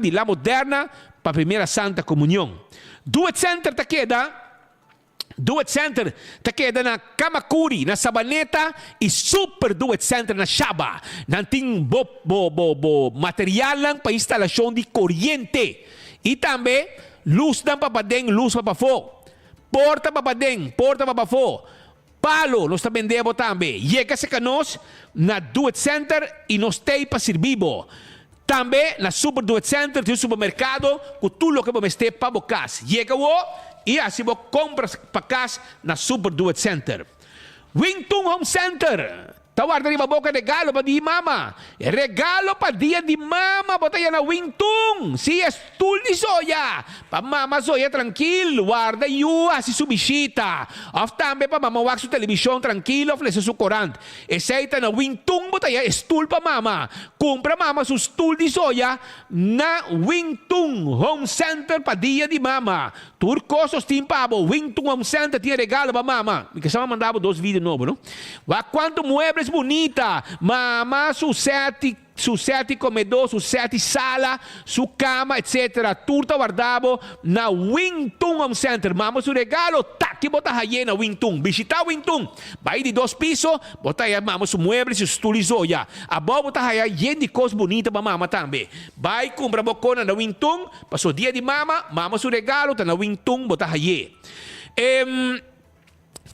di La Moderna pa Primera Santa Comunion. Do It Center ta keda Do It Center ta keda na Camacuri na Sabaneta y Super Do It Center na Shaba. Nan tin bo bo bo bo materialnan pa instalacion di coriente y tambe luznan pa paden, luz pa pafo, porta pa paden, porta pa pafo, palo nos ta bende bo tambe. Yega cerca nos na Do It Center y nos t'ey pa sirbi bo. Tambe na Super Do It Center tin un supermercado cu tur loke bo mester pa bo cas. Yega awo y haci bo compras pa cas na Super Do It Center. Wing Tun Home Center ta warda riba bo cu e regalo pa di mama. E regalo pa dia di mama bo ta haya na Wing Tun. Si, e stoel di soya pa mama soya trankil, warda yu haci su bishita. Of tambe pa mama wak su television trankil of lesa su corant. Esei ta na Wingtung bo ta ya e stul pa mama. Kumpra mama su stul di soya na Wingtung Home Center pa dia di mama. Tur kos nos tin pa bo. Wingtung Home Center tin e regalo pa mama. Mi kasa manda bo dos video nobo no. Wak kuantu muebles bunita. Mama su seti su seti komedó, su seti sala, su kama etc. Tur ta warda bo na Wingtung Home Center. Mama su regalo taki bo ta haye na Wingtung. Bishita Wingtung. Bai di dos piso, bo ta haya mama su muebles y su stul y zoya. Abou bo ta haya yen di kos bunita pa mama tambe. Bai kumpra bo kona na Wingtung, paso dia di mama, mama su regalo ta na Wingtung bo ta haye. Em.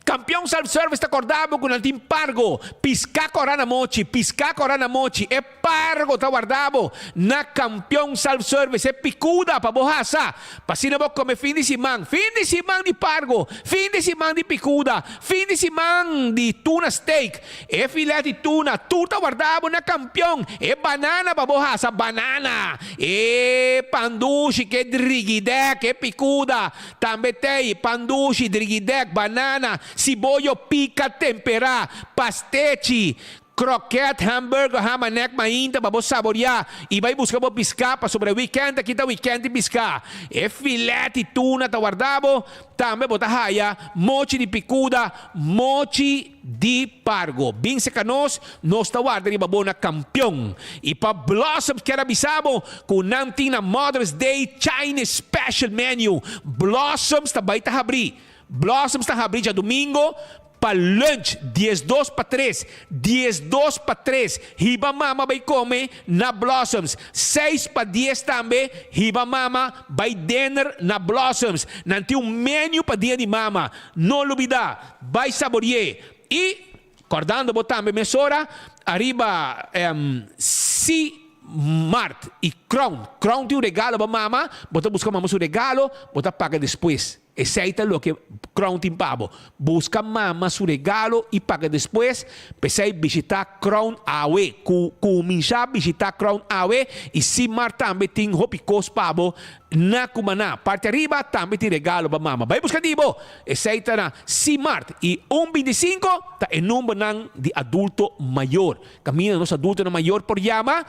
Kampion Self Service ta korda bo ku nan tin pargo, piská kòrá na mochi, piská kòrá na mochi, e pargo ta warda bo na Kampion Self Service, e pikuda pa bo hasa, pa asina bo kome fin di siman, fin di siman di pargo, fin di siman di pikuda, fin di siman di tuna steak, e filet di tuna, tur ta warda bo na Kampion, e banana pa bo hasa, banana, e pandushi ke drigidèk, e pikuda. Tambe tei, pan dushi, drigidèk, banana, siboyo pika temperá, pastechi, krokèt, hamburger, hamanek mainta pa bo saboriá i bai buska bo piská pasobra e wikènt aki ta wikènt di piská. E filèt di tuna ta warda bo, tambe bo ta haya mochi di pikuda, mochi. Di pargo. Bin serka nos, nos ta warda riba bo na kampion. I pa Blossoms kier a bisa bo ku nan tin na Mother's Day Chinese Special Menu. Blossoms ta bai ta habrí. Blossoms ta habrí djadumingo pa lunch diesdos pa tres. 12 pa tres hiba mama bai kome na Blossoms. Seis pa dies tambe hiba mama bai dinner na Blossoms. Nan tin un menu pa dia di mama. No lubida. Bai sabori'é i kòrdando bo tambe mesora ariba si Mart i Crown. Crown tin un regalo pa mama, bo ta buska mama su regalo, bo ta paga despues. Esei ta loke Crown tin pa bo. Buska mama su regalo i paga despues. P'esei bishitá Crown awe. Ku kuminsá bishitá Crown awe i si Mart tambe tin hopi kos pa bo Na Cumaná, parti ariba, tambe tin regalo pa mama. Bai buska di bo! Esei ta na Simart i un bintisinko ta e numbernan di adulto mayor. Kaminda nos adultonan mayor por yama,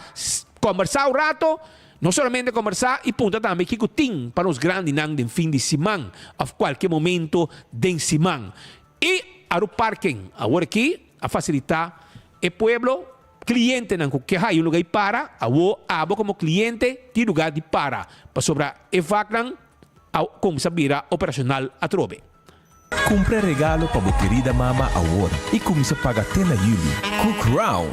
kombersá un rato, no solamente kombersá i puntra tambe kiko tin pa nos grandinan den fin di siman òf kualke momento den siman. I Aruparking awor aki a fasilitá e pueblo. Klientenan ku ke haya un luga di para, awo abo komo kliente tin luga di para, pasobra e vaknan a kumsa bira operashonal atrobe. Kumpra regalo pa bo kerida mama awor i kuminsá paga te na yüli ku Crown!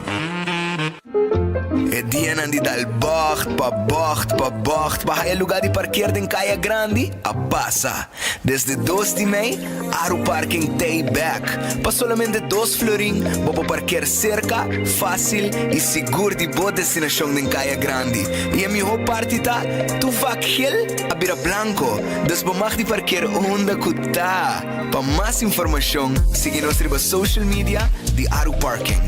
E dianan di dal bògt pa bògt pa bògt pa haya lugá di parker den Kaya Grandi a pasa. Desde dos di mei, Aru Parking t'ei bèk. Pa solamente dos florin, bo por parker serka, fásil i sigur di bo destinashon den Kaya Grandi. I e mihó parti ta, tur vak gel a bira blanko, dus bo mag di parker unda ku ta. Pa mas informashon, sigui nos riba social media di Aru Parking.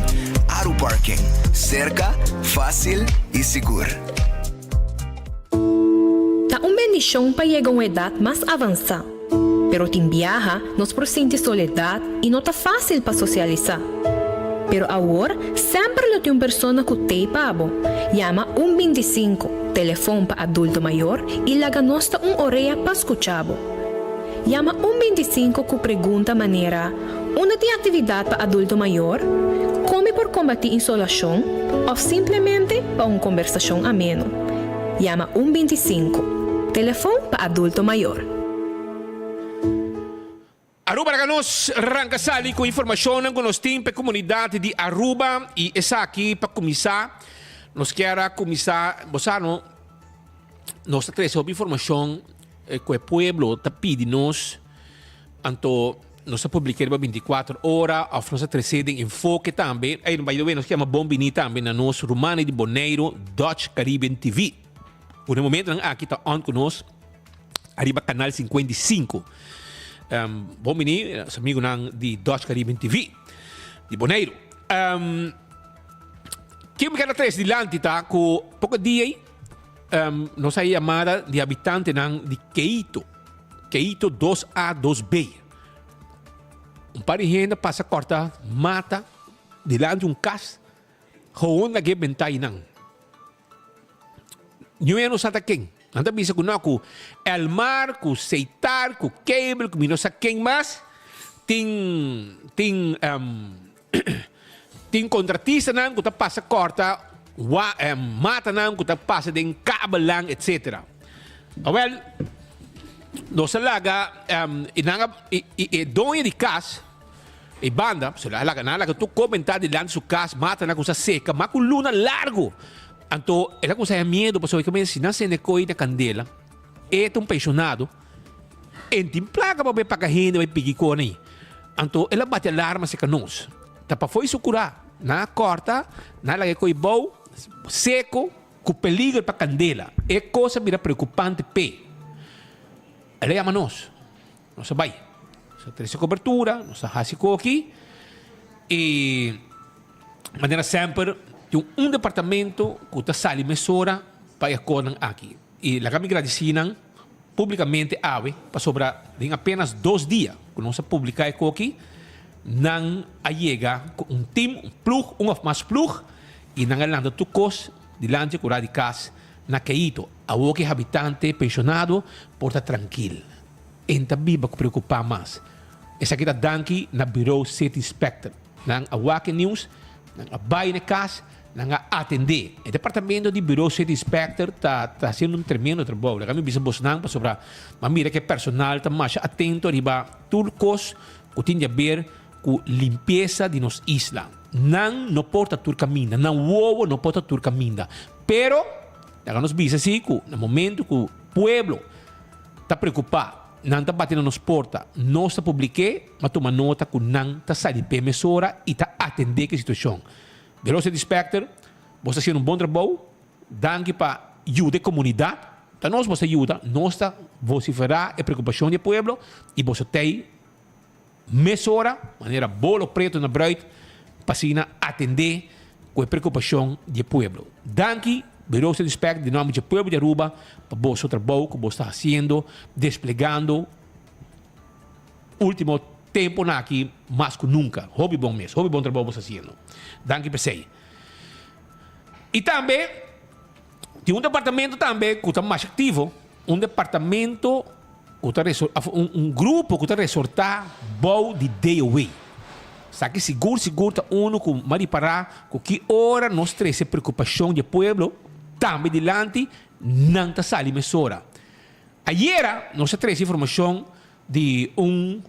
Aru Parking, serka, fásil i sigur. Ta un bendishon pa yega un edat mas avansá. Pero tin biaha nos por sinti soledat i no ta fásil pa sosialisá. Pero awor semper lo tin un persona ku t'ei pa bo. Yama un bintisinku, telefon pa adulto mayor, i laga nos ta un orea pa skucha bo. Yama un bintisinku ku pregunta manera, Unda tin aktividat pa adulto mayor? Kon mi por kombatí insolashon? Òf simplemente pa un kombersashon ameno. Yama un 25. Telefon pa adulto mayor. Aruba laga nos ranka sali ku informashonnan ku nos tin pa e komunidat di Aruba i esaki pa kuminsá nos kier a kuminsá bo sa no nos ta trese hopi informashon ku e pueblo ta pidi nos anto nos ta publiká riba bintikuater ora òf nos ta trese den enfoke tambe ey by the way nos ke yama bon bini tambe na nos rumannan di Boneiru Dutch Caribbean TV ku na e momentonan aki ta on ku nos. Ariba Canal 55. Um, bon bini, nos amigunan di Dutch Caribbean TV, di Boneiru. Um, Kim mi tres dilanti ta ku poko dia ei, um, nos hay llamada di habitantenan di Keito. Keito 2A, 2B. Un par di hende pasa korta mata dilanti un kas, gewoon lag'é bentá einan. Ñuña no sa ta ken. Nan ta bisa ku no ku Elmar, ku Seitar, ku Cable, ku mi no sa ken mas, tin tin tin kontratistanan ku ta pasa kòrta wa matanan ku ta pasa den kabelnan etsetera. Awèl nos a laga i nan a i e doño di kas E banda, so a laga, nan a laga tur komentá dilanti su kas, matanan a kuminsá seka, mas ku luna largu. Anto el a kuminsá haña miedu pasobra e ta mester si nan sende koi na kandela, e ta un penshonado, e no tin plaka pa bai paga hende bai piki kor ei. Anto el a bati alarma serka nos. Ta pafó i su kurá. Nan a kòrta, nan a laga e koi bou, seko, ku peliger pa kandela. E kos a bira preokupante p'e. El a yama nos. Nos a bai. Nos a trese kobertura, nos a hasi koki i manera semper tin un departamento ku ta sali mesora pa e akornan aki. I laga mi gradisí nan públikamente awe pasobra den apenas dos dia ku nos a publiká e koki, nan a yega ku un tim, un plug, un òf mas plug i nan a lanta tur kos dilanti e kura di kas na Keito. Awor ku e habitante penshonado por ta trankil. E ta biba ku preokupá mas. Esaki ta danki na Bureau City Inspector. Nan a wak e news, nan a bai na e kas, nan a atendé. E departamento di Bureau City Inspector ta ta hasiendo un tremendo trabou. Laga mi bisa bosnan pasobra mi a mira ku e personal ta masha atento riba tur kos ku tin di aber ku limpiesa di nos isla. Nan no por ta tur kaminda, nan wowo no por ta tur kaminda. Pero laga nos bisa si ku na momento ku pueblo ta preokupá, nan ta bati na nos porta, nos ta publik'é, ma tuma nota ku nan ta sali p'e mesora i ta atendé ku e situashon. Bureau City Inspector, bos ta hasiendo un bon trabou, danki pa yuda e komunidat, ta nos bos ta yuda, nos ta vosiferá e preokupashon di e pueblo i boso t'ei Mesora, manera bolo preto na bruid, pa asina atendé ku e preokupashon di e pueblo. Danki, Bureau State Inspector, di nòmber dje pueblo di Aruba, pa boso trabou ku bo sta hasiendo, desplegando último temponan aki mas ku nunka. Hopi bon mes, hopi bon trabou bo sta hasiendo. Danki p'esei. I tambe tin un departamento tambe ku ta masha aktivo, un departamento ku ta of un un grupo ku ta resortá bou di DOW. Esaki sigur sigur ta unu ku m'a ripará ku ki ora nos trese preokupashon di e pueblo tambe dilanti, nan ta sali mesora. Ayera nos a trese informashon di un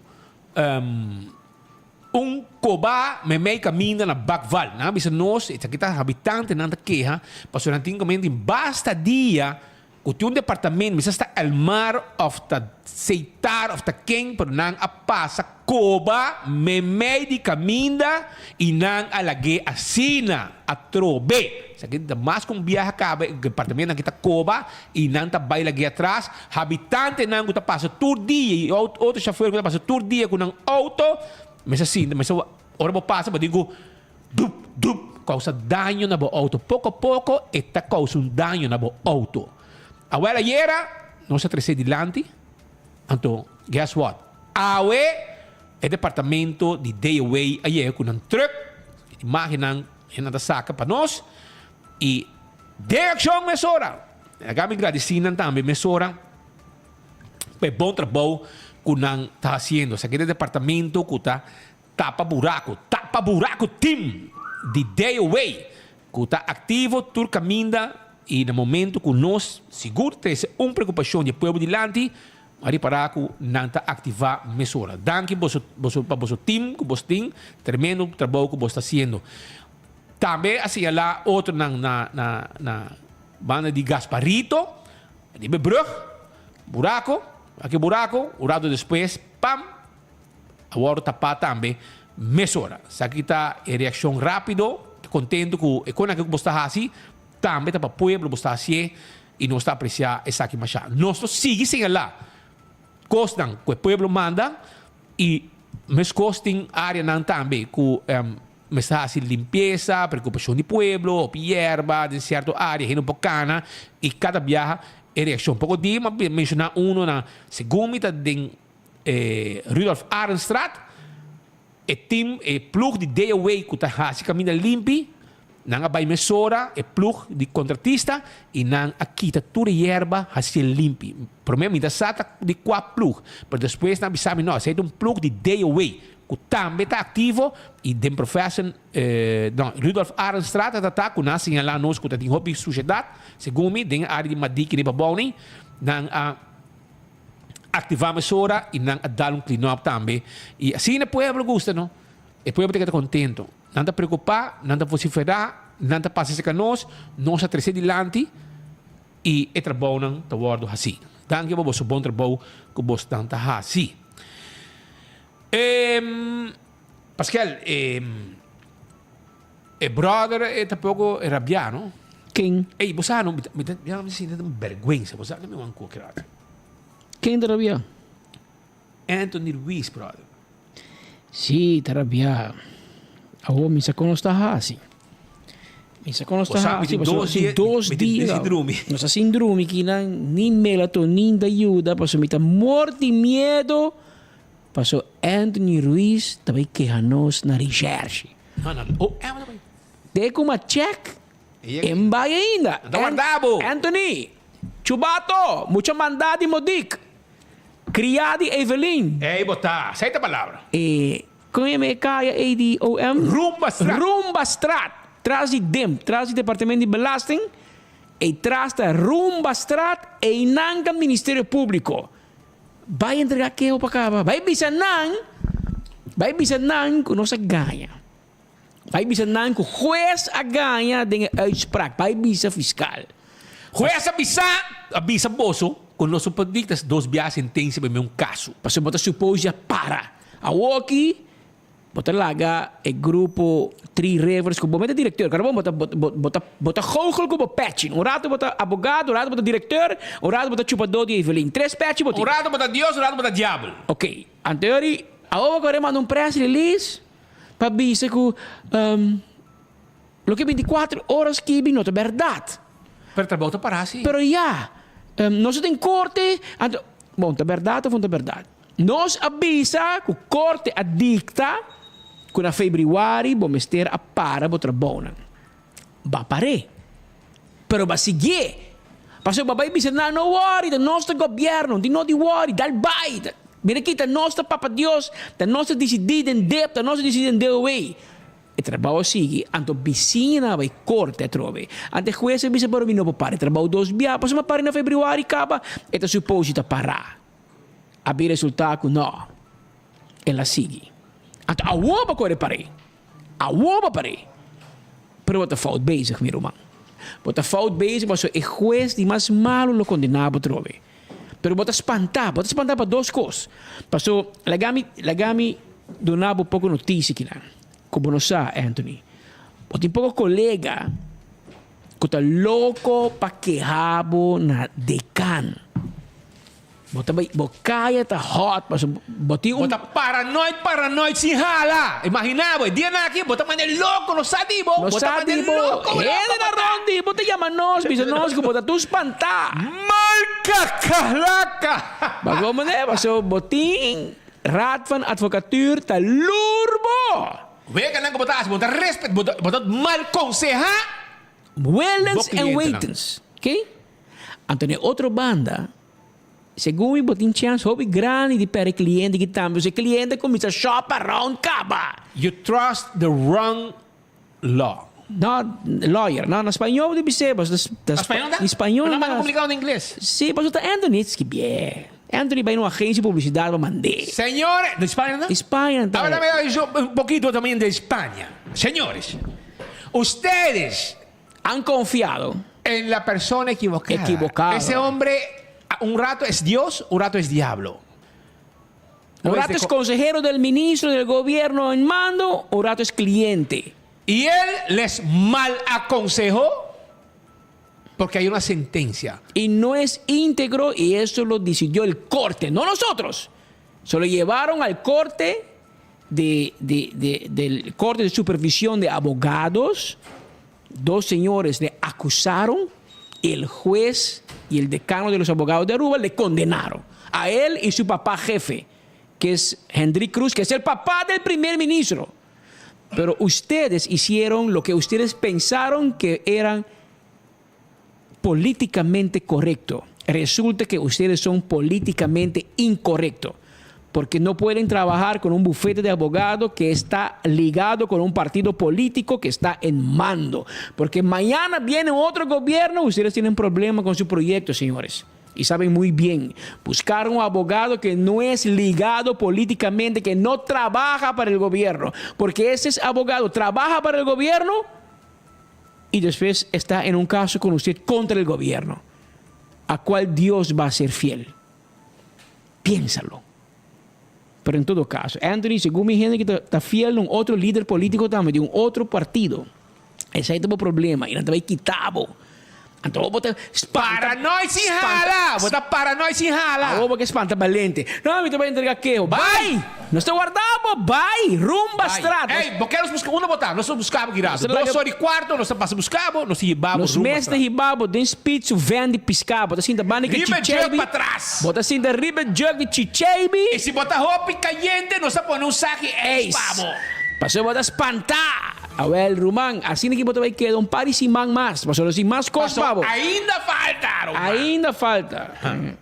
Un koba meimei kaminda na Bakval. Nan a bisa nos, esaki ta habitantenan ta keha, pasobra nan tin komente tin basta dia ku tin un departamento, mi sa si ta Elmar òf ta Seitar òf ta ken, pero nan a pasa koba meimei di kaminda i nan a lag'é asina atrobe. Esaki ta mas ku un biaha kaba e departamentonan aki ta koba i nan ta bai lag'é atras. Habitantenan ku ta pasa tur dia i otro shafer ku ta pasa tur dia ku nan outo mester sinti, mester ora bo pasa bo tin ku dup dup kousa daño na bo outo. Poko poko e ta kousa un daño na bo outo. Awel ayera nos a trese dilanti, anto guess what? Awe e departamento di DOW a yega ku nan truck, imagennan nan ta saka pa nos i den akshon mesora. Laga mi gradisí nan tambe mesora pa e bon trabou ku nan ta hasiendo. Esaki ta e departamento ku ta tapa buraku, tapa buraku team di DOW ku ta aktivo tur kaminda. i na momento ku nos sigur trese un preokupashon di e pueblo dilanti, a ripará ku nan ta aktivá mesora. Danki boso boso pa boso tim ku bos tin, tremendo trabou ku bos ta hasiendo. Tambe a señalá otronan na na na banda di Gasparito, riba e brug, buraco, aki buraco, un rato despues, pam, a wòrdu tapá tambe mesora. Esaki ta e reakshon rápido, ta kontentu ku e kon aki ku bos ta hasi, tambe ta pa pueblo bos ta hasié i nos ta apresiá esaki mashá. Nos lo sigui señalá kosnan ku e pueblo manda i meskos tin áreanan tambe ku mester hasi limpiesa, preokupashon di pueblo, hopi yerba den sierto área, hende no por kana i kada biaha e reakshon. Poko dia mi a menshoná uno na segun mi ta den e Rudolf Arendstraat, e team, e ploeg di DOW ku ta hasi kaminda limpi, nan a bai mesora e ploeg di kontratista i nan a kita tur e yerba hasié limpi. Promé mi ta sa ta di kua ploeg, pero despues nan a bisa mi no, esei ta un ploeg di DOW ku tambe ta aktivo i den Professor no, Rudolf Arendstraat a ta ku nan a señalá nos ku ta tin hopi sushedat, segun mi, den e área di Madiki riba Bouning, nan a. Activa mesora y nan a dal un clean up tambe. Y asina e pueblo gusta no. E pueblo ta keda contento. Nan ta preocupa, nan ta vocifera, nan ta pasa cerca nos, nos a trece dilanti y e trabounan ta wordo haci. Danki pa boso bon trabou cu bosnan ta haci. Paskel, E brother e ta poco e rabia no. Ken? Ey bo sa no mi ta mi ta mi sinti un bergüenza bo sa mi wan koki rato. Ken ta rabia? Anthony Ruiz brother. Si ta rabia. Awor mi sa kon nos ta hasi. Mi sa kon nos ta hasi pasobra tin dos dia nos ta sin drumi kinan ni melatonin ta yuda pasobra mi ta mor di miedo pasobra Anthony Ruiz ta bay keha nos na recherche. Te ku a check e bai ainda. Anthony, Chubato, mucha mandá di Modik, kriá di Evelyn. Ey bo ta, esei ta palabra. E, kon yama e kaya ey di OM? Rumba Straat. Rumba Straat, tras di DIMP, tras di Departamento di Belasting, ey tras ta Rumba Straat, eynan ta Ministerio Públiko. Bai entrega keho pa kaba. Bai bisa nan, bai bisa nan ku nos a gaña. Bai bisa nan ku hues a gaña den e uitspraak. Bai bisa fiskal. Hues a bisa, a bisa boso ku nos no por dikta dos biaha sentensia pa e mesun kaso. Pasobra bo ta suppose ya para. Awoki Bo ta laga e grupo Three Rivers ku bo mete direkteur. Kòrda bon bo ta bo ta bo ta goochel ku bo pèchi. Un ratu bo ta abogado, un ratu bo ta direkteur, un ratu bo ta chupadó di Evelyn. Tres pèchi bo tin. Un ratu bo ta Dios, un ratu bo ta diabel. Oké, anto yori awor bo kore manda un press release pa bisa ku Loke binticuatro ora skibi no ta berdad. Pero trabou ta para si. Pero ya, nos ta den corte, anto, bon, ta berdad of no ta berdad? Nos a bisa cu corte a dicta cu na februari bo mester a para bo trabounan. Ba par'é. Pero ba siguié. Pasobra bo a bay bisa nan, no worry, ta nos ta gobierno, di no di worry, dal bay. Mira aki, ta nos ta Papa Dios, ta nos ta dicidi den dep, ta nos ta dicidi den DOW. E trabou a sigui, anto bisiñanan a bai korte atrobe. Anto e hues a bisa, Pero mi no por para e trabou dos bia, pasobra mi a para na februari kaba, e ta supos di ta pará. A bin resultá ku nò, el a sigui. Anto awor bo kore par'é. Awor bo par'é. Pero bo ta fout bezig, mi ruman. Bo ta fout bezig pasobra e hues di mas malu lo kondená bo atrobe. Pero bo ta spantá, bo ta spantá pa dos kos. Paso, laga mi, laga mi duna bo poko notisia kinan, ku bo no sa, Anthony. Bo tin poko kolega ku ta loko pa keha bo na dekan. Bo ta bai, bo kaya ta hot, paso bo tin un. Bo ta paranoid, paranoid sin hala. Imagina bo, e dianan aki bo ta manda e loko, no sa di bo. No Bo ta sa manda e di bo. loko, loko Hende bo na ta. rond di bo ta yama nos, bisa nos ku bo ta tur spantá. Malkakalaka! Ba como ne? Paso bo tin Raad van Advocatuur ta lur bo. Weganan ku bo ta hasi, bo ta respet, bo ta, bo ta mal konsehá bo Willens en klientenan. waitens. Oké? Anto na e otro banda, segun mi bo tin chèns hopi grandi di pèrdè kliente ki tambe, pasobra e kliente a kuminsá shop around kaba. You trust the wrong law. No, lawyer. No, na spañó bo ta bis'é, pasobra ta. Na spañó ta? Na spañó ta. Pero publicado na ingles. Sí, pasobra ta Anthony skibié. Anthony bai na un agencia di publicidad pa mand'é. Señores, na Spaña ta? Spaña ta. Ahora dame yo un poquito también de España. Señores, ustedes. Han confiado. En la persona equivocada. Equivocado. Ese hombre un rato es Dios, un rato es diablo. Un rato es consejero del ministro del gobierno en mando, un rato es cliente. Y él les mal aconsejó porque hay una sentencia. Y no es íntegro y eso lo decidió el corte, no nosotros. Se lo llevaron al corte de, de, del corte de supervisión de abogados. Dos señores le acusaron el juez y el decano de los abogados de Aruba le condenaron. A él y su papá jefe, que es Henry Cruz, que es el papá del primer ministro. Pero ustedes hicieron lo que ustedes pensaron que eran políticamente correcto. Resulta que ustedes son políticamente incorrectos porque no pueden trabajar con un bufete de abogado que está ligado con un partido político que está en mando. Porque mañana viene otro gobierno, ustedes tienen problema con su proyecto, señores. Y saben muy bien, buscar un abogado que no es ligado políticamente, que no trabaja para el gobierno. Porque ese abogado trabaja para el gobierno y después está en un caso con usted contra el gobierno. ¿A cuál Dios va a ser fiel? Piénsalo. Pero en todo caso, Anthony, segun mi hende cu ta fiel na un otro lider politico tambe, di un otro partido. Esey ta bo problema y nan ta bay kita bo. Anto bo ta spanta. Paranoid sin hala! Bo ta paranoid sin hala! Awor bo ke spanta balente. No, mi ta bay entrega keho. Bay! Nos ta warda bo! Bay! Rumba straat! Ey, bo ke nos busca? Unda bo ta? Nos ta busca bo ki rato. Dos ora y cuarto nos ta pasa busca bo, nos ta hiba bo Nos rumba mes ta straat. hiba bo den speed su van di pisca. Bo ta sinta banda di Riba Chicheibi. jug patras. Bo ta sinta riba jug di Chicheibi. Y si bo ta hopi cayente, nos ta pone un saki ijs pa bo. Pasobra bo ta spanta. Awel, ruman, asina ki bo ta bay keda un par di siman mas. Pasobra nos tin mas cos pa bo. Paso ainda falta, ruman. Ainda falta.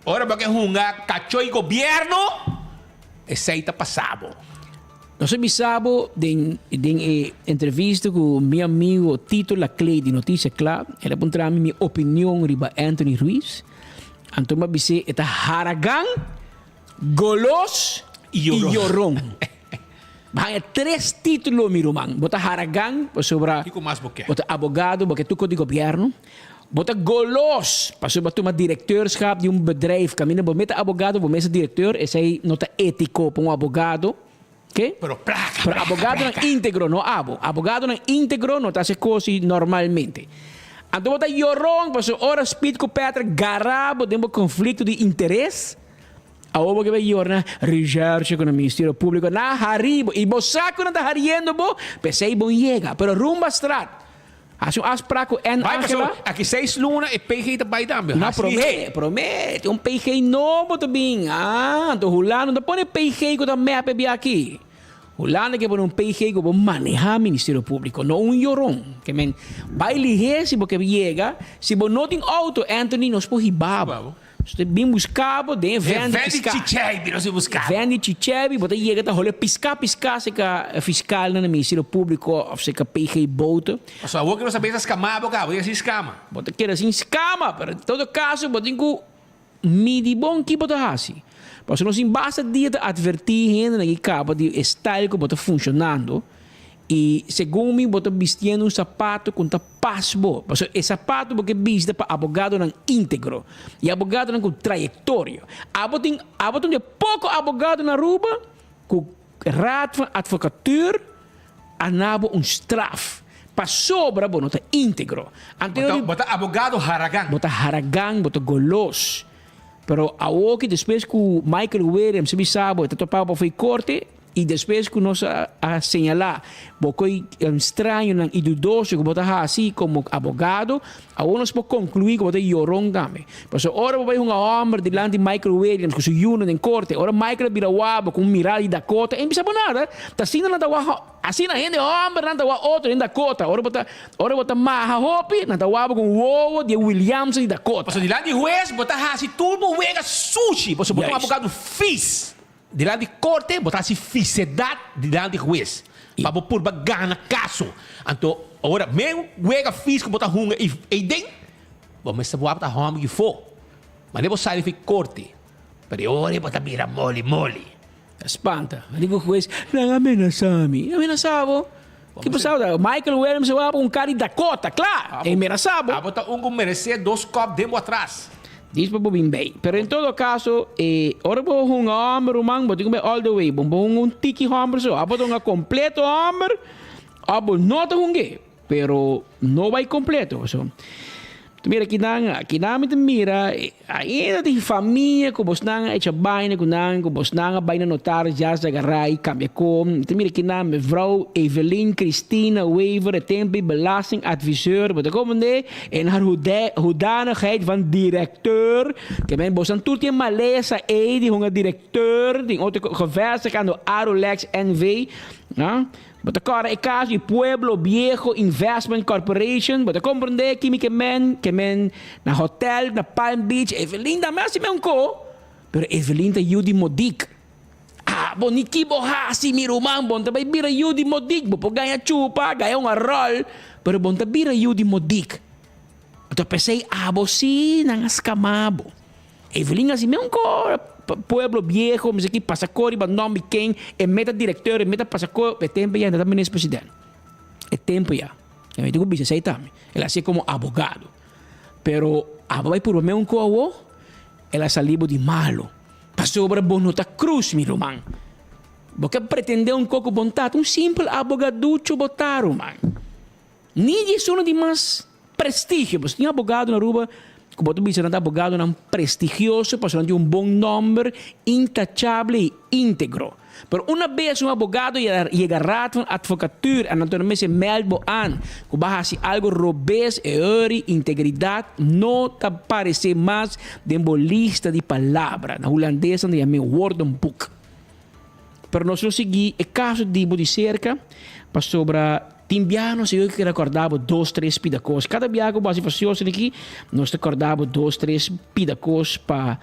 Ora bo ke hunga cacho y gobierno, esey ta pasa bo. Nos a bisa bo den den e entrevista cu mi amigo Tito Laclay di Noticia Cla, el a puntra mi mi opinion riba Anthony Ruiz. Anto mi a bis'é e ta haragan, golos y yoron. Bo haña tres titulo mi ruman. Bo ta haragan pasobra Kico mas bo ke? bo ta abogado, bo ke tuco di gobierno. Bo ta golos pasobra bo a tuma directeurschap di un bedrijf caminda bo mes ta abogado, bo mes ta directeur, esey no ta etico pa un abogado. Ke? Pero placa, Pero placa, abogadonan placa. íntegro, no abo. Abogadonan íntegro no ta haci cos así normalmente. Anto bo ta yoron pasobra ora Speed cu Patrick gara bo den bo conflicto di interes, awor bo ke bay yorna recherche cu na Ministerio Publico na hari bo y bo sa cu nan ta hariendo bo, p'esey bo yega. Pero rumba straat. Haci un afspraak cu Ann Bai Angela. pasobra aki seis luna e PG ta bai tambe. No, Haci prome, he. prome. Tin un PG nobo ta bin. Ah, anto Hulanda no ta pone PG cu ta mep e bia aki. Hulanda ke pone un PG cu por maneha Ministerio Publico, no un yoron. Ke men, bai lihe si bo ke yega. Si bo no tin auto, Anthony, nos por hiba bo. Nos ta bin busca bo den e van di pisca. E van di Chichebi nos bin busca bo. Van di Chichebi, bo ta yega ta hole pisca pisca cerca fiscalnan na Ministerio Publico of cerca PG Bote. Pasobra awor cu nos a bisa scama bo caba, bo ta sin scama. Bo ta keda sin scama, pero en todo caso bo tin cu midi bon ki bo ta haci. Pasobra nos tin basta dia ta adverti hendenan ki caba di e style cu bo ta funcionando y segun mi bo ta bistiendo un sapato cu ta Pas bo, pasobra e sapato bo ke bista pa abogadonan íntegro i abogadonan ku trayektorio. Abo tin, abo ta un di e poko abogado na Aruba ku Raad van Advocatuur a na bo un straf pasobra bo no ta íntegro. Anto Bo ta, bo ta abogado haragan. Bo ta haragan, bo ta golos. Pero awoki despues ku Michael Williams a bisa bo e ta topa bo for e korte, I despues ku nos a señalá bo koe strañonan i dudoso ku bo ta hasi komo abogado, awor nos por konkluí ku bo ta yoron tambe. Pasobra ora bo bai hunga hòmber dilanti Michael Williams ku su yunan den korte, ora Michael a bira wak bo ku un mirada di Dakota, e bisa bo nada. Ta asina nan ta wak, asina hende hòmbernan ta wak otro den Dakota. Ora bo ta, ora bo ta maha hopi, nan ta wak bo ku un wowo di e Williamson di Dakota. Pasobra dilanti hues bo ta hasi tur bo wega sushi, pasobra bo ta un abogado fis. Dilanti korte bo ta hasi fisedat dilanti hues. Pa bo purba gana kaso. Anto ora men wega fisko bo ta hunga eiden, bo mester wak ta hòmber ki fo. Mane bo sali fi korte, pero e ora bo ta bira moli moli. Ta spanta. Mi di ku hues, nan a menasá mi. A menasá bo? Ki pasá ta? Michael Williams a wak un kar di Dakota, kla! E menasá bo. Abo ta un ku meresé dos kòp den bo atras. Dis pa bo bin bei. Pero en todo kaso, e ora bo hunga hòmber, ruman, bo tin ku bai all the way. Bo no por hunga un tiki hòmber so. Abo ta hunga kompleto hòmber, òf bo no ta hung'é. Pero no bai completo paso ta mira kinan kinan mi ta mira ainda tin famia ku bosnan a echa baina ku nan ku bosnan a bai na notaris ya sa agarra i kambia kon mi ta mira kinan mevrouw Evelyn Christina Wever e tempo ei belastingadviseur bo ta komprende en haar hoedanigheid van directeur ke men bosnan tur tin e malesa ei di hunga directeur tin otro gevestigd aan de Arolex NV. Bo ta kòrda e kaso di Pueblo Viejo Investment Corporation? Bo ta komprendé kimi ke men ke men na hotel na Palm Beach? Evelyn tambe hasi men un ko, pero Evelyn ta yu di Modik. Ah, bo ni ki bo hasi mi ruman, bo no ta bai bira yu di Modik. Bo por gaña chupa, gaña un aròl, pero bo no ta bira yu di Modik. Anto p'esei abo sí nan a skama bo. Evelyn hasi meun ko pueblo viejo mester ki pasa ko riba nom di ken e meta directeur e meta pasa ko e tempo ya e ta minister president e tempo ya e mester ku bisa esei tambe el a hasi komo abogado pero abo bai purba meun ko awo el a sali bo di malo pasobra bo no ta cruz mi ruman bo ke pretende un ko ku bo no ta un simpel abogaducho bo ta ruman. Ni di esun di mas prestigio. Pasobra tin abogado na Aruba ku bo ta bisa nan ta abogadonan prestigioso pasobra nan tin un bon nòmber, intachable i íntegro. Pero una bes un abogado yega Raad van Advocatuur en nan mester mèld bo an ku bo a hasi algu robes, e ori integridat no ta paresé mas den bo lista di palabra. Na hulandes nan ta yam'é woordenboek. Pero nos lo sigui e kaso di bo di serka pasobra tin biaha nos a keda kòrda bo dos tres pida kos. Kada biaha ku bo hasi fasioso aki nos ta kòrda bo dos tres pida kos pa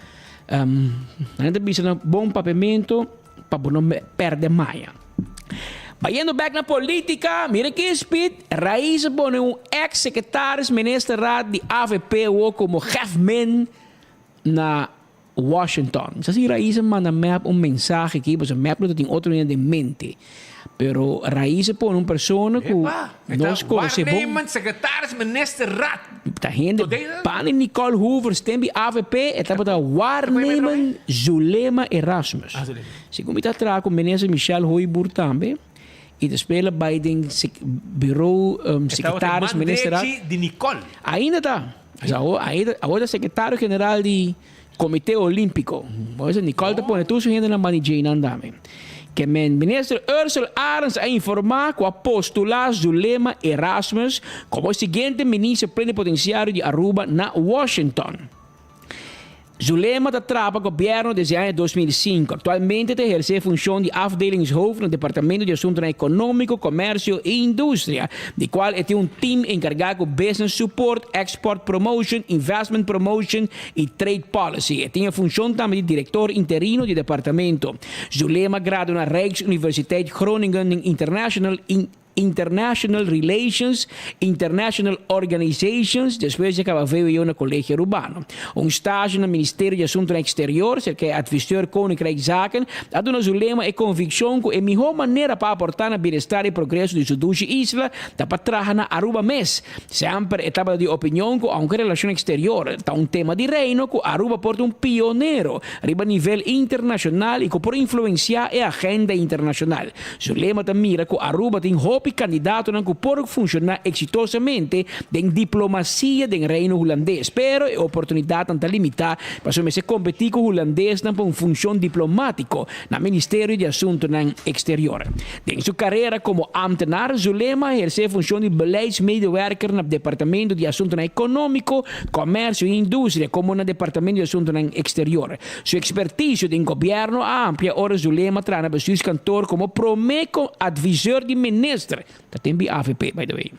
nan ta bisa na bon papiamentu pa bo no pèrdè maya. Bayendo bèk na politika, mira ki Speed Raiz a pone un eks sekretaris ministerraad di avp awor komo hefmin na Washington. Sa si Raiz a manda mep un mensahe aki, pasobra mep lo ta tin otro hende den mente. Pero Raiz a pone un persona ku nos konosé bon. Waarnemend secretaris minister raad. Ta hende banda di Nicole Hoover stem di avp, e tabata waarnemend Zulema Erasmus. Segun mi ta traha ku minister Michelle Hooyboer tambe i despues el a bai den bureau secretaris minister raad. E tabata man drechi di Nicole. Ainda ta. Awor ta secretario general di Comité Olimpico. Por eso Nicole ta pone tur su hendenan banda di djeinan tambe. Ke men Minister Ursell Arends a informa cu a postula Zulema Erasmus como e siguiente Minister Plenipotenciario di Aruba na Washington. Zulema ta traha pa gobierno desde aña 2005. Actualmente ta eherce e funcion di afdelingshoofd na Departamento di Asuntonan Economico, Comercio y Industria, di cual e tin un team encarga cu business support, export promotion, investment promotion y trade policy. E tin e funcion tambe di director interino di e departamento. Zulema gradua na Rijksuniversiteit Groningen den International International Relations, International Organizations, despues di a caba vwo na Colegio Arubano. Un stage na Ministerio di Asuntonan Exterior, cerca e Adviseur Koninkrijkszaken, a duna Zulema e conviccion cu e miho manera pa aporta na bienestar y progreso di su dushi isla ta pa traha na Aruba mes. Semper e tabata di opinion cu aunke relacion exterior ta un tema di Reino, cu Aruba por ta un pionero riba nivel internacional y cu por influencia e agenda internacional. Su lema ta mira cu Aruba tin hopi candidatonan cu por funciona exitosamente den diplomacia den Reino Hulandes, pero e oportunidadnan ta limita pasobra mester competi cu Hulandesnan pa un funcion diplomatico na Ministerio di Asuntonan Exterior. Den su carera como ambtenaar, Zulema a eherce funcion di beleidsmedewerker na Departamento di Asuntonan Economico, Comercio y Industria como na Departamento di Asuntonan Exterior. Su experticio den gobierno a amplia ora Zulema traha na bestuurskantoor como prome adviseur di minister, ta tempo di avp by the way,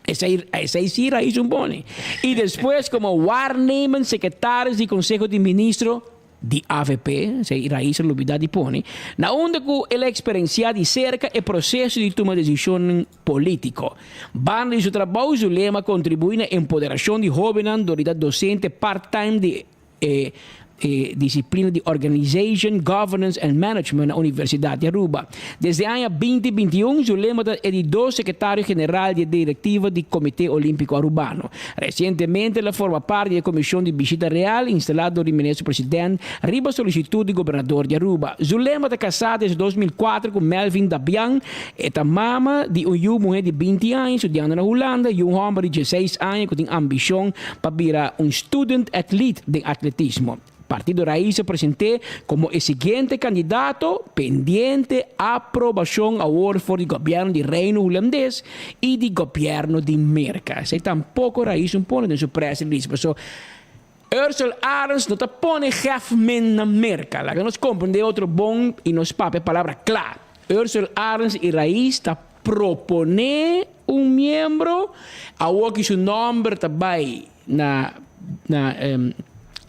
esey esey si raiz un boni, y despues como waarnemend secretaris di conseho di ministro. di avp, esei Raiz a lubida di pone, na unda cu el a experencia di cerca e proceso di tuma decisionnan politico. Banda di su trabou, Zulema a contribui na empoderacion di hobennan door di ta docente part-time di e e disciplina di Organization, Governance and Management na Universidad di Aruba. Desde aña binti 21, Zulema ta e di dos secretario general di e directiva di Comité Olimpico Arubano. Recientemente el a forma parti di e Comision di Bishita Real instala door di Minister President riba solicitud di Gobernador di Aruba. Zulema ta casá desde 2004 cu Melvin Dabian. E ta mama di un yu muhe di 20 aña studiando na Hulanda y un homber di 16 aña cu tin ambicion pa bira un student athlete den atletismo. Partido Raiz a present'é komo e siguiente kandidato, pendiente aprobashon awor for di gobièrnu di Reino Hulandes i di gobièrnu di Merka. Esei tampoko Raiz un pone den su press release, paso Ursel Arends no ta pone gèfmen na Merka. Laga nos komprendé otro bon i nos papia palabra kla. Ursel Arends i Raiz ta proponé un miembro, awor ki su nòmber ta bai na na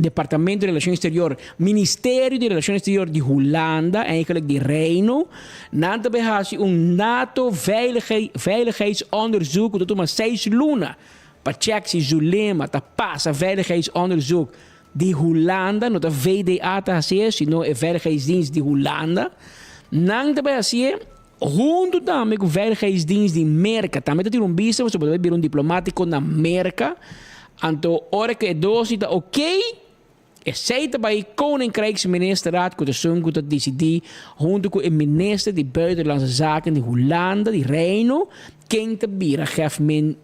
Departamento di Relacion Exterior, Ministerio di Relacion Exterior di Hulanda, eigenlijk di Reino, nan ta bai haci un NATO veiligheidsonderzoek cu ta tuma seis luna pa check si Zulema ta pasa veiligheidsonderzoek di Hulanda, no ta VDA ta hacié, sino e Veiligheidsdienst di Hulanda. Nan ta bai hacié. Huntu tambe ku Veiligheidsdienst di Merka tambe ta tira un bista pasobra bo ta bira un diplomátiko na Merka. Anto ora ku e dosi ta okey, esei ta bai Koninkrijksministerraad ku ta esun ku ta disidí huntu ku e minister di Buitenlandse Zaken di Hulanda, di Reino, ken ta bira gèfmin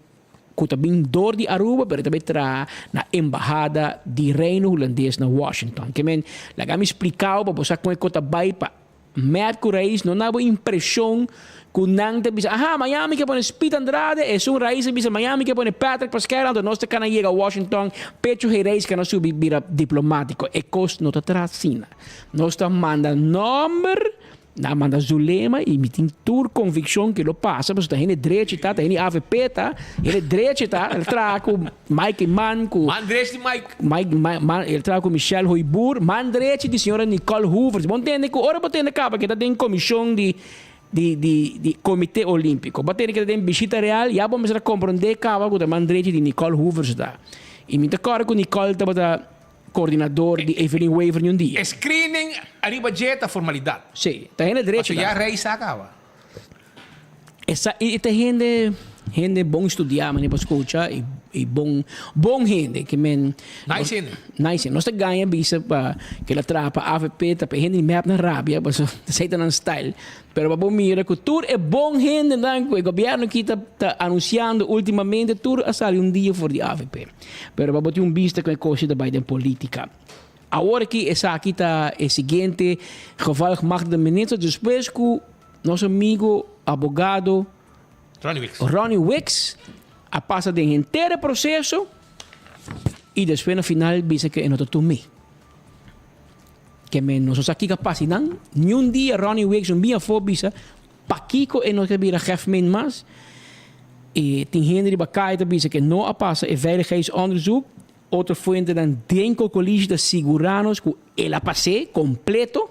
ku ta bin dor di Aruba pero ta bai traha na embahada di Reino Hulandes na Washington. Ke men, laga mi splikao pa bo sa kon e kos ta bai pa Mad ku Raiz no na bo impreshon ku nan ta bisa, aha, Miami ke pone Speed Andrade, esun Raiz a bisa Miami ke pone Patrick Pasquera, anto nos ta kana yega Washington, pechu hey Raiz kana subi bira diplomátiko. E kos no ta traha asina. Nos ta manda nòmber, nan a manda Zulema i mi tin tur konvikshon ke lo pasa pasobra ta hende drechi ta, ta hende avp ta, hende drechi ta, el traha ku Mike Eman, ku. Man drechi di Mike. Mike, man, el traha ku Michelle Hooyboer, man drechi di señora Nicole Hoevers. Bo ntende ku ora bo tende kaba ke ta den komishon di di di di Komite Olimpico, bo tende ke ta den bishita real, ya bo mester a komprondé kaba ku ta man drechi di Nicole Hoevers ta. I mi ta kòrda ku Nicole tabata koordinador di Evelyn Wever ni un dia. E screening ariba dje ta formalidat. Sí, ta hende drechi ta. Pasobra ya rei sa kaba. Esa e ta hende hende bon studiá manera bo skucha i i bon bon hende ke men Nice hende. Nice hende. Nos ta gaña bisa pa ke la traha pa avp ta pa e hende di mep nan rabia pasobra esei ta nan style. Pero pa bo mira ku tur e bon hendenan ku e gobièrnu aki ta ta anunsiando ultimamente tur a sali un dia for di avp. Pero pa bo tin un bista kon e kos ta bai den politika. Awor aki esaki ta e siguiente gevolgmachtigde minister despues ku Nos amigo abogado Ronnie Wicks. Ronnie Wicks a pasa den henter e proceso y despues na final bisa cu e no ta tumi. Ke men nos no sa kico a pasa y nan niun dia Ronnie Wicks un bin afo bisa pakico e no ta bira gèfmen mas. Y tin hende riba caya ta bisa cu e no a pasa e veiligheidsonderzoek. Otro fuentenan den Cocolishi ta sigura nos cu el a pas'é completo.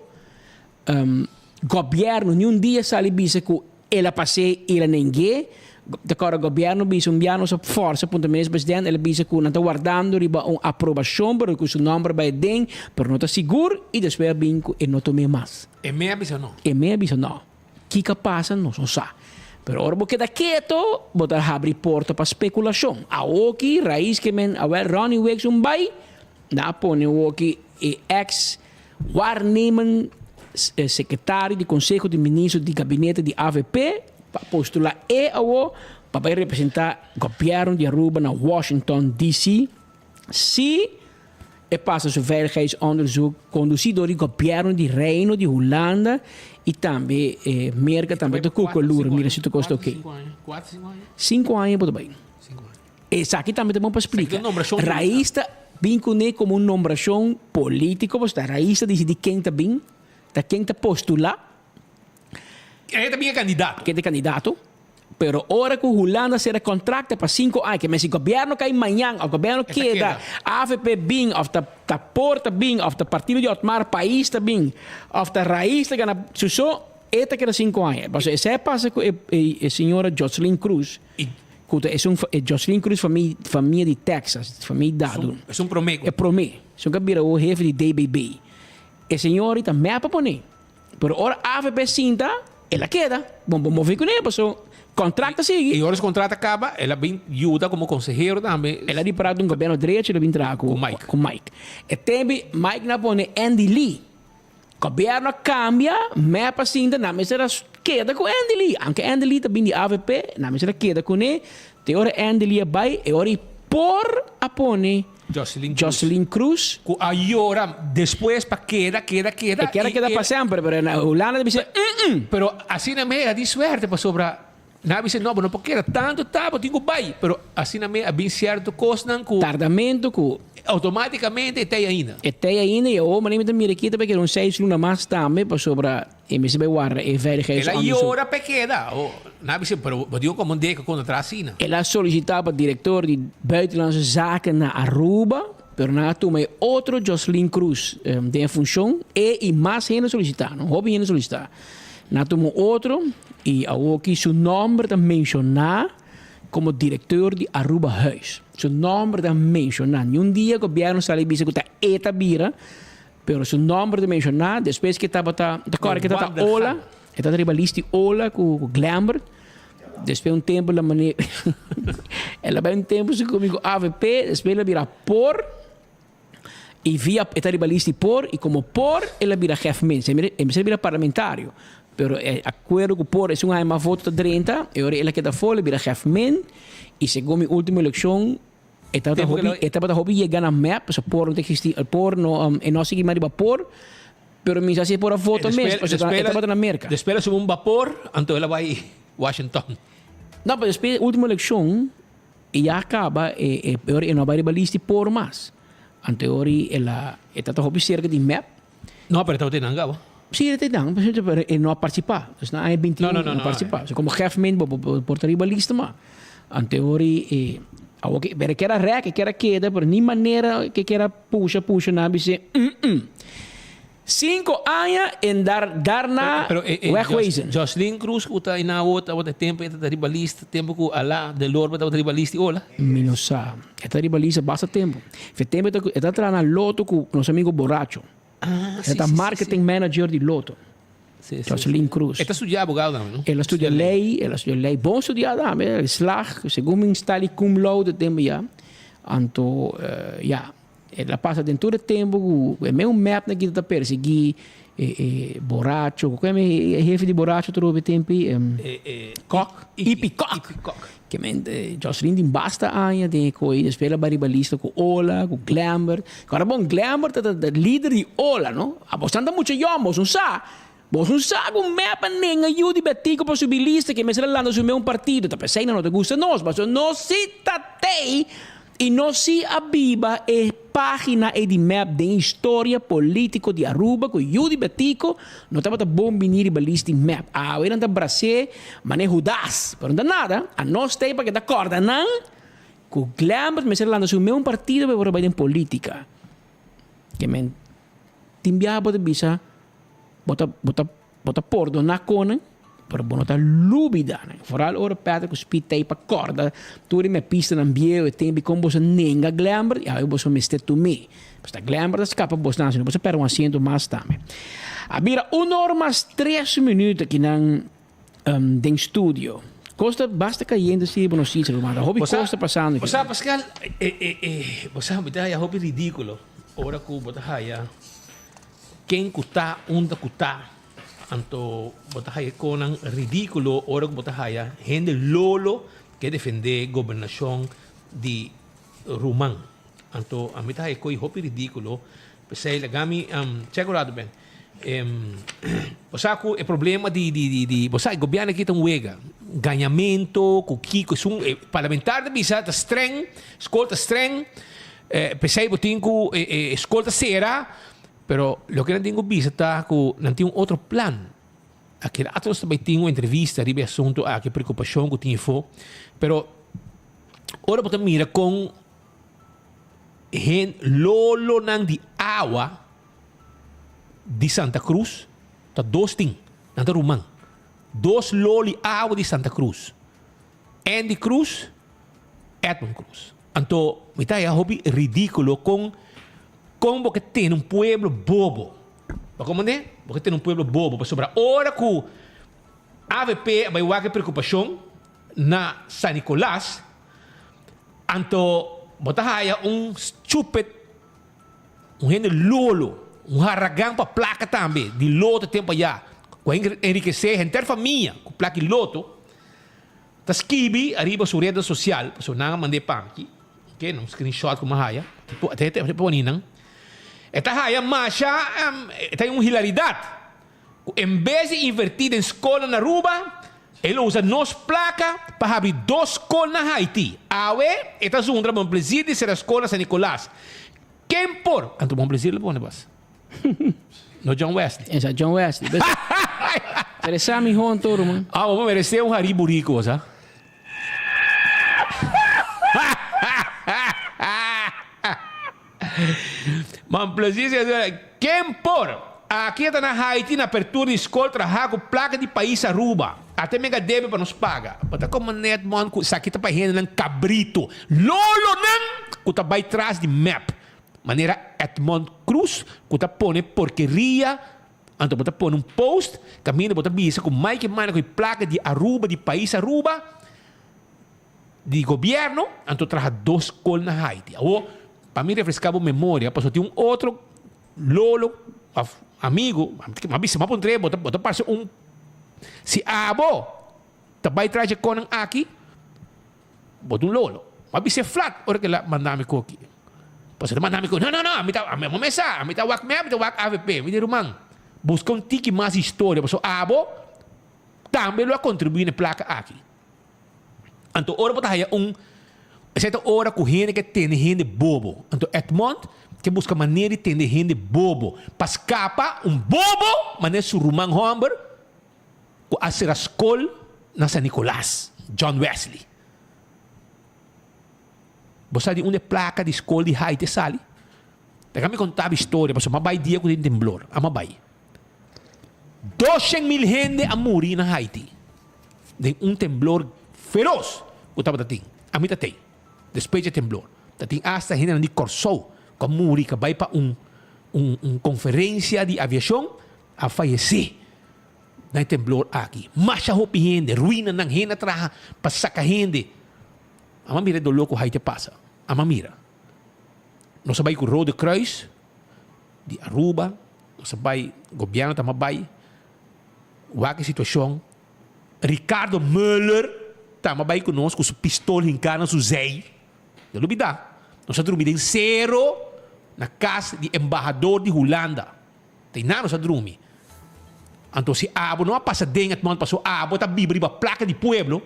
Gobierno ni un dia sali bisa cu el a pas'é y el a neng'é. Ta kòrda gobierno bisa un bia nos a forsa puntra minister president el a bisa cu nan ta wardando riba un aprobacion pero cu su nomber bai aden pero no ta sigur y despues a bin cu e no tum'é mas. E me a bisa no. E me a bisa no. Kiko a pasa nos no sa. Pero ora bo keda keto bo ta habri porta pa speculacion. Awoki raiz ke men awel Ronnie Wicks un bai nan a pone awoki e ex Waarnemend secretario di Conseho di Ministro di Gabinete di avp pa postula e awo pa bay representa Gobierno di Aruba na Washington DC si e pasa su veiligheidsonderzoek conduci door di Gobierno di Reino di Hulanda y tambe Merca tambe ta cuco lura mira si tur cos ta ok. Cinco aña bo ta bay. Esaki tambe ta bon pa splika. Rais ta bin kuné komo un nombrashon polítiko, pasobra ta rais ta disidí ken ta bin, ta ken ta postulá. Ken ta bin e kandidato. Ken ta e kandidato. Pero ora cu Hulanda cera contracto pa cinco aña, ke men si gobierno cay mañan of gobierno keda, avp bin of ta ta por ta bin of ta partido di Otmar Pais ta bin of ta Raiz ta gana su so, e ta keda cinco aña. Pasobra esey a pasa cu e e señora Jocelyn Cruz, cu ta esun e Jocelyn Cruz famia famia di Texas, famia Dadu. Esun prome cu. E prome. Esun cu a bira awor hefe di DBB. E señora ta mep a pone. Pero ora avp sinta, el a keda. Bon, bo move kuné, paso contract ta sigui. I ora su contract a kaba, el a bin yuda komo konsehero tambe. El a ripará den gobierno drechi, el a bin traha ku Mike. Ku Mike. E tempi Mike na pone Andy Lee. Gobierno a kambia, mep a sinta, nan mester a keda ku Andy Lee. Aunke Andy Lee ta bin di avp, nan mester a keda kuné. Te ora Andy Lee a bai, e ora ei por a pone Jocelyn Cruz. Jocelyn Cruz. Cu a yora despues pa keda, keda, keda. E kier a keda pa semper, pero na Hulanda ta bisa, mm-mm. Pero asina mey a di suerte pasobra nan a bisa no, bo no por keda tanto ta, bo tin cu bay. Pero asina mey a bin cierto cosnan cu. Tardamento cu. Automaticamente e tey ainda. E tey ainda y awor manera mi ta mira aki ta bay keda un seis luna mas tambe pasobra. E mester bai warda e El a veiligheidsonderzoek. yora p'e keda. O, nan a bisa, pero bo dico como un deka con atrás asina. El a solicita pa director di Buitenlandse Zaken na Aruba, pero nan a tuma e otro Jocelyn Cruz den e funcion. E y mas hende a solicita, no? Hopi hende a solicita. Nan a tuma un otro y awoki su nomber ta menciona como director di Arubahuis. Su nomber ta menciona. Ni un dia gobierno sali bisa cu ta e ta bira. Pero su nomber ta menciona despues ke tabata ta kòrda ke tabata Ola, e tabata riba list di Ola ku Glambert. Despues un tempo la mane el a bai un tempo su komi ku avp, despues el a bira por y via e ta riba list di por y komo por el a bira gef mens. E mester a bira parlamentario, pero e akuerdo ku por esun haña mas voto ta drenta e ora el a keda afó el a bira gef men y segun mi ultimo elekshon E tabata Tempo hopi, que lo- e tabata hopi yega na mep, pasobra por no ta existi, el por no, um, e no a sigui mas riba por, pero mi sa si e por a vota mes, pasobra e tabata na Merca. Despues el a subi un bapor, anto el a bai Washington. No, pero despues e ultimo eleccion, e ya a caba, e, e, e no a bai riba lista di por mas. Anto e ora el a, e tabata hopi cerca di mep. No, pero e tabata einan caba. Sí, e tabata einan, pero e no a participa. Dus na aña 21 No, no, no, e no a no, participa. So, como gef men bo, bo, bo por ta riba lista ma. Anto e ora e, awor ke, pero e kier a rek, e kier a keda, pero ni manera ke kier a pusha, pusha, nan a bis'é, mm-mm. Cinco aña en dar, daarna Pero, pero, e, e, wegwezen. Jocelyn Cruz ku ta einan awor tabata e tempo e ta riba lista, tempo ku Ala Delorme tabata riba lista i hola. Mi no sa. E ta riba lista basta tempo. Fe tempo e ta, e ta traha na Lotto ku nos amigo Boracho. Ah, E ta marketing manager di Lotto. Jocelyn Cruz. E ta studia abogado tambe, no? El a studia ley, el a studia ley. Bon studia tambe, el slag, segun mi stali cum laude tempo ya. Anto, ya, el a pasa den tur e tempo ku e meun mep nan kita ta persegui e e boracho, ku e e hefe di boracho trobe tempo ei? Kok, Ipi Kok. Ke men Jocelyn tin basta aña den e koe, despues el a bai riba lista ku Ola, ku Glambert. Kòrda bon, Glambert ta ta lider di Ola, no? Abos nan ta mucha yòn, bos no sa. Bos no sa ku mep a nenga yu di Betico pa subi lista, ke mester a lanta su meun partido. Ta p'esei nan no ta gusta nos, pasobra nos si ta tei i nos si a biba e pagina ei di mep den historia politico di Aruba cu yu di Betico no tabata bon bini riba list di mep. Awe nan ta bras'é mane Judas, pero no ta nada. Anos ta ei pa keda corda nan cu Glambert mester lanta su meun partido pa e por a bay den politica. Ke men tin biaha bo ta bisa bo ta bo ta Bo ta pordoná konan, pero bo no ta lubidá nan. Foral ora Patrick ku Speed ta ei pa kòrda tur e mepistanan bieu e tempu i kon boso nenga Glembert i awe boso mester tum'é. Pasobra ta Glembert a skapa bosnan, si no boso a pèrdè un asiento mas tambe. A bira un or mas tres minüt akinan den studio. Kos ta basta kayente si bo no sinsa ruman. Ta hopi kos ta pasando aki. Bo sa Pascal, bo sa mi ta haya hopi ridíkulo ora ku bo ta haya. Ken ku ta, unda ku ta. Anto bo ta haya konan ridíkulo ora ku bo ta haya hende lolo ke defendé gobernashon di ruman. Anto ami ta haya ko'i hopi ridíkulo. P'esei laga mi chèk un ratu ben. Bo sa ku e problema di di di bo sa e gobièrnu aki ta un wega. Gañamentu ku kiko esun e parlamentario ta bisa ta strèng, skol ta strèng. P'esei bo tin ku e skol ta sera. Pero loke nan tin ku bisa ta ku nan tin un otro plan. Aki rato nos ta bai tin un entrevista riba e asunto aki, preocupacion cu tin efo. Pero ora bo ta mira con hen lolonan di awa di Santa Cruz ta dos tin, nan ta ruman. Dos loli awa di Santa Cruz. Andy Cruz, Edmund Cruz. Anto mi ta haya hopi ridiculo con con bo ke tene un pueblo bobo. Bo comprende? Bo ke tene un pueblo bobo pasobra ora cu avp a bay wak e preocupacion na San Nicolas anto bo ta haya un stupid un hende lolo, un haragan pa placa tambe di loto tempo aya cu a enriquece henter famia cu placa di loto. Ta skibi ariba su reda sosial, pasobra nan a mand'é pa aki, oke, un screenshot ku mi a haya, ta pone nan. E ta haya masha, e ta un hilaridat, ku en bes di invertí den skolnan na Aruba, e lo usa nos plaka pa habri dos skol na Haiti. Awe e ta zundra Bon Plezir di sera skol na San Nicolas. Ken por? Anto Bon Plezir lo pone bas. No John Wesley. Esa John Wesley. Pero esa mi honto, ruman. Ah, bo merece un hari burico, sa. Man plezier se Ken por? Aki ta na Haiti na apertura di skol traha ku plaka di pais Aruba. Ate mega debe pa nos paga. Bo ta komo net man ku esaki ta pa hendenan kabrito. Lolonan ku ta bai tras di mep. Manera Edmond Cruz cu ta pone porkeria, anto bo ta pone un post caminda bo ta bisa cu Mike Eman a coge placa di Aruba, di pais Aruba, di gobierno, anto traha dos scol na Haiti. Awor, pa mi refresca bo memoria, pasobra tin un otro lolo of amigo, mi a bisa, mi a puntra e, bo ta parce un, si abo ta bay tras dje conan aki, Bo ta un lolo. Mi a bis'é flat ora ku el a manda mi koki. Pasobra el a manda mi koki, no, no, no, ami ta, ami a mesa, ami ta wak mep, mi ta wak avp. Mi di, Ruman, buska un tiki mas historia, pasobra abo tambe lo a kontribuí na e plaka aki. Anto ora bo ta haya un, esei ta ora ku hende ke tende hende bobo. Anto Edmond ke buska manera di tende hende bobo pa skapa un bobo manera su ruman hòmber. Ku a sera skol na San Nicolas, John Wesley. Bo sa di unda e plaka di skol di Haiti a sali? Laga mi konta bo historia pasobra mi a bai dia ku tin temblor. Amo a bai. Doshen mil hende a muri na Haiti den un temblor feros ku tabata tin. Ami ta tei. Despues dje temblor. Ta tin asta hendenan di Kòrsou ku a muri ku a bai pa un un konferensia di aviashon a fayesé. Na e temblor aki, masha hopi hende, ruinanan, hende a traha pa saka hende. Amo a mira e dolor ku Haiti a pasa. Amo a mira. Nos a bai ku Rode Kruis di Aruba, nos a bai, gobièrnu ta bai wak e situashon. Ricardo Muller tamba bai ku nos ku su pistol hinká na su zij. No lubidá, nos a drumi den sero na kas di embahador di Hulanda. Ta i nan nos a drumi. Anto si abo no a pasa den et mond paso abo ta biba riba plaka di pueblo,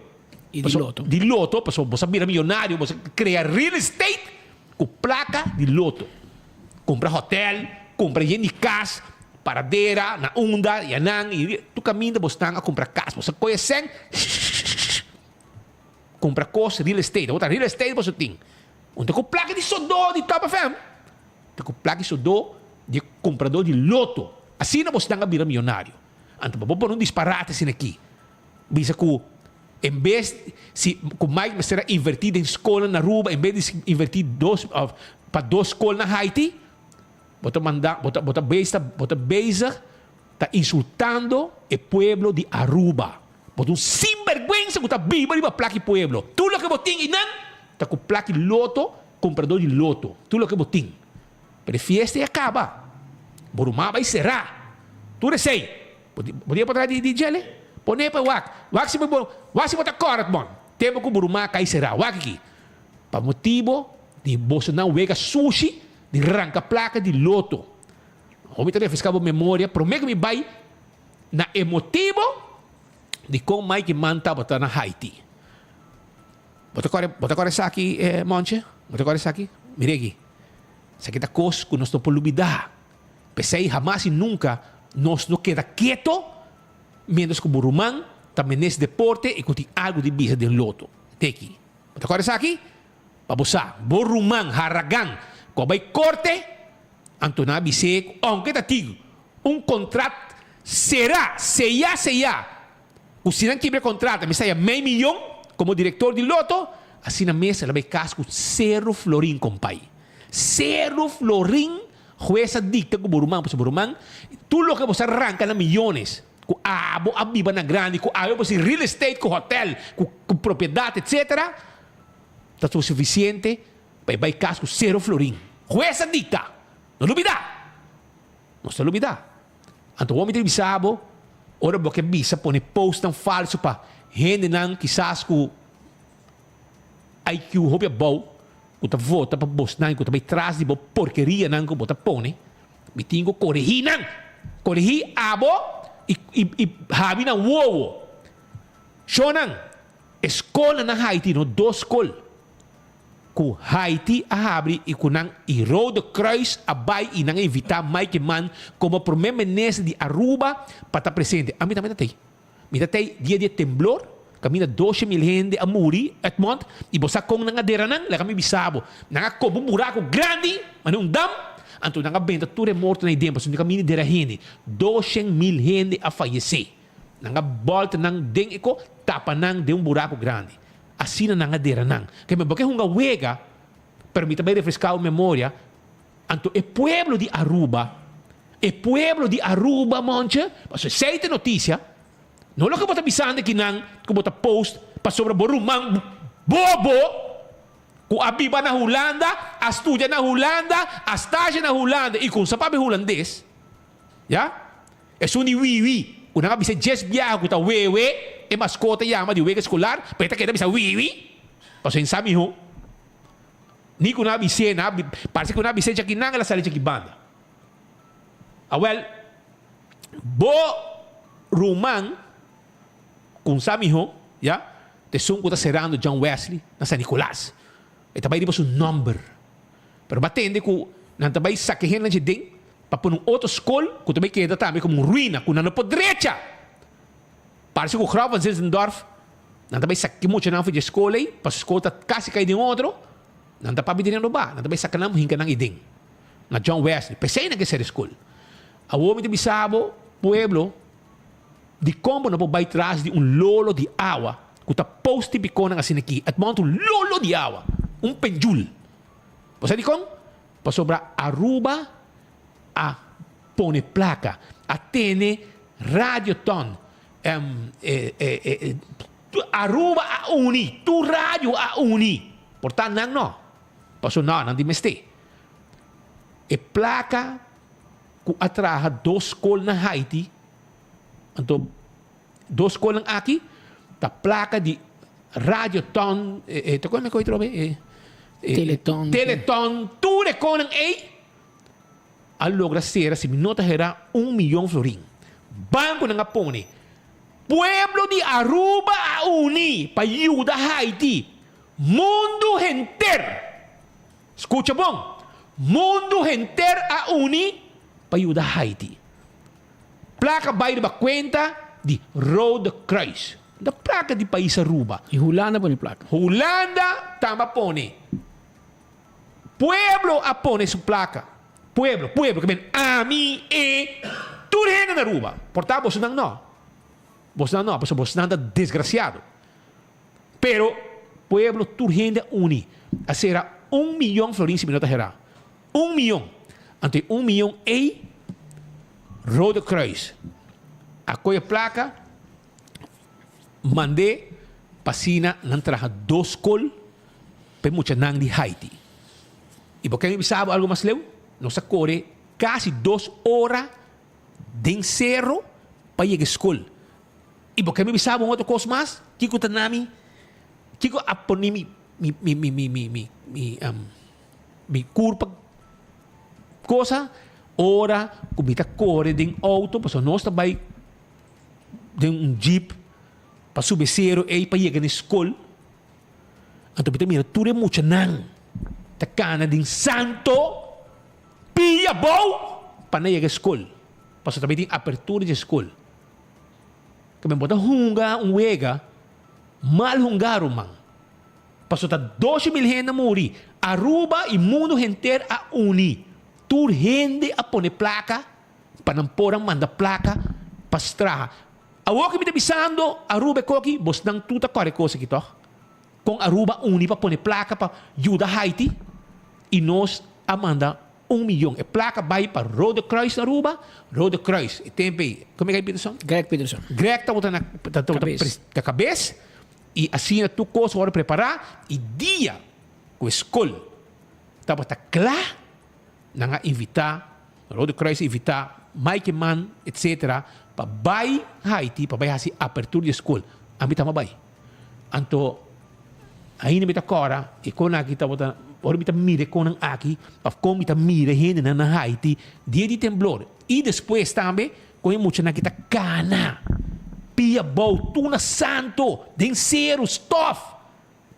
I di loto. Di loto, paso bo sa bira miyonario, bo sa krea real estate ku plaka di loto. Kumpra hotel, kumpra yen di kas, paradera, na unda, yanan, i tur kaminda bo stan a kumpra kas. Bo sa kohe sèn, kumpra kos real estate. Awor ta real estate boso tin. Un ta ku plaka di sodó di Top FM. Ta ku plaka di sodó di e kumpradó di loto. Asina bosnan a bira miyonario. Anto pa bo pone un disparate asina aki, bisa ku en bes si ku Mike mester a invertí den skolnan na Aruba en bes di invertí dos òf pa dos skol na Haiti, bo ta manda bo ta bo ta bezig bo ta bezig ta insultando e pueblo di Aruba. Bo ta un sinbergwensa ku ta biba riba plaki pueblo. Tur loke bo tin einan ta ku plaki loto, kumpradó di loto. Tur loke bo tin. Pero e fiesta ya kaba. Bo ruman a bai será. Tur esei. Bo tin e patras di djele? Pone pa wak. Wak si bo wak si bo ta kòrèt bon. Tempu ku bo ruman a kai será. Wak aki. Pa motibo di bosonan wega sushi di ranka plaka di loto. Awor mi ta refreská bo memoria promé ku mi bai na e motibo di kon Mike Mann tabata na Haiti. Bo ta kòrda, bo ta kòrda esaki, Monche? Bo ta kòrda esaki? Mira aki. Esaki ta kos ku nos no por lubidá. P'esei hamas i nunka nos no keda keto. Mientras ku bo ruman ta menes deporte i ku tin algu di bisa den loto. Teki. Bo ta kòrda esaki? Pa bo sa, bo ruman haragan ku a bai korte, anto nan a bis'é ku ounke ta tin un kontrat será, seyá seyá, ku si nan kibra e kontrat a mester haya mei miyon komo direktor di loto, asina mes el a bai kas ku sero florin, kompai. Sero florin Hues a dicta cu bo ruman, pasobra bo ruman, tur loke bo sa ranca na miyones, cu abo a biba na grandi, cu awe bo sin real estate, cu hotel, cu cu propiedad, etc. Ta suficiente pa e bay cas cu cero florin. Hues a dicta! No lubida! Nos ta lubida. Anto wou mi ta bisa bo, ora bo ke bisa pone postnan falso pa hendenan kisas cu IQ hopi abou ku ta vota pa bosnan i ku ta bai tras di bo porkerianan ku bo ta pone, mi tin ku korehí nan. Korehí abo i i i habi nan wowo. Shonnan, e skolnan na Haiti no dos skol ku Haiti a habri i ku nan i Rode Kruis a bai i nan a invitá Mike Eman komo promé minister di Aruba pa ta presente. Ami tambe ta tei. Mi ta tei dia di e temblor, kaminda doshe mil hende a muri, Edmond, i bo sa kon nan a dera nan? Laga mi bisa bo, nan a koba un buraku grandi, manera un dam, anto nan a benta tur e mortonan ei den, pasobra no kaminda dera hende. Doshen mil hende a fayesé. Nan a bòlta nan den e ko, tapa nan den un buraku grandi. Asina nan a dera nan. Ke mi bo ke hunga wega, pero mi ta bai refreská bo memoria, Anto e pueblo di Aruba, e pueblo di Aruba monche, pasobra esei ta e noticia, no loke bo ta bisando akinan ku bo ta post pasobra bo ruman bobo ku a biba na Hulanda, a studia na Hulanda, a stage na Hulanda i ku sa papia hulandes, ya, esun di wiwi ku nan a bisa djes biaha ku ta wewe, e maskota yama di wega eskolar, pero e ta keda bisa wiwi, pasobra e sa miho. Ni ku nan a bis'é, nan a parse ku nan a bis'é djaki nan, el a sali djaki banda. Awèl, bo ruman kumsa mihó, ya, ta esun ku ta serando John Wesley na San Nicolas. E ta bai riba su nòmber. Pero bo a tende ku nan ta bai saka e hendenan dje den pa pone un otro skol ku ta bai keda tambe komo un ruina ku nan no por drecha. Parse ku Graf van Zinzendorf Nan ta bai saka ki muchanan for dje skol ei, pasobra skol ta kasi kai den otro, nan ta papia di renobá, nan ta bai saka nan hinka nan ei den, na John Wesley. P'esei nan ke sera e skol. Awor mi ta bisa bo, pueblo, dikon bo no por bai tras di un lolo di awa ku ta post tipikonan asina aki? Et mount un lolo di awa, un penjul. Bo sa dikon? Pasobra Aruba a pone plaka, a tene radioton, Aruba a uni, tur radio a uni. Por ta nan no, paso no, nan tin mester. E plaka ku a traha dos skol na Haiti, anto dos skolnan aki ta plaka di Radioton, ta kon mi koe trobe? Teleton. Teleton, tur e konan ei. A logra sera si mi no ta hera un miyon florin. Banconan a pone. Pueblo di Aruba a uni pa yuda Haiti. Mundo henter, scucha bon, mundo henter a uni pa yuda Haiti. Placa bay riba cuenta di Rode Kruis. No ta placa di pais Aruba. Y Hulanda pone placa. Hulanda tamba pone. Pueblo a pone su placa. Pueblo, pueblo, ke men ami, e, tur hende na Aruba. Por ta bosonan no. Bosonan no, pasobra bosonan ta desgraciado. Pero pueblo, tur hende a uni. A sera un miyon florin si mi no ta hera. Un miyon. Anto e un miyon ey, Rode Kruis a koe e placa, mand'é pa asina nan traha dos skol pa e muchanan di Haiti. I bo ke mi bisa bo algu mas leu? Nos a kore kasi dos ora den sero pa yega e skol. I bo ke mi bisa bo un otro kos mas? Kiko ta na mi? Kiko a pone mi mi mi mi mi mi mi mi mi kurpa kosa ora ku mi ta kore den outo pasobra nos ta bai den un jeep pa subi e sero ei pa yega na e skol. Anto mi ta mira tur e muchanan ta kana den santo pia abou pa nan yega e skol, pasobra tabata tin apertura di e skol. Ke men bo ta hunga un wega mal hungá ruman. Paso ta doce mil hende a muri. Aruba y mundo henter a uni. Tur hende a pone placa pa nan por a manda placa pa straha. Awor ke mi ta bisando Aruba e koki, bosnan tur ta kore kos aki tog? Kon Aruba a uni pa pone placa pa yuda Haiti y nos a manda un miyon. E placa bay pa Rode Kruis na Aruba, Rode Kruis e tempo ey, como e kai Peterson? Greg Peterson. Greg tabata na Cabes. ta cabes y asina tur cos a worde prepara y dia cu e scol tabata cla nan a invita, Rode Kruis a invita Mike Eman etc. Pa bay Haiti pa bay haci apertura di e scol. Ami tamba bay. Anto ainda mi ta kòrda e kon aki tabata ora mi ta mira e konnan aki òf kon mi ta mira e hendenan na Haiti dia di temblor i despues tambe kon e muchanan aki ta kana pia bou tur na santo den seru stòf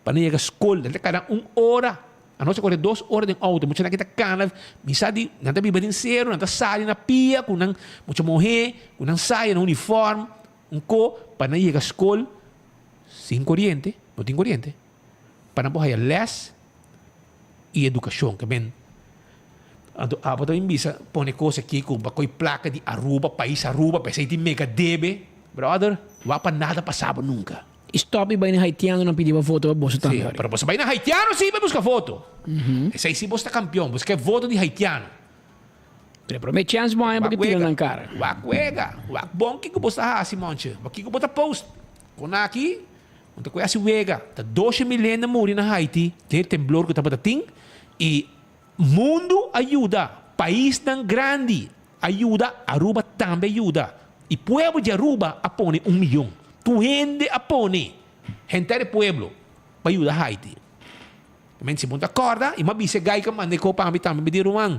pa nan yega skol nan ta kana un ora anos ta kore dos ora den outo muchanan aki ta kana mi sa di nan ta biba den seru nan ta sali na pia ku nan mucha muhé ku nan saya nan uniform. Un ko pa nan yega skol sin koriente, no tin koriente, pa nan por haya les i edukashon. Ke men, anto abo ta bin bisa pone kos aki ku bo a koi plaka di Aruba, pais Aruba, p'esei tin mega debe. Brother, wak pa nada pasa bo nunka. I stop i bai na haitianonan pidi bo voto pa boso tambe Sí, ori. pero boso bai na haitiano sí pa buska voto. Esei sí boso ta kampion, boso ke voto di haitiano. Pero e prome chèns bo haña bo ke tira nan kara. Wak wega, wak bon kiko bo sta hasi monche, wak kiko bo ta post. Kon aki, bo ta koe hasi wega. Ta doshe mil hende a muri na Haiti den e temblor ku tabata tin i mundu a yuda, paisnan grandi a yuda, Aruba tambe a yuda. I pueblo di Aruba a pone un miyon. Tur hende a pone, henter e pueblo, pa yuda Haiti. Men si bo ta kòrda, i m'a bisa e gai ku a manda e kopa ami tambe, mi di, Ruman,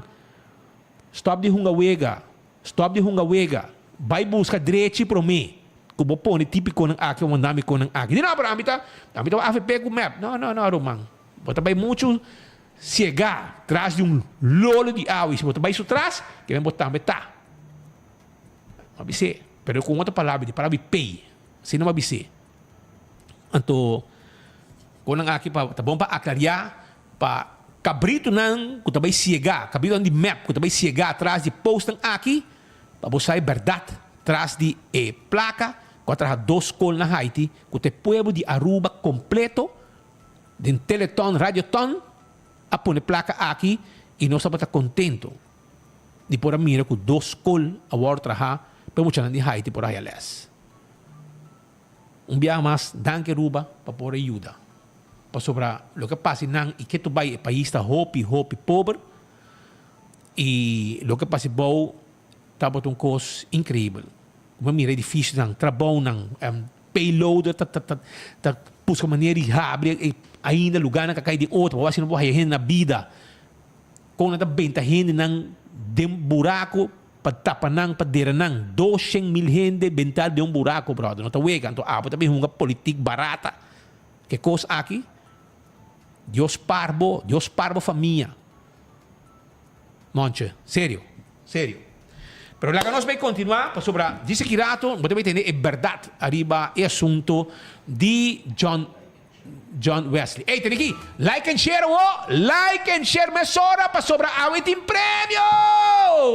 stòp di hunga wega, stòp di hunga wega, bai buska drechi promé ku bo pone típikonan aki òf manda mi konan aki. Di, No, pero ami ta, ami ta avp ku mep. No, no, no, ruman, bo ta bai muchu siegá tras di un lolo di awa, i si bo ta bai su tras, ke men bo tambe ta. M'a bis'é, pero ku un otro palabra, di palabra di pei, asina m'a bis'é. Anto konan aki pa ta bon pa aklariá pa kabritunan ku ta bai siegá, kabritunan di mep ku ta bai siegá tras di postnan aki, pa bo sa e bèrdat tras di e plaka ku a traha dos skol na Haiti ku ta e pueblo di Aruba kompleto den Teleton, Radioton a pone plaka aki i nos tabata kontento di por a mira ku dos skol a wòrdu trahá pa e muchanan di Haiti por a haya lès. Un biaha mas danki Aruba pa por a yuda. Pasobra loke a pasa nan y ketu bay e pais ta hopi hopi pober y loke a pasa bou tabata un cos increibel. Bo a mira edificionan, trabounan, payloader ta ta ta busca manera di habri ainda lugarnan ka cay den otro pa bo asina bo haya hende na bida. Con nan ta benta hendenan den buraco Pa tapa nan, pa dera nan. Doshen mil hende bentá den un buraco, brother. No ta wega. Anto abo ta bin hunga politik barata. Ke kos aki? Dios par bo. Dios par bo famia. Monche, serio. Serio. Pero laga nos bay continua, pasobra djis aki rato bo ta bay tende e berdad ariba e asunto di John John Wesley. Ey, tene aki. Like and share awo. Like and share mesora pasobra awe tin premio!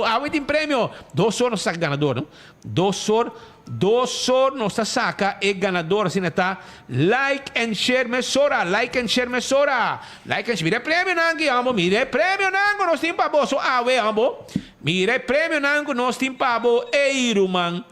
Awe tin premio. Dos or nos ta saca ganador, no? Dos or, dos or nos ta saca e ganador. Asina ta. Like and share mesora. Like and share mesora. Like and share. Mira e premionan aki, hombo. Mira e premionan cu nos tin pa boso awe, hombo. Mira e premionan cu nos tin pa bo. Ey, ruman.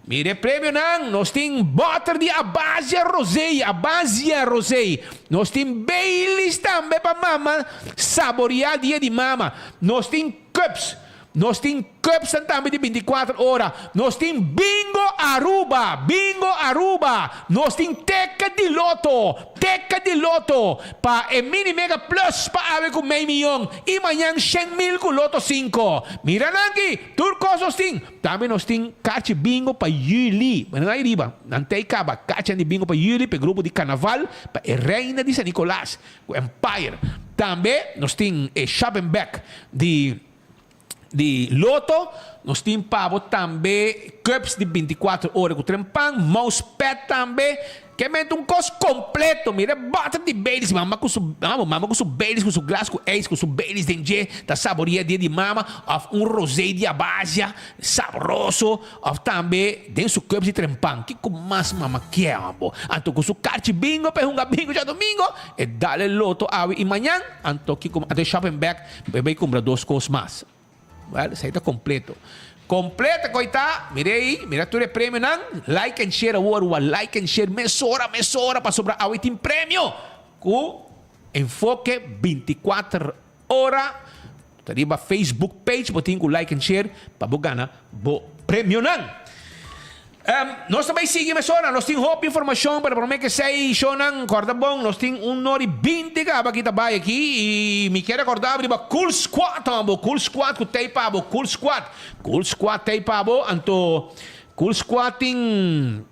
Mira e premionan, nos tin bòter di Abasia Rosé, Abasia Rosé. Nos tin Baileys tambe pa mama saboriá dia di mama. Nos tin cups, nos tin cupsnan tambe di bintikuater ora. Nos tin Bingo Aruba, Bingo Aruba. Nos tin teka di loto, teka di loto pa e Mini Mega Plus pa awe ku mei miyon i mañan shen mil ku Loto sinku. Mira nan aki, tur kos nos tin. Tambe nos tin karchi bingo pa juli. Bueno, nan riba. Nan ta e kaba karchinan di bingo pa juli pa e grupo di karnaval pa e Reina di San Nicolas ku Empire. Tambe nos tin e shopping bag di. di Lotto, nos tin pa bo tambe cups di binticuater ora cu trempan, mouse pad tambe. Ke mente un kos kompleto, mira e bòter di Baileys, mama ku su mama, mama ku su Baileys ku su glas ku ijs ku su Baileys den dje ta saboria dia di mama òf un rosé di Abasia sabroso òf tambe den su cups di trempan, kiko mas mama kier bo? Anto ku su karchi bingo pa e hunga bingo djadomingo e dal e loto awe i mañan, anto kiko anto e shopping bag e bai kumpra dos kos mas. Well, esei ta completo. Completo koe ta, mira ei, mira tur e premionan. Like and share awor, wa like and share mesora, mesora, pasobra awe tin premio ku Enfoke binticuater ora. Ta riba Facebook page bo tin ku like and share pa bo gana bo premionan. Nos ta bay sigui mesora, nos tin hopi informacion, pero prome ke esey shownan corda bon, nos tin un ora y binti caba aki ta bay aki y mi kier recorda bo riba Cool Squad hombo, Cool Squad cu tey pa bo, Cool Squad, Cool Squad tey pa bo, anto Cool Squad tin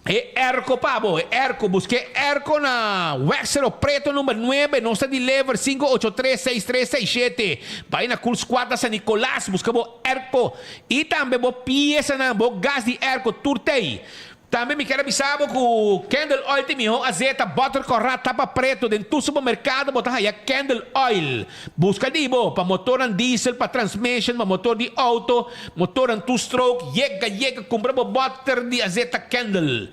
e airco pa bo, e airco, busca e airco na Wexero Preto number nuebe, nos ta deliver 583 6367, bay na Cool Squad na San Nicolas, busca bo airco. I tambe bo piesanan, bo gas di airco tur t'ei. Tambe mi kier a bisa bo ku Candle Oil ta e mihó azeta, butter kòrá, tapa preto. Den tur supermerkado bo ta haya Candle Oil. Buska di bo pa motornan diesel, pa transmission, pa motor di auto, motornan two stroke. Yega, yega kumpra bo butter di azeta Candle.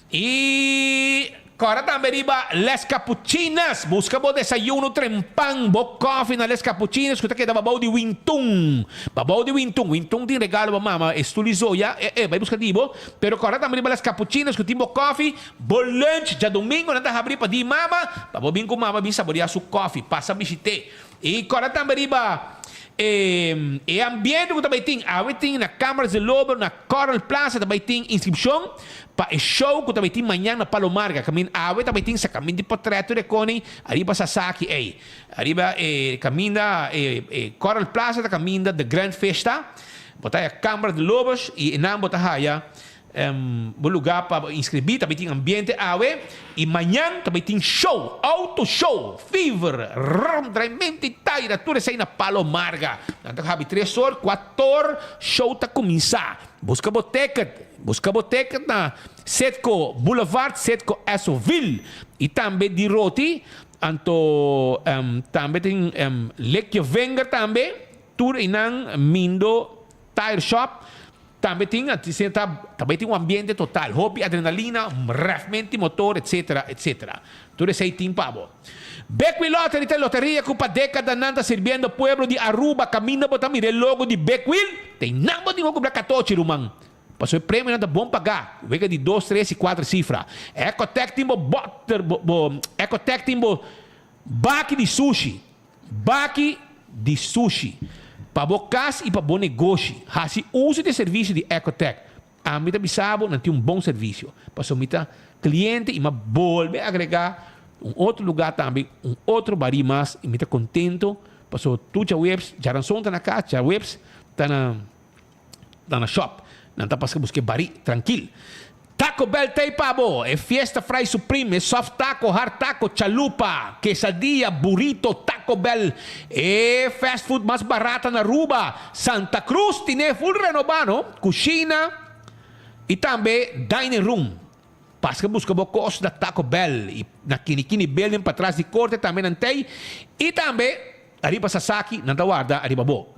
I. Kòrda tambe riba Les Capuchinas. Buska bo desayuno trempan, bo kòfi na Les Capuchinas ku ta keda babou di Wintun. Babou di Wintun. Wintun tin regalo pa mama, e stoel di zoya, e e, bai buska di bo. Pero kòrda tambe riba Les Capuchinas ku tin bo kòfi, bo lunch. Djadumingu nan ta habri pa di mama, pa bo bin ku mama bin saboreá su kòfi. Pasa bishit'é. I kòrda tambe riba e e ambiente ku ta bai tin. Awe tin na Cámaras de Lobo na Coral Plaza ta bai tin inskripshon pa e show ku ta bai tin mañan na Palo Marga. Kaminda awe ta bai tin sakaminta di potrèt tur e koni ariba Sasaki ei. Ariba e kaminda e e Coral Plaza ta kaminda The Grand Fish ta. Bo ta haya Cámaras de Lobos i einan bo ta haya Bo lugar pa bo inscribi ta bay tin ambiente awe y mañan ta bay tin show, auto show, fever, rum, draimento y taira, tur esey na Palo Marga. Nan ta habi tres or, cuator, show ta cuminsa. Busca bo ticket, busca bo ticket na Citgo Boulevard, Citgo Essoville y tambe di Roti, anto tambe tin Lick Your Vinger tambe, tur eynan Mindo Tire Shop. Tambe tin asina ta tambe tin un ambiente total, hopi adrenalina, refmenti motor etc. Etc. Tur esey tin pa bo. Bekwil Lottery ta e loteria cu pa decadanan ta sirbiendo pueblo di Aruba. Caminda bo ta mira e logo di Bekwil, ta einan bo tin cu cumpra catochi ruman. Pasobra e premionan ta bon paga, wega di dos, tres y cuater cifra. Ecotec tin bo boter bo bo Ecotec tin bo baki di sushi. Baki di sushi. Pa bo kas i pa bo negoshi, hasi uso di e servisio di Ecotec. Ami ta bisa bo, nan tin un bon servisio. Pasobra mi ta kliente i mi a bolbe agregá un otro lugá tambe, un otro barí mas i mi ta kontento pasobra tur djaweps, djaranson ta na kas, djaweps ta na. Ta na shop. Nan ta pasa buska e barí trankil. Taco Bell ta ei pa bo! E Fiesta Fry Supreme, e soft taco, hard taco, chalupa, quesadilla, burrito, Taco Bell, e fast food mas barata na Aruba, Santa Cruz tine full renoba no, cushina y tambe dining room. Pasa buska bo cos na Taco Bell y na Kini Kini Building patras di corte tambe nan ta ei y tambe ariba Sasaki nan ta warda ariba bo.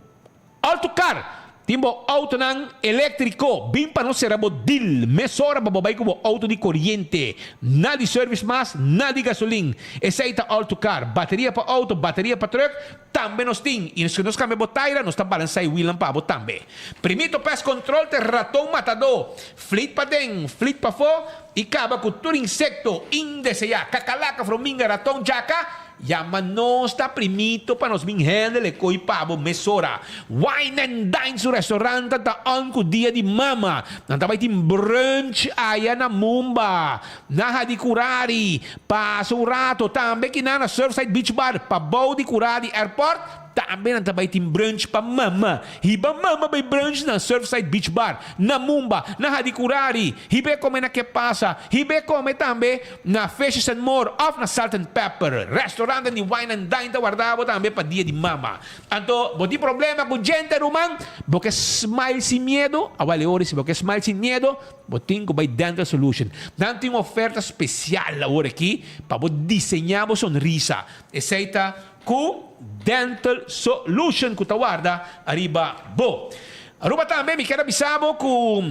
Autocar, Tin bo autonan eléktriko, bin pa nos sera bo deal mesora pa bo bai ku bo auto di koriente. Nada di service mas, nada di gasolin. Esei ta Autocar. Bateria pa auto, bateria pa truck, tambe nos tin. I si nos kambia bo taira, nos ta balansá e wielnan pa bo tambe. Primito Pest Control ta e raton matadó. Flit paden, flit pafó i kaba ku tur insekto indeseá, kakalaka, frominga, raton, djaka. Yama nos ta primito pa nos bin handle e ko'i pa bo mesora. Wine and Dine su restaurant ta on ku dia di mama. Nan ta bai tin brunch aya na Mumba, na Hadicurari. Pasa un rato tambe kinan na Surfside Beach Bar pabou di kura di airport. Tambe nan ta bai tin brunch pa mama. Hiba mama bai brunch na Surfside Beach Bar, na Mumba, na Hadicurari. Hib'é kome na Ke Pasa. Hib'é kome tambe na Fishes and More òf na Salt and Pepper. Restaurantnan di Wine and Dine ta warda bo tambe pa dia di mama. Anto bo tin problema ku djente ruman? Bo ke smile sin miedo? Awal e ora si bo ke smile sin miedo, bo tin ku bai Dental Solution. Nan tin un oferta spesial awor aki pa bo diseñá bo sonrisa. Esei ta Ku Dental Solution ku ta warda ariba bo. Aruba tambe mi kier a bisa bo ku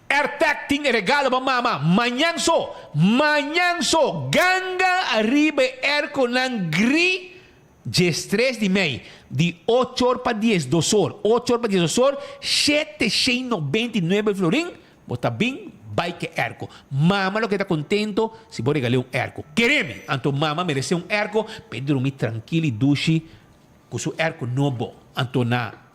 Airtag tin e regalo pa mama mañan so, mañan so ganga ariba e airconan gri diestres di mei di ocho or pa diesdos or, ocho or pa diesdos or, shete shen nobenta i nuebe florin. Bo ta bin bai ke erko. Mama lo keda kontento si bo regal'é un erko. Kere mi! Anto mama meresé un erko pa e drumi trankil i dushi ku su erko nobo. Anto na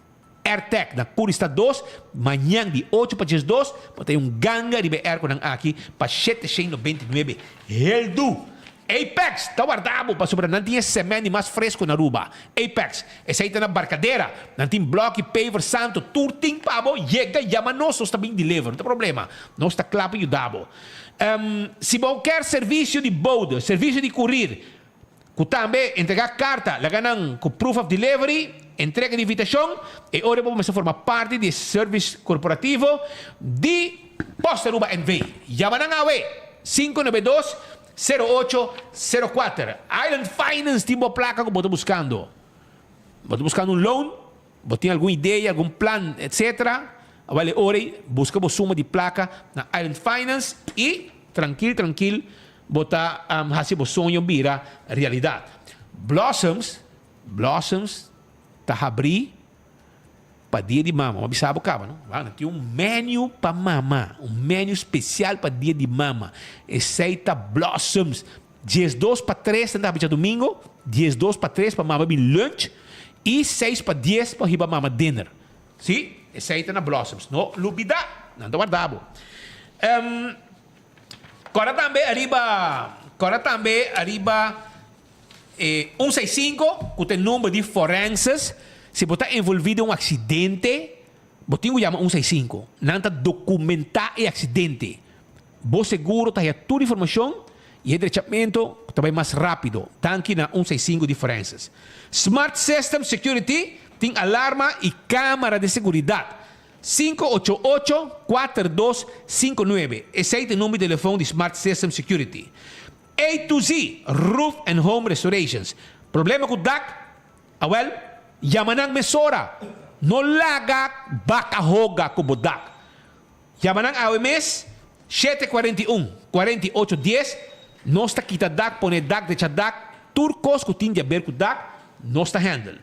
Airtec na Curista dos, mañan di ocho pa diesdos, bo ta hay un ganga riba e erkonan aki pa shete shen 99 heldu. Apex ta warda bo pasobra nan tin e cement di mas fresco na Aruba. Apex, esey ta na Barcadera. Nan tin bloki, paver, santo, tur tin pa bo. Yega, yama nos, nos ta bin deliver. No ta problema. Nos ta cla pa yuda bo. Si bo kier servicio di bode, servicio di courier, cu tambe entrega carta, laga nan cu proof of delivery, entrega di invitacion, e ora bo mester forma parti di e service corporativo di Post Aruba NV. Yama nan awe, 592 0804. Island Finance tin bo plaka ku bo ta buskando. Bo ta buskando un loan, bo tin algun idea, algun plan, etc. Awel e ora ei buska bo suma di plaka na Island Finance i trankil trankil bo ta hasi bo soño bira realidat. Blossoms, Blossoms ta habrí. Pa dia di mama, bo a bisa bo caba no? Wak, nan tin un menu pa mama, un menu special pa dia di mama. Esey ta Blossoms. 12 pa tres nan ta habi djadomingo, 12 pa tres pa mama bin lunch y seis pa dies pa hiba mama dinner. Si, esey ta na Blossoms. No lubida, nan ta warda bo. Cora tambe ariba, cora tambe ariba. E un seis sinku ku ta e number di forenses, si bo ta envolví den un aksidente, bo tin ku yama un seis sinku. Nan ta dokumentá e aksidente. Bo seguro ta haña tur informashon i e drechamentu ta bai mas rápido. Danki na un seis sinku di forenses. Smart System Security tin alarma i kámara di seguridat. 588 4259. Esei ta e number di telefòn di Smart System Security. A to Z Roof and Home Restorations. Problema ku dak? Awel, yama nan mesora. No laga baka hoga ku bo dak. Yama nan awe mes, 7 41, 48 10. Nos ta kita dak, pone dak, drecha dak, tur kos ku tin di aber ku dak, nos ta handle.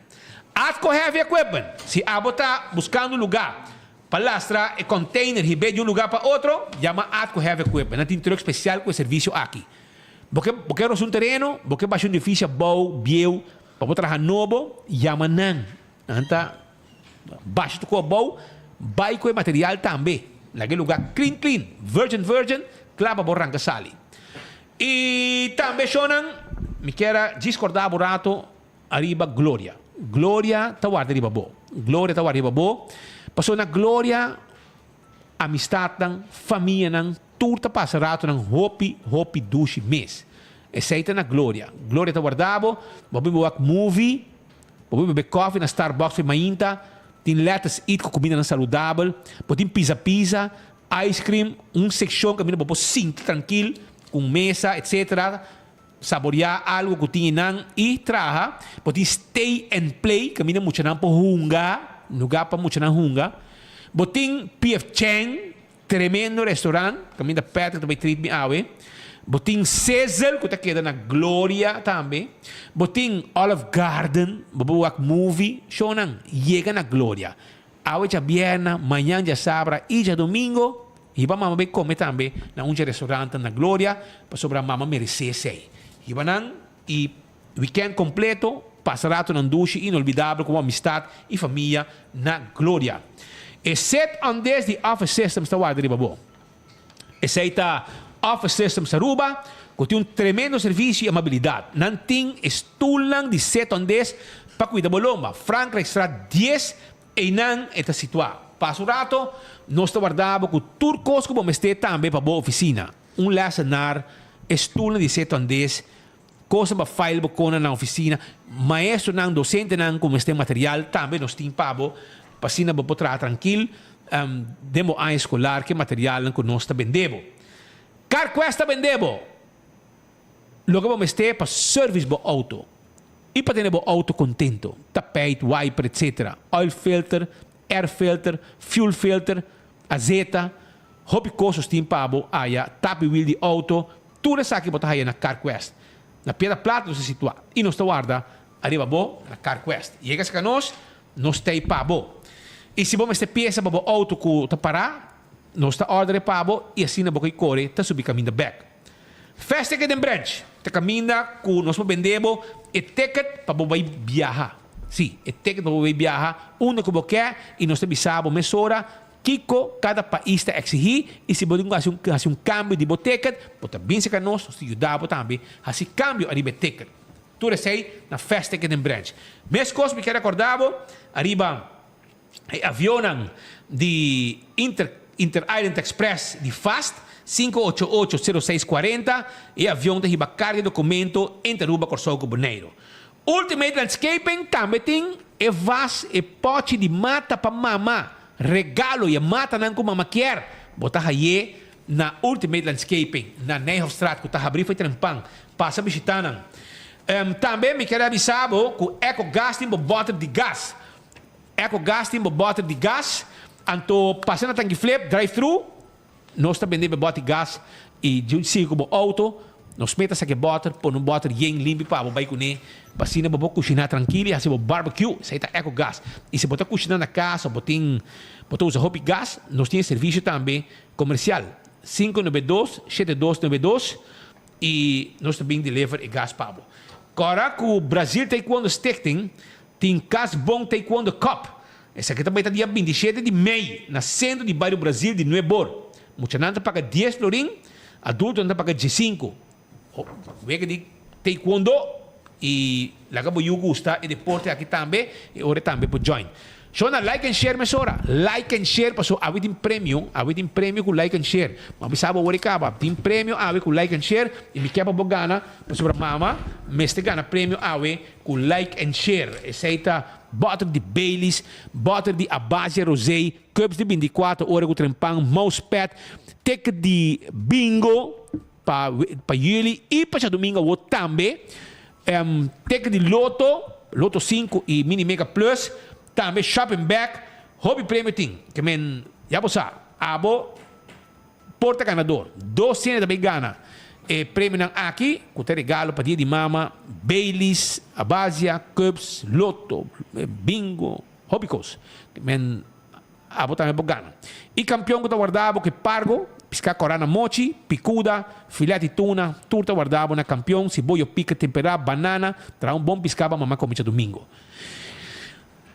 Atco Heavy Equipment, si abo ta buskando lugá pa lastra e container hib'é di un lugá pa otro, yama Atco Heavy Equipment. Nan tin truck spesial ku e servisio aki. Bo ke bo ke rosa un tereno, bo ke basha un edifisio abou, bieu, pa bo traha nobo, yama nan. Nan ta basha tur ku abou, bai ku e material tambe. Laga e lugá clean clean, virgin virgin, kla pa bo ranka sali. I tambe shownan, mi kier a djis kòrda bo rato ariba Gloria. Gloria ta warda riba bo. Gloria ta warda riba bo. Pasobra na Gloria amistatnan, famianan, tur ta pasa ratonan hopi, hopi dushi mes. Esei ta na Gloria. Gloria ta warda bo. Bo a bin bo wak movie, bo a bin bebe kofi na Starbucks for mainta, tin Lettuce Eat ku kumindanan saludabel, bo tin Pizza Pizza, ice cream, un sekshon kaminda bo por sinti trankil ku un mesa, etcetera. Saboreá algu ku tin einan i traha. Bo tin stay and play, kaminda muchanan por hunga, lugá pa muchanan hunga. Bo tin PF Chang, tremendo restaurant, kaminda Patrick ta bai treat mi awe. Bo tin Sizzle ku ta keda na Gloria tambe. Bo tin Olive Garden, bo por wak movie, shownan yega na Gloria. Awe djabièrnè, mañan djasabra i djadomingo. Hiba mama bay come tambe na un dje restaurantnan na Gloria pasobra mama merece esey. Hiba nan y weekend completo pasa ratonan dushi inolvidabel cu bo amistad y famia na Gloria. E set on des di Office Systems ta warda riba bo. Esey ta. Office Systems Aruba, cu tin un tremendo servicio y amabilidad. Nan tin e stoelnan di sit-on-desk pa cuida bo lomba. Frankrijkstraat dies, eynan e ta situa. Pasa un rato, nos ta warda bo cu tur cos cu bo mester tambe pa bo oficina. Un lessenaar, e stoelnan di sit-on-desk, Kosnan pa file bo kona na oficina, maestronan, docentenan cu mester material tambe nos tin pa bo, pa asina bo por traha trankil den bo aña escolar cu e materialnan cu nos ta bende bo. CarQuest ta bende bo loke bo mester pa service bo auto y pa tene bo auto contento, tapijt, wiper etc. Oil filter, air filter, fuel filter, azeta, hopi kos nos tin pa bo aya, tapi wiel di auto, tur esaki bo ta haya na CarQuest. Na Piedra Plata nos ta situa y nos ta warda ariba bo na CarQuest. Yega cerca nos, nos ta ey pa bo. Y si bo mester pieza pa bo auto cu ta para, nos ta order e pa bo y asina bo ka core ta subi caminda bek. Fast Ticket den Branch ta caminda cu nos por bende bo e ticket pa bo bay biaha. Sí, e ticket pa bo bay biaha unda cu bo ke y nos ta bisa bo mesora kiko kada pais ta exigí y si bo tin cu haci un haci un cambio di bo ticket, bo ta bin cerca nos, nos ta yuda bo tambe haci cambio ariba e ticket. Tur esey na Fast Ticket den Branch. Mescos mi kier recorda bo ariba e avionnan di Inter Inter Island Express di Fast sinku ocho ocho sero seis kuarenta, e avion ta hiba karga di dokumento entre Aruba, Kòrsou ku Boneiru. Ultimate Landscaping tambe tin e vas, e pòchi di mata pa mama, regalo i e matanan ku mama kier, bo ta haye na Ultimate Landscaping na Nijhofstraat ku ta habrí for trempan. Pasa bishitá nan. Tambe mi kier avisa bo ku Ecogas tin bo bòter di gas. Ecogas tin bo bòter di gas, anto pasa na Tanki Flip, drive thru, nos ta bende bo bòter di gas i djun sigui ku bo outo, nos meta saki e bòter, pone un bòter yen limpi pa bo bai kuné, pa asina bo por kushiná trankil i hasi bo barbecue, esei ta Ecogas. I si bo ta kushiná na kas òf bo tin bo ta usa hopi gas, nos tin e servisio tambe komersial, 592 7292 i nos ta bin deliver e gas pa bo. Kòrda ku Brazil Taekwondo Stichting Tin Cas Bon Taekwondo Cup. Esaki ta bai ta dia 27 di mei na Centro di Bario Brazil di Nuebor. Muchanan ta paga dies florin, adultonan ta paga diesinku. Wega di taekwondo y laga bo yu gusta e deporte aki tambe y ora e tambe por join. Shona like and share mesora. Like and share paso awe tin premio, awe tin premio cu like and share. Bo a bisa bo awor e caba. Tin premio awe cu like and share y mi kier pa bo gana pasobra mama mester gana premio awe Ku like en share. Esei ta bòter di Baileys, bòter di Abasia Rosé, cups di bintikuater ora ku trempan, mousepad, ticket di bingo pa pa juli i pa djadumingu awor tambe, ticket di loto, loto sinku i mini mega plus, tambe shopping bag, hopi premio tin. Ke men ya bo sa, abo. Por ta ganador. Dos hende ta bay gana e premionan aki cu ta regalo pa dia di mama, Baileys, Abasia, Cups, Lotto, Bingo, hopi cos. Men abo tambe por gana. E campeon cu ta warda bo cu e pargo, pisca cora na mochi, picuda, filet di tuna, tur ta warda bo na campeon, siboyo pica tempera, banana, traha un bon pisca pa mama come djadomingo.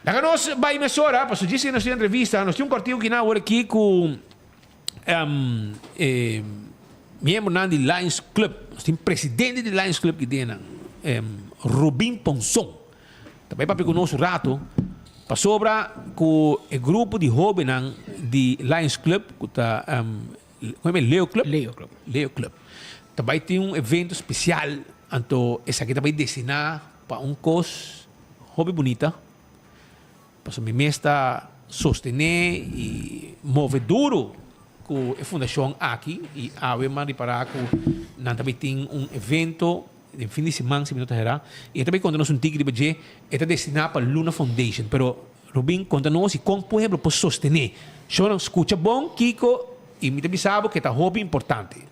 Laga nos bay mesora, pasobra djis nos tin entrevista, nos tin un cortico kinan awor aki cu. E miembronan di Lions Club, nos tin presidente di Lions Club ki den nan, Robin Ponson. Ta bai papia ku nos un rato pasobra ku e grupo di hobennan di Lions Club ku ta komo e Leo Club? Leo Club. Leo Club. Ta bai tin un evento spesial anto esaki ta bai destiná pa un kos hopi bunita. Pasobra mi mes ta sostené i move duru ku e fundashon aki i awe mi a ripará ku nan ta bai tin un evento den fin di siman si mi no ta herá i e ta bai konta nos un tiki riba dje e ta destiná pa Luna Foundation pero Rubin konta nos i kon pueblo por sostené shownan skucha bon kiko i mi ta bisa bo ku e ta hopi importante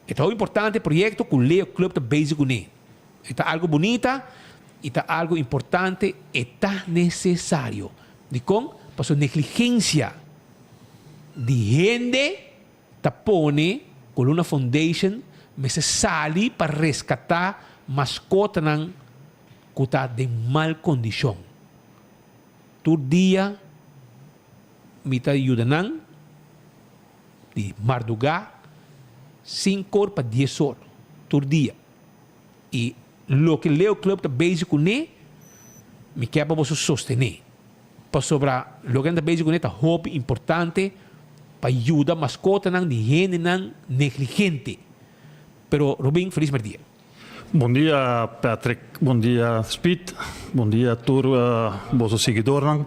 e ta hopi importante e proyekto ku Leo Club ta bezig kuné. E ta algo bunita y ta algo importante, e ta necesario. Dicon? Pasobra negligencia di hende ta pone cu Luna Foundation mester sali pa rescata mascotanan cu ta den mal condicion. Tur dia mi ta yuda nan di marduga. Sinkor pa diesor tur dia. I loke Leo Club ta bezig kuné, mi kier pa boso sostené. Pasobra loke nan ta bezig kuné ta hopi importante pa yuda maskotanan di hendenan negligente. Pero Robin, felis merdia. Bon dia Patrick, bon dia Speed, bon dia tur boso siguidornan.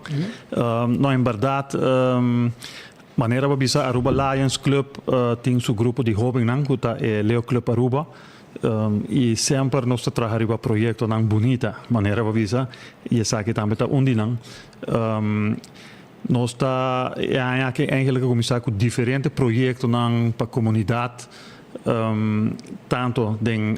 No en berdad manera bo a bisa Aruba Lions Club tin su grupo di hobennan cu ta e Leo Club Aruba y semper nos ta traha riba proyectonan bunita manera bo a bisa y esaki tambe ta un di nan. Nos ta e aña aki eigenlijk a cuminsa cu diferente proyectonan pa comunidad tanto den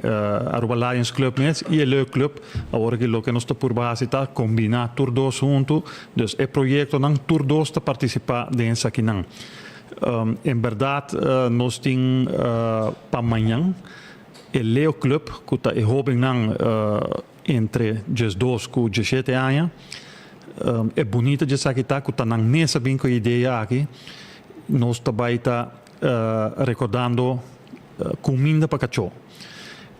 Aruba Lions Club mes y e Leo Club. Awor aki loke nos ta purba haci ta combina tur dos hunto. Dus e proyectonan tur dos ta participa den esakinan. En berdad nos tin pa mañan e Leo Club cu ta e hobennan Entre diesdos ku diesshete aña. E bunita di esaki ta ku ta nan mes a bin ku e idea aki. Nos ta bai ta rekordando kuminda pa kachó.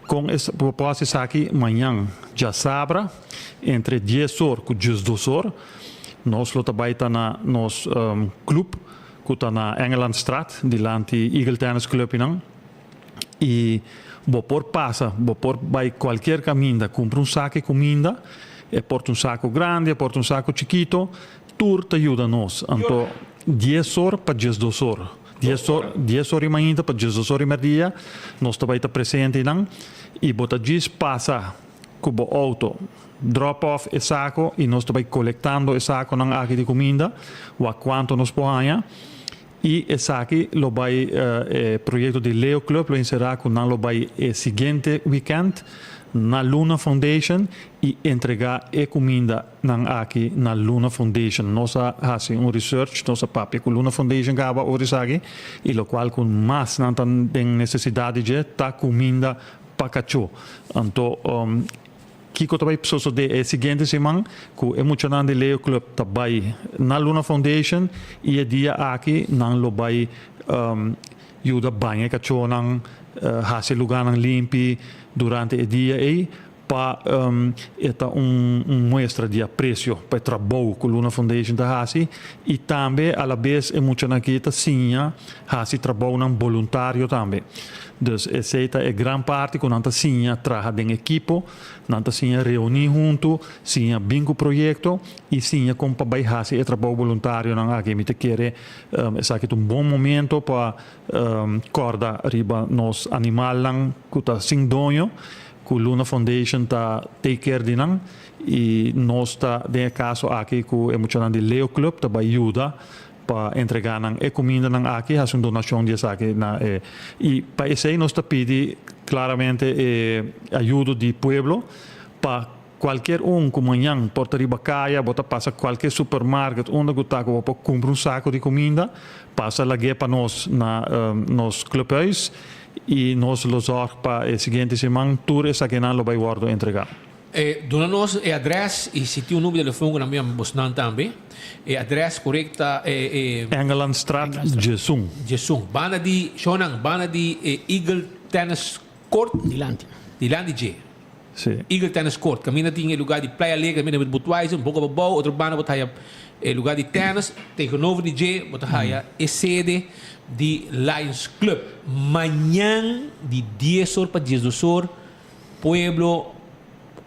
Kon e por hasi esaki? Mañan djasabra entre dies or ku diesdos or nos lo ta bai ta na nos klup ku ta na Engelandstraat dilanti Eagle Tennis Club einan. Y bo por pasa, bo por bay cualkier caminda cumpra un saco e cuminda, e por ta un saco grandi, e por ta un saco chikito, tur ta yuda nos. Anto dies or pa diesdos or, dies or, dies or y mainta pa diesdos or y merdia, nos ta bay ta presente eynan y bo ta djis pasa cu bo auto, drop off e saco y nos ta bay colectando e saconan aki di cuminda, wak cuanto nos por haña. I esaki lo bai e proyekto di Leo Club lo enserá ku nan lo bai e siguiente wikènt na Luna Foundation i entregá e kuminda nan aki na Luna Foundation. Nos a hasi un research, nos a papia ku Luna Foundation kaba ora esaki i lokual ku mas nan ta den nesesidat di dje ta kuminda pa kachó. Anto Kiko ta bai sosodé e siguiente siman? Ku e muchanan di Leo Club ta bai na Luna Foundation i e dia aki nan lo bai yuda baña e kachónan, hasi e lugánan limpi durante e dia ei pa e ta un muestra di apresio pa e trabou ku Luna Foundation ta hasi i tambe alabes e muchanan aki ta siña hasi trabounan boluntario tambe. Dus esei ta e gran parti ku nan ta siña traha den ekipo, nan ta siña reuní huntu, siña bin ku proyekto i siña kon pa bai hasi e trabou boluntarionan aki. Mi ta kere esaki ta un bon momento pa kòrda riba nos animalnan ku ta sin doño, ku Luna Foundation ta take care di nan i nos ta den e kaso aki ku e muchanan di Leo Club ta bai yuda pa entregá nan e kumindanan aki, hasi un donashon di esaki na e. I pa esei nos ta pidi klaramente e ayudo di pueblo pa kualkier un ku mañan por ta riba kaya, bo ta pasa kualkier supermarket unda ku ta ku bo por kumpra un sako di kuminda, pasa lag'é pa nos na nos clubhuis i nos lo zòrg pa e siguiente siman tur esakinan lo bai wòrdu entregá. E duna nos e adres y si tin un numero di telefon cu nan mi yama bosnan tambe. E adres corect ta e. Engelandstraat Djesun. Djesun. Banda di, shownan, banda di e Eagle Tennis Court. Dilanti. Dilanti dje. Si. Eagle Tennis Court. Caminda tin e lugar di Playa Alegre, caminda met Budweiser, un poco pabou, otro banda bo ta haya e lugar di tennis. Tegenover di dje bo ta haya e sede di Lions Club. Mañan di dies or pa diesdos or. Pueblo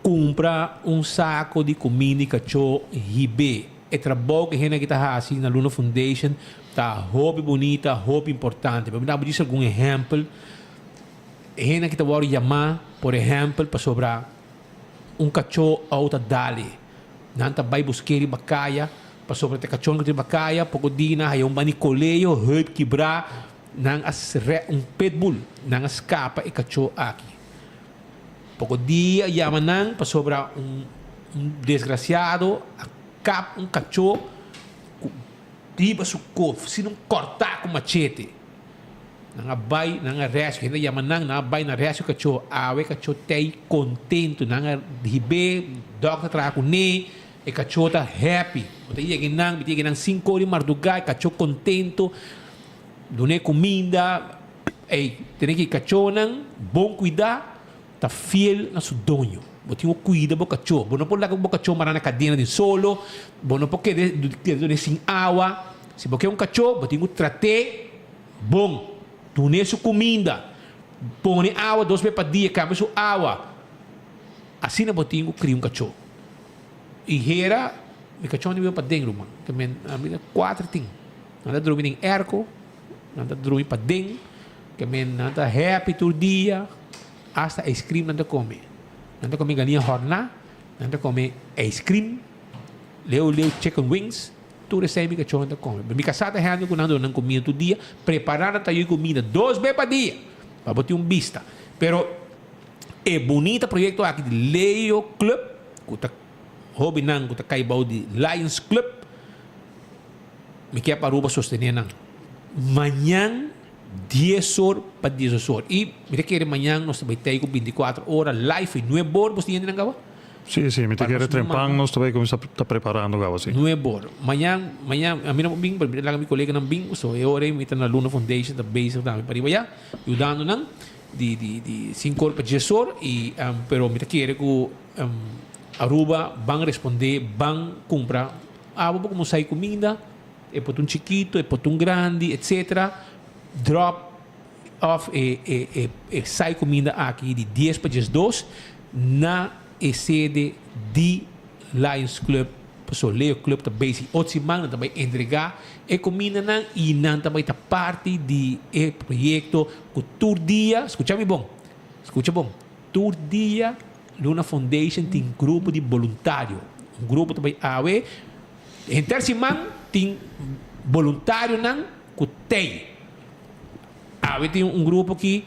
cumpra un saco di cuminda y cachó hib'é. E trabou cu e hende aki ta haci na Luna Foundation ta hopi bunita, hopi importante. Pa mi daba djis algun ehempel, e hende aki ta wòrdu yamá, por ehempel, pasobra un cachó ou ta dal e. Nan ta bai busk'é riba caya, pasobra ta e cachónan cu ta riba caya, poco dia nan haya un banicoleo, heup kibrá, Nan a sre un pitbull. Nan a skapa e kachó aki. Poko dia a yama nan pasobra un desgrasiado a kap un kachó ku riba su kof sin un kòrtá ku machete. Nan a bai, nan a rescue. Hende a yama nan, nan a bai, nan a rescue e kachó. Awe e kachó t'ei kontentu. Nan a hib'é, dòkter a traha kuné. E kachó ta happy. Bo ta yega einan, mi ta yega einan sink'or di mardugá, e kachó kontentu. Dun'é kuminda. Ey, tene ki kachónan bon kuidá ta fiel na su doño. Bo tin ku kuida bo kachó. Bo no por laga bo kachó mará na kadena den solo. Bo no por keda dun'é sin awa. Si bo ke un kachó, bo tin ku trat'é bon. Dun'é su kuminda. Pone awa dos bes pa dia, kambia su awa. Asina bo tin ku kria un kachó. I hera, mi kachó no biba paden, ruman. Ta men, ami ta kuater tin. Nan ta drumi den airco. Nan ta drumi paden, ke men nan ta happy tur dia, hasta ice cream nan ta come. Nan ta come galiña horná, nan ta come ice cream, leu leu chicken wings, tur esei mi kachó nan ta come. Mi kasá ta handle ku nan duna nan kumida tur dia, prepará nan ta yu kumida dos be pa dia, pa bo tin un bista. Pero e bunita proyekto aki di Leo Club, ku ta hobennan ku ta kai bou di Lions Club, Mi kier pa Aruba sostene nan. Mañan dies or pa diesdos or. Y mi ta kere mañan nos ta bay tey cu binticuatro ora live y nuebe or bos tin hende nan caba? Sí, sí, mi ta kere trempan nos ta bay cuminsa ta preparando caba, sí. Nuebe or. Mañan, mañan ami no por bin pero mi ta laga mi coleganan bin so e ora ey mi ta na Luna Foundation ta bezig tambe pariba ya yudando nan di di di cinco or pa dies or y pero mi ta kere cu Aruba ban responde ban cumpra Abo por kuminsá e kuminda, e por ta un chikitu, e por ta un grandi, etsetera. Drop off e e e e sai kuminda aki di dies pa diesdos na e sede di Lions Club. Pasobra Leo Club ta bezig otro siman, nan ta bai entregá e kumindanan i nan ta bai ta parti di e proyekto ku tur dia, skucha mi bon, skucha bon, tur dia Luna Foundation tin grupo di boluntario. Un grupo ta bai awe. Henter siman tin boluntarionan ku tei. Awe tin un grupo ki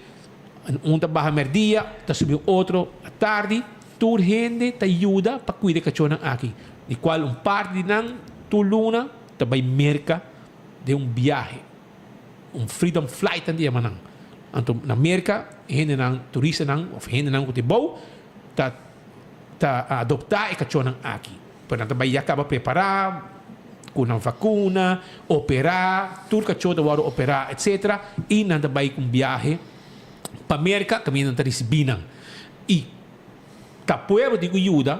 un ta baha merdia, ta subi un otro atardi. Tur hende ta yuda pa kuida e kachónan aki. Di kual un parti di nan tur luna ta bai Merka den un biahe. Un freedom flight nan ta yama nan. Anto na Merka hendenan, turistanan of hendenan ku ta bou ta ta adoptá e kachónan aki. Pero nan ta bai ya kaba prepará ku nan vakuna, operá, tur kachó ta wòrdu operá etsetera i nan ta bai ku un biahe pa Merka kaminda nan ta risibí nan. I ta pueblo tin ku yuda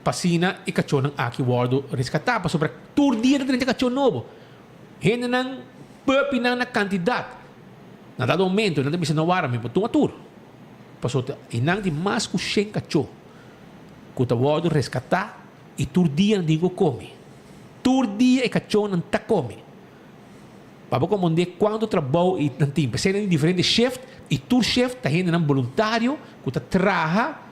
pa asina e kachónan aki wòrdu reskatá pasobra tur dia ta drenta kachó nobo. Hendenan puppynan na kantidat. Na dado momento nan ta bisa no wara mi por tuma tur. Pasobra einan tin mas ku shen kachó ku ta wòrdu reskatá i tur dia nan tin ku kome. Tur dia e kachónan ta kome. Pa bo komprondé kuantu trabou i nan tin. P'esei nan tin diferente shift i tur shift ta hendenan boluntario ku ta traha,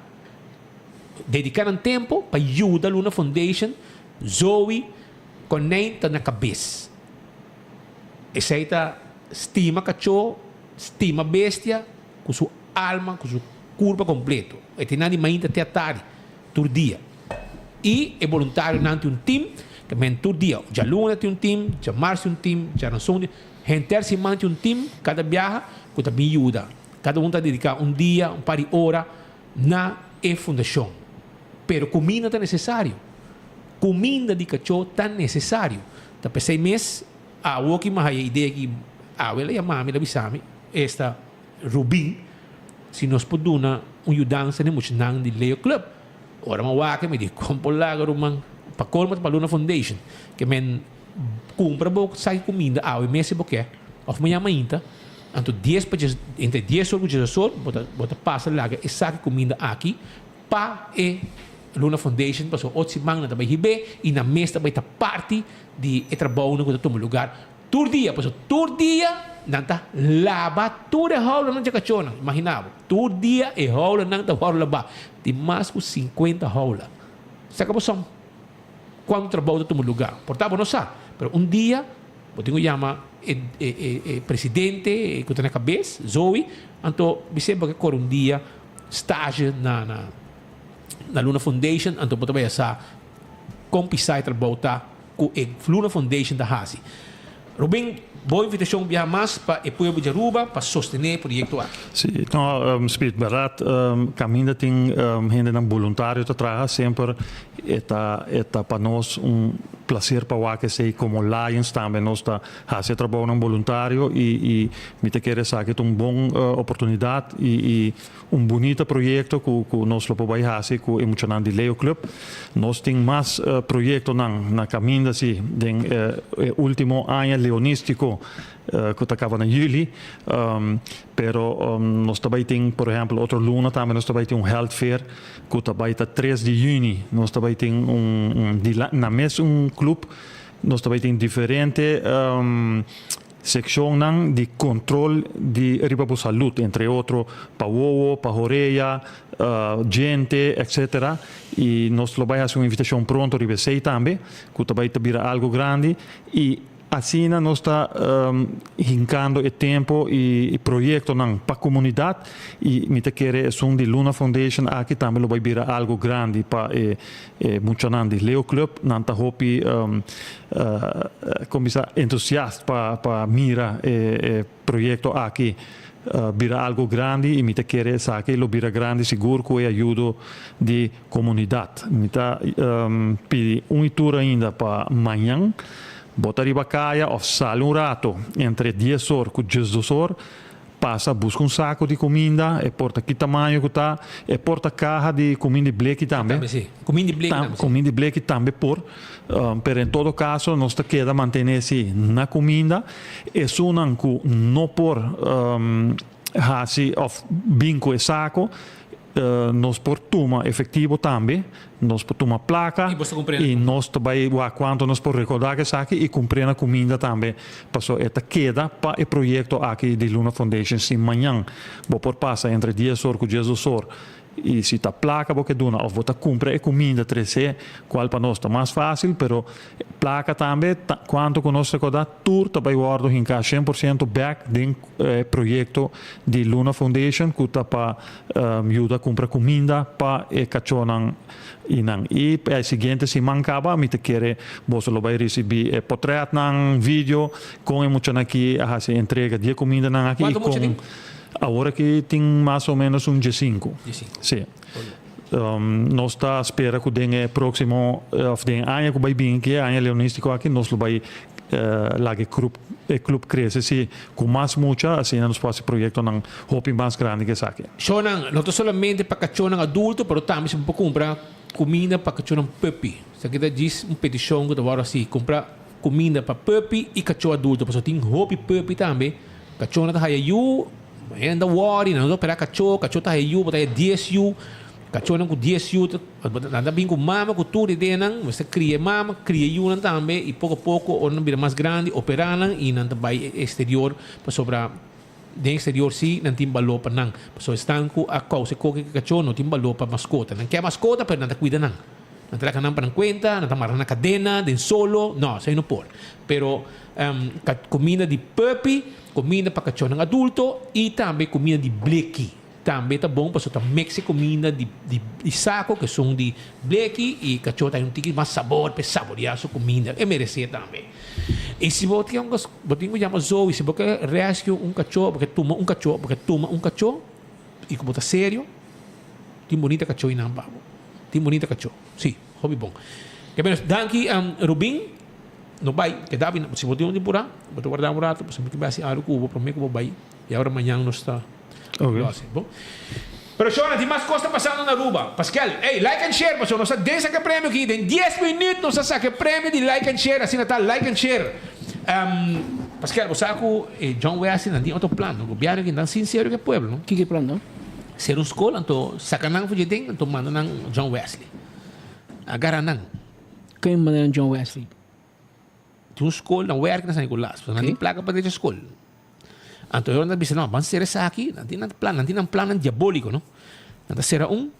dediká nan tempu pa yuda Luna Foundation, Zoe, Konijn ta na kabes. Esei ta stima kachó, stima bestia ku su alma, ku su kurpa kompleto. E tin nan di mainta te atardi, tur dia. I e boluntarionan tin un tim, ta men tur dia. Djaluna tin un tim, djamars tin un tim, djaranson tin, henter siman tin un tim kada biaha ku ta bin yuda. Kada un ta dediká un dia, un par di ora na e fundashon. Pero kuminda ta nesesario. Kuminda di kachó ta nesesario. Ta p'esei mes awo ki mi a haya idea ki awe el a yama mi, el a bisa mi, esta Rubin, si nos por duna un yudansa na e muchanan di Leo Club. Ora mi a wak mi di, kon por laga ruman? Pa colmo ta pa Luna Foundation. Ke men kumpra bo saki kuminda awe mes si bo ke, òf mañana mainta. Anto dies pa djes, entre dies or ku djes or bo ta bo ta pasa laga e saki kuminda aki pa e Luna Foundation pasobra otro siman nan ta bai hib'é i nan mes ta bai ta parti di e trabounan ku ta tuma lugar tur dia pasobra tur dia nan ta laba tur e houlanan dje kachónan imagina bo tur dia e houlanan ta wòrdu labá tin mas ku sinkuenta houla saka bo som kuantu trabou ta tuma lugar por ta bo no sa pero un dia bo tin ku yama e e e presidente ku ta na kabes Zoe anto bis'é bo ke kore un dia stage na na na Luna Foundation anto bo ta bai a sa kon pisa e trabou ta ku e Luna Foundation ta hasi. Rubin, bo invitashon un biaha mas pa e pueblo di Aruba pa sostené e proyekto aki. Sí, no, Speed, bèrdat kaminda tin hendenan boluntario ta traha semper. E ta e ta pa nos un placer pa wak esey como Lions tambe nos ta haci e trabounan boluntario y y mi ta kere esaki ta un bon oportunidad y y un bunita proyecto cu cu nos lo por bay haci cu e muchanan di Leo Club. Nos tin mas proyectonan na caminda si den e ultimo aña leonistico cu ta caba na juli, pero nos ta bay tin por ehempel otro luna tambe nos ta bay tin un health fair cu ta bay ta tres di juni nos ta bay tin un na mes un club nos ta bay tin diferente seccionnan di control di riba bo salud entre otro pa wowo, pa horea, djente etc. Y nos lo bay haci un invitacion pronto riba esey tambe cu ta bay ta bira algo grandi y Asina nos ta hincando e tempo y proyectonan pa comunidad y mi ta kere esun di Luna Foundation aki tambe lo bay bira algo grandi pa e muchanan di Leo Club. Nan ta hopi con bisa entusiast pa mira e proyecto aki bira algo grandi y mi ta kere esaki lo bira grandi sigur cu e ayudo di Comunidad. Mi ta pidi un y tur ainda pa mañan bo ta riba caya of sali un rato entre dies or cu diesdos or, pasa busca un saco di cuminda, e por ta ki tamaño cu ta, e por ta caha di cuminda di bleki tambe. Tambe si. Cuminda di bleki tambe si. Cuminda di bleki tambe por, pero en todo caso nos ta keda mantene si na cuminda. Esunnan cu no por haci of bin cu e saco, Nos por tuma efectivo tambe, nos por tuma placa y nos ta bay wak cuanto nos por recorda cu esaki y cumpre na cuminda tambe, pasobra e ta keda pa e proyecto aki di Luna Foundation. Si mañan bo por pasa entre dies or cu diesdos or y si ta placa bo ke duna of bo ta cumpra e cuminda trece, cual pa nos ta mas facil, pero placa tambe ta cuanto cu nos recorda tur ta bay wordo hinca cien por ciento bek den E proyekto di Luna Foundation ku ta pa yuda kumpra kuminda pa e kachónan i nan. I e siguiente siman kaba mi ta kere boso lo bai risibí e potrètnan, video, kon e muchanan aki a hasi e entrega di e kumindanan aki i kon awor aki tin mas o ménos un diesinku. Sí. Nos ta spera ku den e próksimo òf den e aña ku bai bin aki, e aña leonístiko aki, nos lo bai laga e grup e club krese si ku mas mucha, asina nos por hasi proyektonan hopi mas grandi ku esaki. Shownan no ta solamente pa kachónan adulto, pero tambe si bo por kumpra kuminda pa kachónan puppy. Esaki ta djis un petishon ku ta wòrdu hasi, kumpra kuminda pa puppy i kachó adulto, pasobra tin hopi puppy tambe, kachónan ta haya yu. Hende ta wòri, nan ta pera kachó, kachó ta haña yu, bo ta haña dies yu, kachónan ku dies yu, nan ta bin ku mama ku tur ideanan, mester kria e mama, kria e yunan tambe i poko a poko ora nan bira mas grandi operá nan i nan ta bai eksterior pasobra den eksterior si nan tin baló pa nan, pasobra esnan ku a kousa e koke ku kachó no tin baló pa maskota, nan ke maskota pero nan ta kuida nan. Nan ta laga nan pa nan kuenta, nan ta mara nan na kadena, den solo, no, esei no por. Pero kuminda di puppy, kuminda pa kachónan adulto i tambe kuminda di bleki tambe ta bon pasobra ta mix e kuminda di di sako ku esun di bleki i kachó ta haña un tiki mas sabor pa e saboreá su kuminda, e meresé tambe. I si bo tin un bo tin ku yama Zoe, si bo ke rescue un kachó, bo ke tuma un kachó, bo ke tuma un kachó i ku bo ta serio, tin bunita kachó einan pa bo. Tin bunita kachó. Sí, hopi bon. Ke menos, danki Rubin. No bai, keda abi. Si bo tin un tempura, bo ta warda un rato, pasobra mi ke bai hasi algu ku bo prome ku bo bai. I awor mañan nos ta Oké. lo hasi. Bon. Pero shona, tin mas kos ta pasando na Aruba. Paskel, ey, like and share, pasobra nos ta den saka e premio aki. Den dies minuut nos ta saka e premio di like and share. Asina ta, like and share. Paskel, bo sa ku e John Wesley nan tin otro plan, no? Gobièrnu aki nan sinsero ku e pueblo, no? Kiko e plan, no? Ser un skol, anto saka nan for dje den, anto manda nan John Wesley. A gara nan. Ken manda nan John Wesley? Tin un skol nan werk na San Nicolas, pasobra nan tin plaka pa drecha skol. Anto e ora nan ta bisa, no, ban sera esaki, nan tin nan plan, nan tin nan plannan diabóliko, no. Nan ta sera un,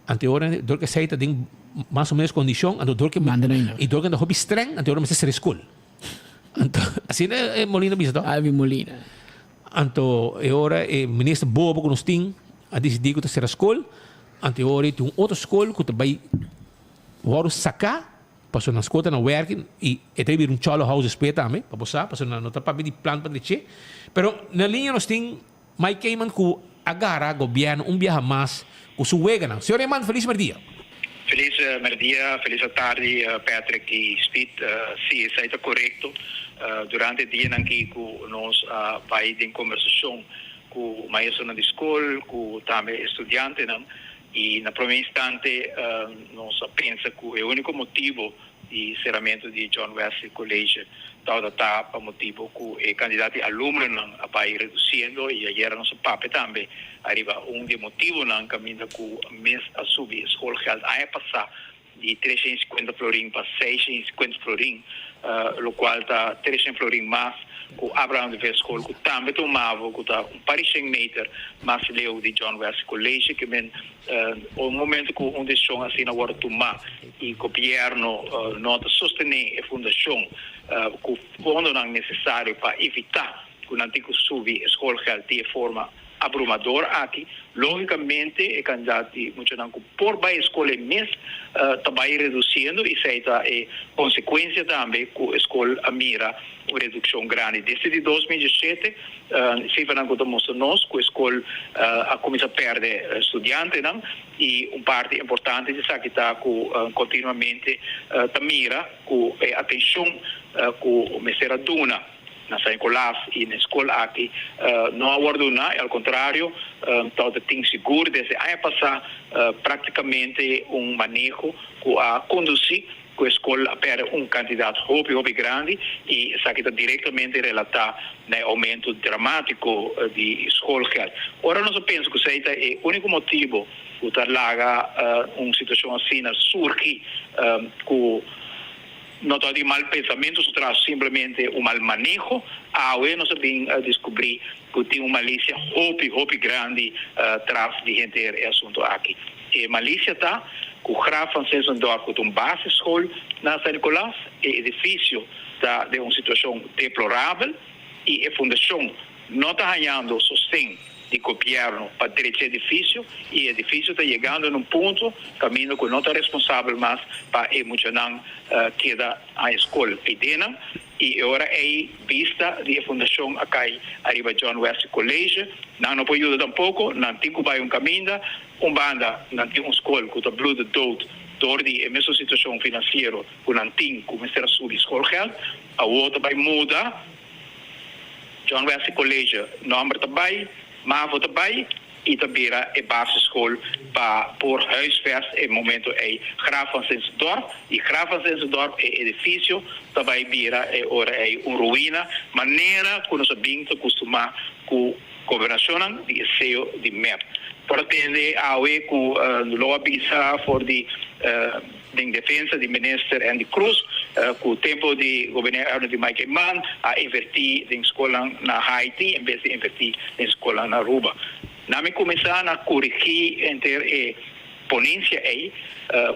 anto e ora dor ku esei ta den mas o menos kondishon, anto dor ku Manda nan einan. i dor ku nan ta hopi strèng, anto e ora mester sera e skol. Anto, asina e Molina bisa to. Alvin Molina. Anto e ora e minister bobo ku nos tin a disidí ku ta sera skol, anto e ora ei tin un otro skol ku ta bai wòrdu saká pasobra nan skol ta na wèrki i e ta bira un chòlo house despues tambe, pa bo sa, pasobra nan no ta papia di plan pa dreché. Pero na liña nos tin Mike Eman ku a gara gobièrnu un biaha mas ku su weganan. Señor Eman, felis merdia. Felis merdia, felis atardi Patrick y Speed. Si, esai ta corecto. Durante e dianan aki cu nos a bay den conversacion cu maestronan di scol, cu tambe e studiantenan y na prome instante nos a pensa cu e unico motibo di ceramento di John Wesley College tabata ta pa motibo cu e cantidad di alumnonan a bay reduciendo y ayera nos a papia tambe ariba un di e motibonan caminda cu mes a subi e schoolgeld aña pasa di 350 florin pa 650 florin, locual ta 300 florin mas cu Abraham de Vest School cu tambe ta un mavo cu ta un par di shen meter mas leu di John Wesley College. Ke men un momento cu un decision asina worde tuma y gobierno no ta sostene e fundacion cu fondonan necesario pa evita cu nan tin cu subi e schoolgeld di e forma abrumador aki, logicamente e cantidad di muchanan cu por bay e scol e mes ta bay reduciendo y esey ta e consecuencia tambe cu e scol a mira un reduccion grandi. Desde di 2017 cifranan cu ta mustra nos cu e scol a cuminsa perde studiantenan y un parti importante di esaki ta cu continuamente ta mira cu e atencion cu mester a duna na San Nicolas y na e scol aki no a wordo duna y al contrario tabata tin sigur desde aña pasa practicamente un maneho cu a conduci cu e scol a perde un cantidad hopi hopi grandi y esaki ta directamente relata na e aumento dramatico di schoolgeld. Ora nos a pensa cu esey ta e unico motibo cu ta laga un situacion asina surgi cu no ta di mal pensamentu su tras, simplemente un mal maneho. Awe nos a bin descubri cu tin un malicia hopi, hopi grandi tras di henter e asunto aki. E malicia ta cu Graaf van Zinzendorf, cu ta un basisschool na San Nicolas, e edificio ta den un situacion deplorabel y e fundacion no ta hañando sosten di gobierno pa drecha edificio y e edificio ta yegando na un punto caminda cu no ta responsabel mas pa e muchanan keda haña scol eydenan y e ora ey bista di e fundacion a cay ariba John Wesley College. Nan no por yuda tampoco, nan tin cu bay un caminda. Un banda nan tin un scol cu ta bloede dood door di e mesun situacion financiero cu nan tin cu mester a subi schoolgeld. Awor ta bay muda. John Wesley College nomber ta bay, mavo ta bay y ta bira e basisschool pa por huisvest e momento ey Graaf van Zinzendorp y Graaf van Zinzendorp e edificio ta bay bira e ora ey un ruina manera cu nos a bin ta custuma cu gobernacionnan di e seo di mep. Por a tende awe cu lo a bisa for di den defensa di minister Endy Croes cu tempo di gobierno di Mike Eman a inverti den scolnan na Haiti en bes di inverti den scolnan na Aruba. Na mi cuminsa na corigi henter e ponencia ey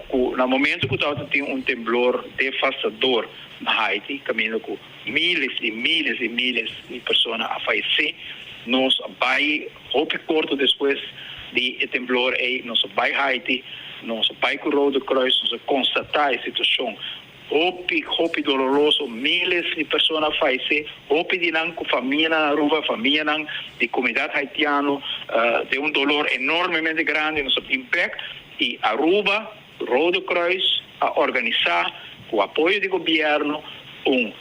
cu na momento cu tabata tin un temblor devastador na Haiti caminda cu miles y miles y miles di persona a fayece, nos a bay Hopi korto despues di e temblor ei nos a bai Haiti, nos a bai ku Rode Kruis, nos a konstatá e situashon hopi, hopi doloroso, miles di persona a fayesé, hopi di nan ku famianan na Aruba, famianan di komunidat haitiano, den un dolor enormemente grandi. Nos a bin bèk i Aruba, Rode Kruis a organisá ku apoyo di gobièrnu un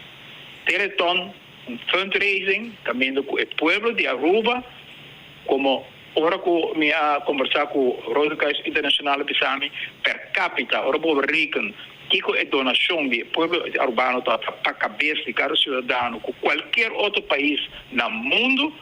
teleton, Un fundraising caminda cu e pueblo di Aruba como ora cu mi a conversa cu Rode Kruis Internacional a bisa mi per capita ora bo reken kico e donacion di e pueblo Arubano ta pa cabes di cada ciudadano cu cualkier otro pais na mundo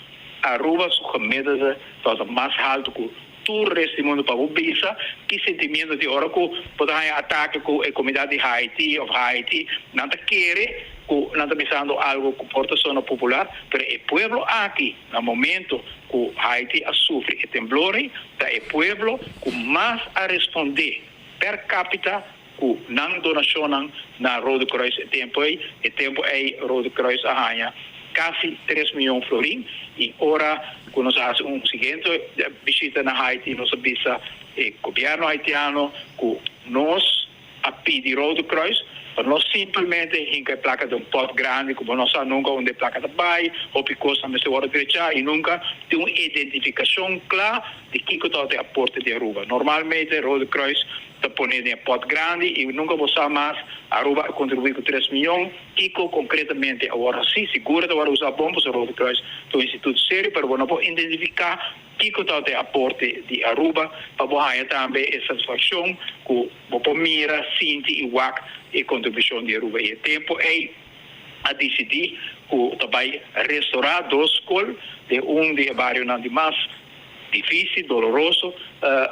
Aruba su gemiddelde ta mas halto cu Tur rest di mundu pa bo bisa ki sentimiento tin ora ku bo ta haña atake ku e komunidat di Haiti òf Haiti. Nan ta kere ku nan ta bisando algu ku por ta sona popular, pero e pueblo aki na momento ku Haiti a sufri e temblor ei ta e pueblo ku mas a respondé per capita ku nan donashonnan na Rode Kruis e tempu ei. E tempu ei Rode Kruis a haña kasi tres miyon florin i ora ku nos a hasi un siguiente bishita na Haiti nos a bisa e gobièrnu haitiano ku nos a pidi Rode Kruis pa no simplemente hinka e plaka den un pòt grandi ku bo no sa nunka unda e plaka ta bai, hopi kosnan mester wòrdu drechá i nunka tin un identifikashon kla di kiko tabata e aporte di Aruba. Normalmente Rode Kruis. Ta pone den e pot grandi y nunca bo sa mas. Aruba a contribui cu tres miyon. Kico concretamente a worde haci? Sigur ta worde usa bon pasobra Rode Kruis ta un instituto serio, pero bo no por identifica kico ta e aporte di Aruba pa bo haya tambe e satisfaccion cu bo por mira, sinti y wak e contribucion di Aruba. Y e tempo ey a dicidi cu ta bay restora dos scol den un di e barionan di mas Difícil, doloroso,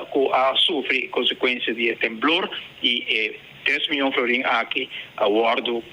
cu a sufri consecuencia di e temblor y e tres miyon florin aki a wordo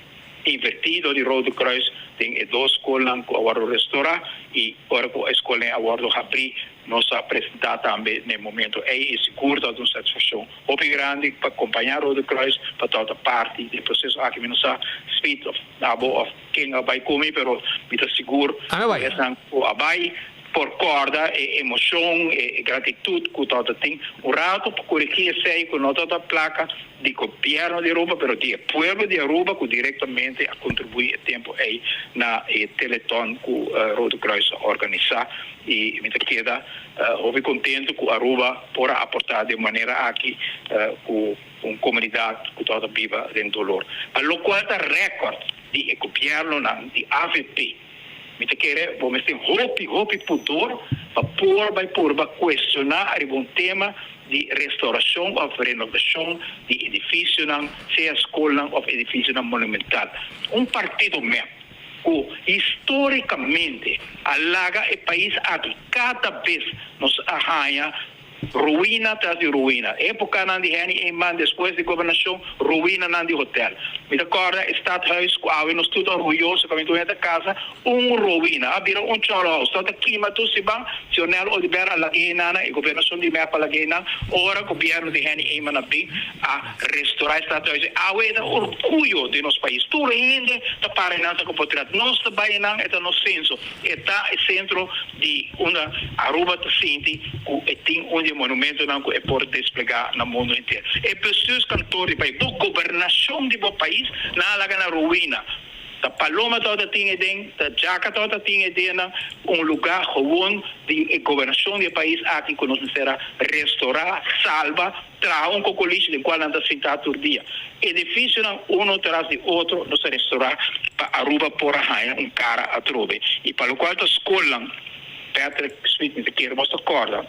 inverti dor di Rode Kruis den e dos scolnan cu a wordo restora y ora cu e scolnan a wordo habri nos a presenta tambe na e momento ey y sigur ta un satisfaccion hopi grandi pa compaña Rode Kruis pa tabata parti di e proceso aki. Mi no sa Speed of abo of ken a bay cu mi pero mi ta sigur cu esnan cu a bay Por corda e emocion, e gratitud cu tabata tin un rato pa coregi esey cu no tabata placa di gobierno di Aruba pero di e pueblo di Aruba cu directamente a contribui e tempo ey na e teleton cu Rode Kruis a organisa y mi ta keda hopi contento cu Aruba por a aporta den manera aki cu un comunidad cu tabata biba den dolor. Pa locual ta record di e gobiernonan di avp. Mi ta kere bo mester hopi hopi pudor pa por bai purba cuestiona ariba un tema di restauracion of renovacion di edificionan, sea scolnan of edificionan monumental. Un partido mep cu historicamente a laga e pais aki cada bes nos a haya Ruina tras di ruina. Epocanan di Henny Eman despues di gobernacion, ruinanan di hotel. Mi ta corda e stadhuis cu awe nos tur ta orguyoso cu ami ta casa, un ruina. A bira un chorhouse. Tabata kima tur siman. Sionel Oduber a laga einan, e gobernacion di mep a laga einan. Ora gobierno di Henny Eman a bin a restora e stadhuis. Awe e ta orguyo di nos pais. Tur hende ta para einan ta cu potret. Nos ta bay einan, e ta nos censo. E ta e sentro di unda Aruba ta sinti cu e tin un di e monumentonan cu e por desplega na mundo henter. E bestuurskantoor di pais, bo gobernacion di bo pais, nan a laga na ruina. Ta paloma tabata tin eden, ta djaka tabata tin edennan, un luga gewoon di e gobernacion di e pais aki cu nos mester a restora, salba, Traha un kokolishi den kual nan ta sintá tur dia. Edifisionan uno tras di otro nos a restorá pa Aruba por a haña un kara atrobe. I pa lokual ta skolnan, Patrick Smith, mi ta kere boso ta kòrda,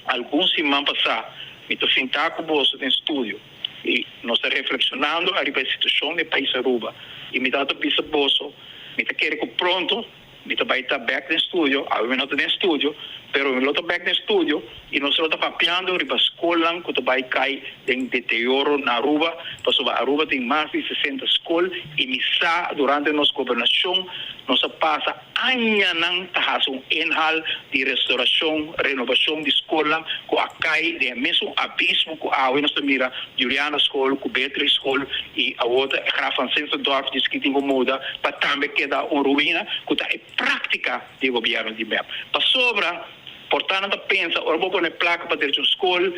algun siman pasá mi ta sintá ku boso den studio i nos ta reflekshonando ariba e situashon den pais Aruba i mi tabata bisa boso mi ta kere ku pronto, Mi ta bai ta bek den studio, awe mi no ta den studio, pero mi lo ta bek den studio y nos lo ta papiando riba scolnan cu ta bai cay den deterioro na Aruba, pasobra Aruba tin mas di sesenta scol y mi sa durante nos gobernacion nos a pasa añanan ta haci un inhaal di restauracion, renovacion di scolnan cu a cay den e mesun abismo cu awe nos ta mira Juliana School cu Beatrix School y awor ta Graaf van Zinzendorf di ski tin cu muda pa tambe keda un ruina cu ta e practica di e gobierno di mep. Pasobra por ta nan ta pensa ora bo pone placa pa drecha un school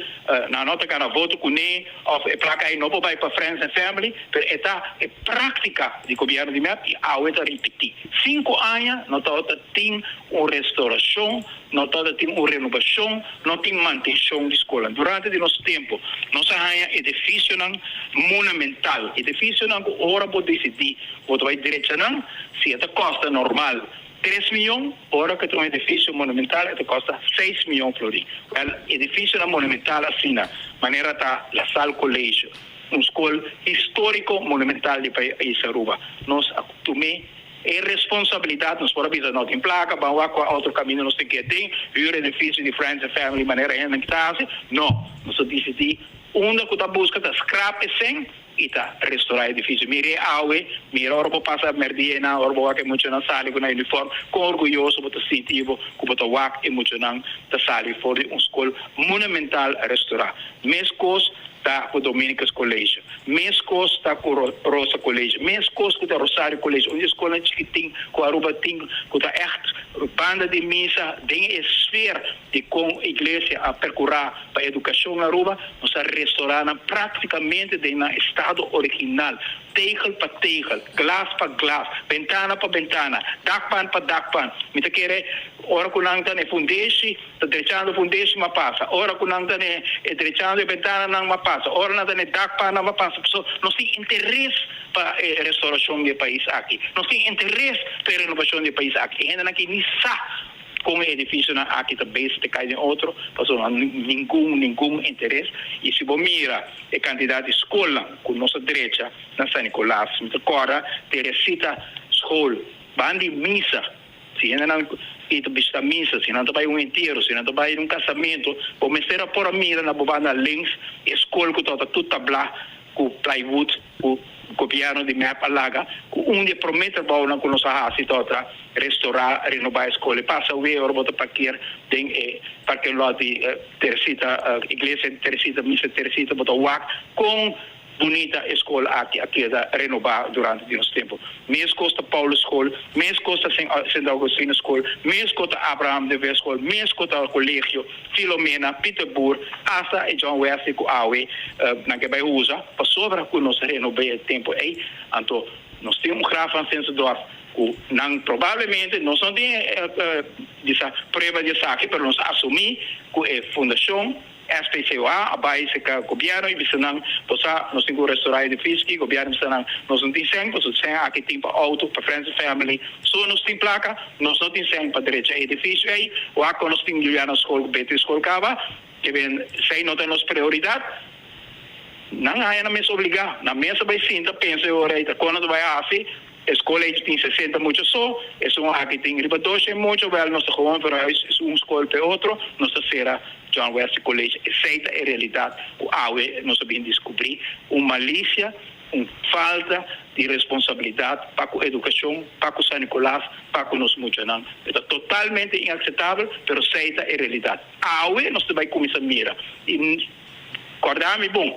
nan no ta gana voto cune of e placa ey no por bay pa friends and family pero e ta e practica di gobierno di mep y awe ta ripiti. Cinco aña no tabata tin un restauracion No tabata tin un renobacion, no tin mantencion di scolnan. Durante di nos tempo nos a haña edificionan monamental, edificionan cu ora bo dicidi bo ta bay drecha nan, si e ta costa normal tres miyon, ora cu ta un edificio monumental e ta costa seis miyon florin. Wel, edificionan monumental asina, manera ta La Salle College, un scol historico monumental di pais Aruba, nos a tum'e. E responsabilidad nos por a bisa no tin placa, ban wak cua otro caminda nos tin ke den, huur edificio di friends and family manera hendenan ki ta haci. No, nos a dicidi unda cu ta busca ta scrap e cen y ta restora edificio. Mira e awe, mira ora bo pasa merdia eynan, ora bo wak e muchanan sali cu nan uniform, con orguyoso bo ta sinti bo cu bo ta wak e muchanan ta sali for di un scol monumental restora. Mescos ta cu Dominicus College, mescos ta cu Rosa College, mescos cu ta Rosario College, un di e scolnan chikitin cu Aruba tin cu ta echt banda di misa den e sfeer di con iglesia a percura pa educacion na Aruba, nos a restora nan practicamente den nan estado original, tegel pa tegel, glas pa glas, bentana pa bentana, dakpan pa dakpan. Mi ta kere. Ora ku nan ta na e fundeshi, ta drechando fundeshi, m'a pasa. Ora ku nan ta na e drechando e bentananan, m'a pasa. Ora nan ta na e dakpannan, m'a pasa. Pasobra nos tin interes pa e restaurashon di e pais aki. Nos tin interes pa e renobashon di e pais aki. E hendenan aki ni sa kon e edifisionan aki ta bezig ta kai den otro, pasobra nan ningun, ningun interes. I si bo mira e kantidat di skolnan ku nos a drecha na San Nicolas, mi ta kòrda Teresita School, banda di misa. Si hendenan i ta bishita misa, si nan ta bai un entiero, si nan ta bai un kasamentu, bo mester a por a mira na bo banda links e skol ku tabata tur tablá ku plywood ku gobièrnu di mep a laga, ku un di e promé trabounan ku nos a hasi tabata restorá, renobá e skol. E pasa awe ora bo ta parker den e parking lot di Teresita, iglesia di Teresita, misa di Teresita, bo ta wak kon Bunita e skol aki a keda renobá durante di nos tempu. Meskos ta Paulus School, meskos ta Sint Augustinus School, meskos ta Abraham de Wet School, meskos ta Colegio Filomena, Pieter Boer, asta e John Wesley ku awe nan ke bai usa pasobra ku nos renob'é e tempu ei. Anto nos tin un Graaf van Zinzendorf ku nan probablemente nos no tin bisa prueba di esaki pero nos a asumí ku e fundashon SPCOA a bai serka gobièrnu i bisa nan, Bo sa, nos tin ku restorá edifisio aki. Gobièrnu bisa nan, Nos no tin sèn, pasobra sèn aki tin pa outo, pa friends and family. So nos tin plaka, nos no tin sèn pa drecha e edifisio ei. Wak kon nos tin Juliana School ku Beatrice School kaba, ke ben esei no ta nos prioridat. Nan haña nan mes obligá. Nan mes a bai sinta pensa e ora ei ta kon nan ta bai hasi. E skol ei tin sesenta mucha so, esun aki tin riba doshen mucha, wèl nos ta gewoon verhuis esun skol pa e otro, nos ta sera John Wesley College. Esei ta e realidat ku awe nos a bin diskubrí, un malisia, un falta di responsabilidat pa ku edukashon, pa ku San Nicolas, pa ku nos muchanan. E ta totalmente inakseptabel, pero esei ta e realidat. Awe nos ta bai kuminsá mira i. Kòrda mi bon,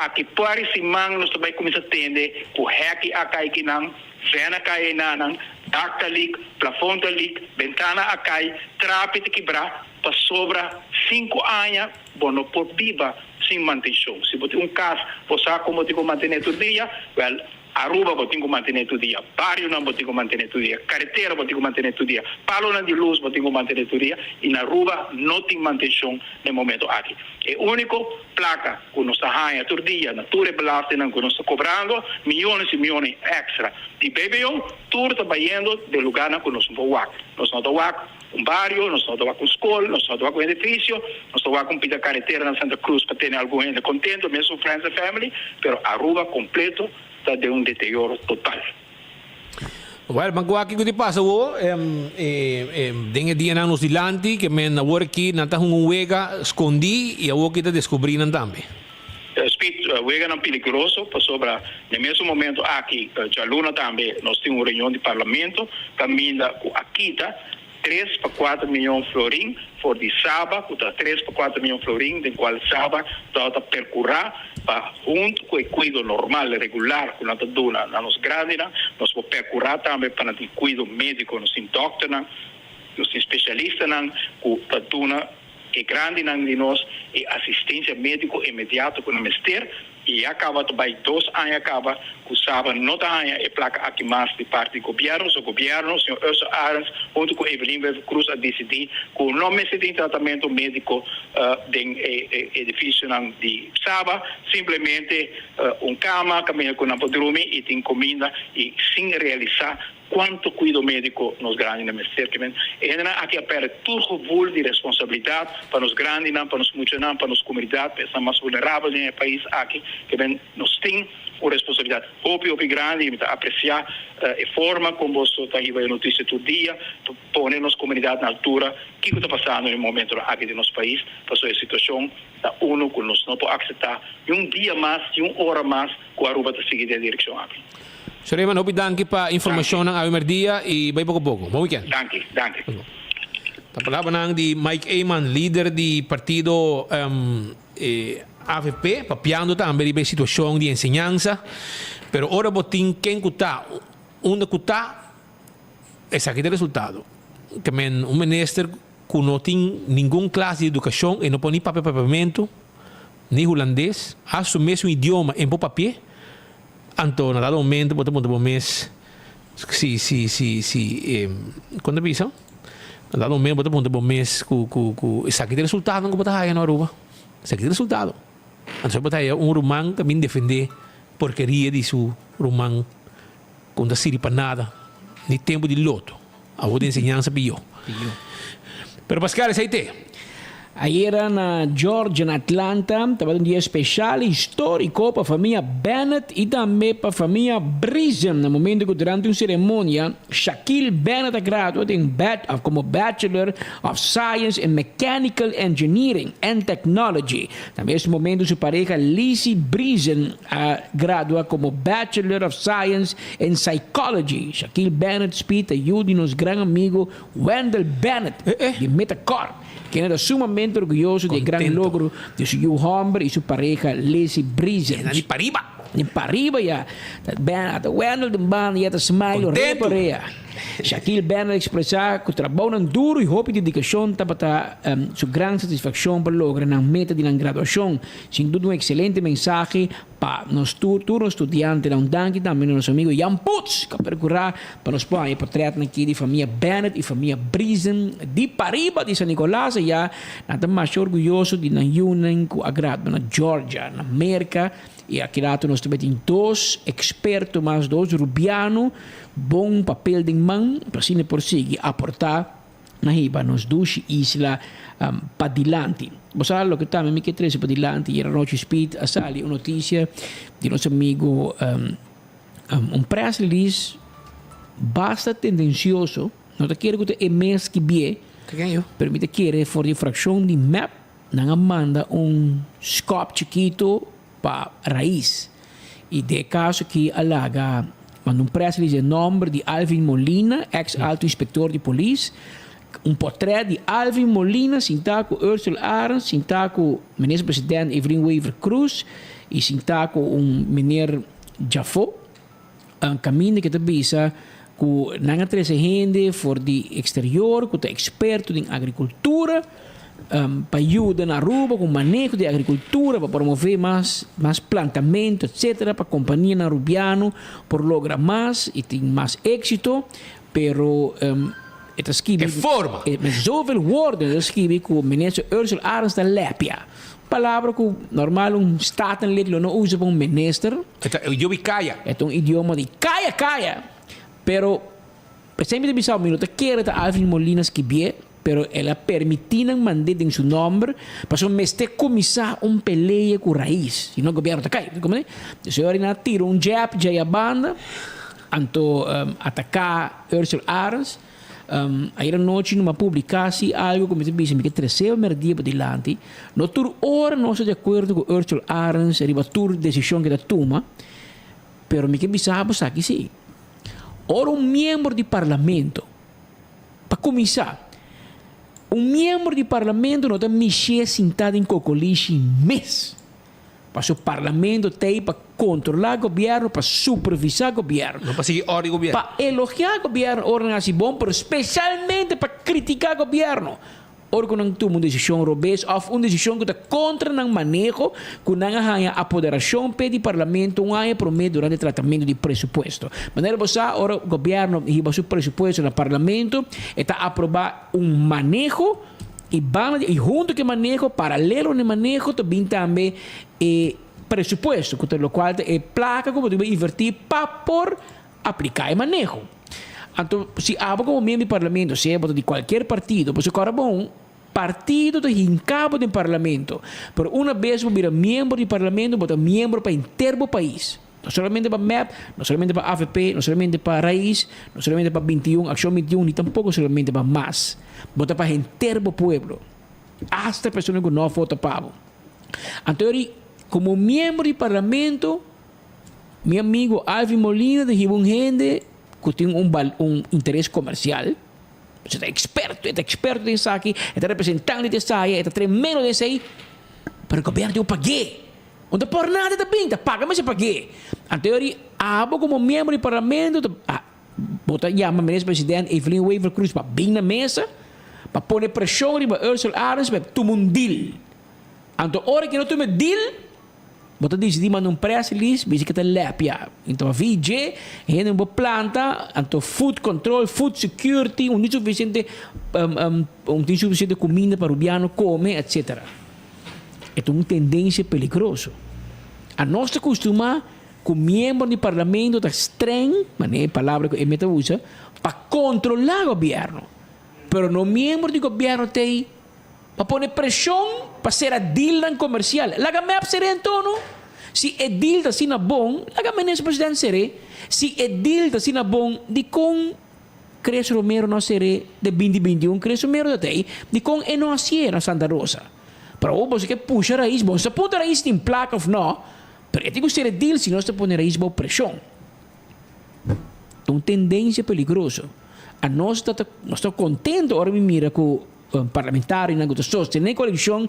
aki pari siman nos ta bai kuminsá tende ku hèki a kai kinan, vèn a kai einanan, dak ta lik, plafon ta lik, bentana a kai, trapi ta kibrá, pasobra sinku aña bo no por biba sin mantenshon. Si bo tin un kas, bo sa kon bo tin ku mantené tur dia, wèl, Aruba bo tin ku mantené tur dia, barionan bo tin ku mantené tur dia, karetera bo tin ku mantené tur dia, palonan di lus bo tin ku mantené tur dia i na Aruba no tin mantenshon na e momento aki. E úniko plaka ku nos ta haña tur dia na tur e belastingnan ku nos ta kobrando, miyones i miyones èkstra di BBO, tur ta bayendo den lugarnan ku nos no por wak. Nos no ta wak un bario, nos no ta wak un skol, nos no ta wak un edifisio, nos ta wak un pida karetera na Santa Cruz pa tene algun hende kontento, mesun friends and family, pero Aruba kompleto ta den un deterioro total. Well, ban wak kiko di pasa awo, den e dianan nos dilanti, ke men awor aki nan ta hunga un wega skondi i awor ki ta deskubrí nan tambe. Speed, weganan peligroso, pasobra n'e mesun momento aki djaluna tambe nos tin un reunion di parlamento kaminda ku a kita tres pa kuater miyon florin for di Saba, ku ta tres pa kuater miyon florin den kual Saba tabata perkurá pa huntu ku e kuido normal, regular ku nan ta duna na nos grandinan, nos por perkurá tambe pa nan tin kuido médiko, nos tin dòkternan, nos tin spesialistanan ku ta duna. E grandinan di nos e asistencia medico inmediato cu nan mester y ya caba ta bay dos aña caba cu Saba no ta haya e placa aki mas di parti di gobierno, so gobierno, señor Ursel Arends hunto cu Evelyn Wever Croes a dicidi cu no mester tin tratamento medico den e edificionan di Saba, simplemente un cama caminda cu nan por drumi y tin cuminda y sin realisa Cuanto cuido medico nos grandinan mester ke men? E hendenan aki a perde tur gevoel di responsabilidad pa nos grandinan, pa nos muchanan, pa nos comunidad, pa esnan mas vulnerabel den e pais aki. Ke men nos tin un responsabilidad hopi hopi grandi y mi ta aprecia e forma con boso ta hiba e noticia tur dia pa pone nos comunidad na altura kico ta pasando den e momentonan aki den nos pais, pasobra e situacion ta uno cu nos no por acepta ni un dia mas, ni un ora mas cu Aruba ta sigui den e direccion aki. Suleiman, hopi danki pa informashonnan awe merdia i bai poko poko. Bon weekend. Danki, danki. Ta palabranan di Mike Eman, lider di partido avp, papiando tambe riba e situashon di enseñansa. Pero ora bo tin ken ku ta, unda ku ta, esaki ta e resultado. Ke men un minister ku no tin ningun klas di edukashon, e no por ni papia papiamentu, ni hulandes, a su mes un idioma en por papi'é. Anto na dado momento bo ta puntra bo mes si si si si kon ta bisa? Na dado momento bo ta puntra bo mes ku ku ku esaki ta e resultadonan ku bo ta haya na Aruba? Esaki ta e resultado. Anto bo ta haya un ruman ta bin defende porkeria di su ruman ku no ta sirbi pa nada, ni tempu di loto. Awor di enseñansa pió. Pero Pascal esei te. Ayera na Georgia na Atlanta tabata un dia special y historico pa famia Bennett y tambe pa famia Briesen na momento cu durante un ceremonia Shaquille Bennett a gradua den como Bachelor of Science in Mechanical Engineering and Technology. Na mes momento su pareha Lizzie Briesen a gradua como Bachelor of Science in Psychology. Shaquille Bennett Speed ta yu di nos gran amigo Wendell Bennett di Metacorp, kende ta sumamente orguyoso di e gran logro di su yu homber y su pareha Lizzie Briesen. Di pariba! Di pariba ya. Ta Wendell den banda ya ta smile orea pa orea. Shaquille Bennett a expresa cu trabounan duro y hopi dedicacion tabata su gran satisfaccion pa logra nan meta di nan graduacion. Sin duda un excelente mensahe pa nos tur, tur nos studiantenan. Un danki tambe na nos amigo Jan Putz cu a percura pa nos por haña e portretnan aki di famia Bennett y famia Briesen di pariba di San Nicolas. Aya nan ta masha orguyoso di nan yunan cu a gradua na Georgia, na Merca. Y aki rato nos ta bay tin dos experto mas, dos Rubiano bon papel den man pa asina por sigui aporta na hiba nos dushi isla padilanti. Bo sa loke tambe mi ke trese padilanti, ayer anochi Speed a sali un noticia di nos amigo un press release basta tendencioso, no ta kere ku ta e mes ki bie, pero mi ta kere for di fraccion di mep Nan a manda un skòp chikitu pa Raiz i den e kaso aki a laga manda un press release den nòmber di Alvin Molina, eks alto inspektor di polis, un pòtrèt di Alvin Molina sintá ku Ursel Arends, sintá ku minister president Evelyn Wever Croes i sintá ku un meneer Jafo. Kaminda ke ta bisa ku nan a trese hende for di eksterior ku ta eksperto den agrikultura pa yuda na Aruba ku maneho di agrikultura pa promove mas mas plantamentu etsetera pa kompanianan arubiano por logra mas i tin mas éksito pero e ta skibi E forma. Met zoveel woorden e ta skibi ku minister Ursula Arends ta lepia. Palabra ku normal un statenlid lo no usa pa un minister. E ta un idioma di kaya. E ta un idioma di kaya kaya. Pero p'esei mi ta bisa mi no ta kere ta Alvin Molina skibié, pero el a permití nan mand'é den su nòmber pasobra mester kuminsá un pelea ku Raiz, si no gobièrnu ta kai. Bo ta komprendé? Dus e ora nan a tira un jab djei a banda, anto ataká Ursel Arends. Ayer anochi no a publica si algo cu mi ta bisa mi ke trece merdia pa dilanti. No tur ora nos ta di acuerdo cu Ursel Arends riba tur decision cu e ta tuma, pero mi ke bisa bo esaki si. Ora un miembro di parlamento, pa cuminsa, un miembro di parlamento no ta mishi sinta den cocolishi mes. Paso parlamento t'ei pa controla gobierno, pa supervisa gobierno. No pa sigui ordi gobierno. Pa elogia gobierno ora nan haci bon, pero specialmente pa critica gobierno ora cu nan tuma un decision robes of un decision cu ta contra nan maneho cu nan a haya apoderacion p'e di parlamento un aña prome durante tratamento di presupuesto. Manera bo sa, ora gobierno hiba su presupuesto na parlamento, e ta aproba un maneho. I banda di, i hunto ku e maneho, paralelo na e maneho ta bin tambe e presupuesto, ku ta lokual ta e plaka ku bo tin ku invertí pa por apliká e maneho. Anto, si abo komo miembro di parlamento, sea bo ta di kualkier partido, pasobra kòrda bon, partido ta hinká bo den parlamento, pero una bes bo bira miembro di parlamento, bo ta miembro pa henter bo pais. No solamente pa mep, no solamente pa avp, no solamente pa Raiz, no solamente pa 21, Accion 21, ni tampoco solamente pa mas. Bo ta pa henter bo pueblo. Hasta persona cu no a vota pa bo. Anto yori, como miembro di parlamento, mi amigo Alvin Molina ta hiba un hende cu tin un un interes comercial. E ta experto, e ta experto den esaki, e ta representante di esaya, e ta tremendo den esey, pero gobierno tin cu pagu'e. Un ta por nada ta bin, ta paga mester pag'é. Anto yori abo komo miembro di parlamento ta bo ta yama minister president Evelyn Wever Croes pa bin na mesa pa pone preshon riba Ursel Arends pa e tuma un deal. Anto ora ke no tuma e deal, Bo ta disidí manda un press release, bisa ke ta lèpia. Anto a VJ, hende bo planta, anto food control, food security, un tin sufisiente un tin sufisiente kuminda pa rubiano kome, etcetera. E ta un tendensia peligroso. Anos ta kustumá ku miembro di parlamento ta streng, manera e palabra ku Eme ta usa, pa kontrolá gobièrnu. Pero no miembro di gobièrnu ta ei Pa pone preshon pa sera dealnan komersial. Laga mep ser'é anto no. Si e deal ta asina bon, laga Minister President ser'é. Si e deal ta asina bon, dikon Chris Romero no a ser'é de binti 21? Chris Romero ta ta ei. Dikon e no a hasié na Santa Rosa? Pero awor boso ke pusha Rais, bo no sa puntra Rais tin plaka of no, pero e tin ku sera e deal si no ta pone Rais bou preshon. Ta un tendensia peligroso. Anos ta nos ta kontento ora mi mira ku Parlamentarionan ku ta sostené koalishon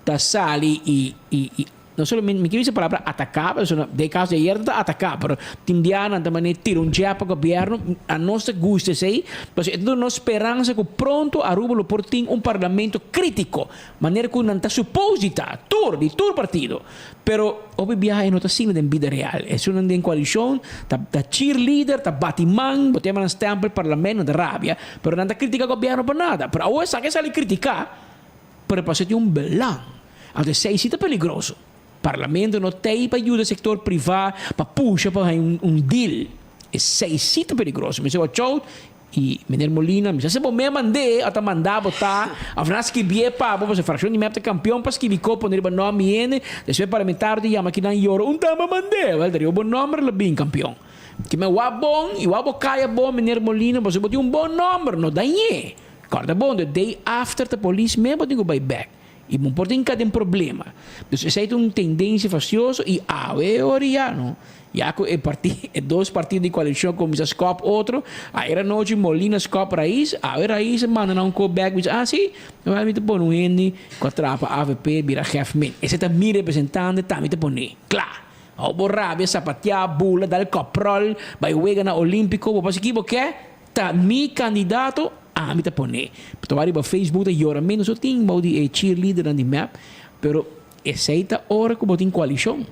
ta sali i i no solamente mi ke bisa e palabra ataká pasobra den e kaso di ayer ta ataká pero tin bia nan ta manera tira un jab pa gobièrnu anos ta gusta esei pasobra e ta duna nos speransa ku pronto Aruba lo por tin un parlamento krítiko manera ku nan ta supos di ta tur di tur partido pero hopi biaha e no ta asina den bida real esunnan den koalishon ta ta cheerleader ta bati man bo ta yama nan stempel parlamento nan ta rabia Pero nan ta critica gobierno pa nada. Pero awor esaki a sali critica, pero pasobra tin un belang. Anto esey si ta peligroso. Parlamento no t'ey pa yuda sector priva pa pusha pa haña un deal. Esey si ta peligroso. Mi sey watch out y meneer Molina, mi sa si bo me mand'é o ta manda bo ta of nan a skibié pa bo pasobra fraccion di mep ta campeon pa skibi ko pone riba nomber mi hende. Despues parlamentario ta yama kinan yora un ta mi mand'é. Wel ta riba bo nomber lo bin campeon. Ki men wak bon i wak bo kaya bon meneer Molina pasobra bo tin un bon nomber no dañ'é. Kòrda bon the day after ta polis mes bo tin ku bai bèk i bo por tin ka den problema. Dus esei ta un tendensia fastioso i awe ora ya no ya ku e parti e dos partido di koalishon a kuminsá skòp otro ayer anochi Molina skòp Raiz awe Raiz a manda nan un kò bèk bisa ah si mi ta pone un hende ku a traha pa avp bira gèf min esei ta mi representante tambe ta pone kla. Ò bo rabia, sapateá, bula, dal kòpròl, bai wega na Olímpiko, bo pasa ki bo ke, ta mi kandidato, ami ta pon'é. Bo ta wak riba Facebook ta yora ménos so tin bou di e cheerleadernan di mep, pero esei ta ora ku bo tin koalishon.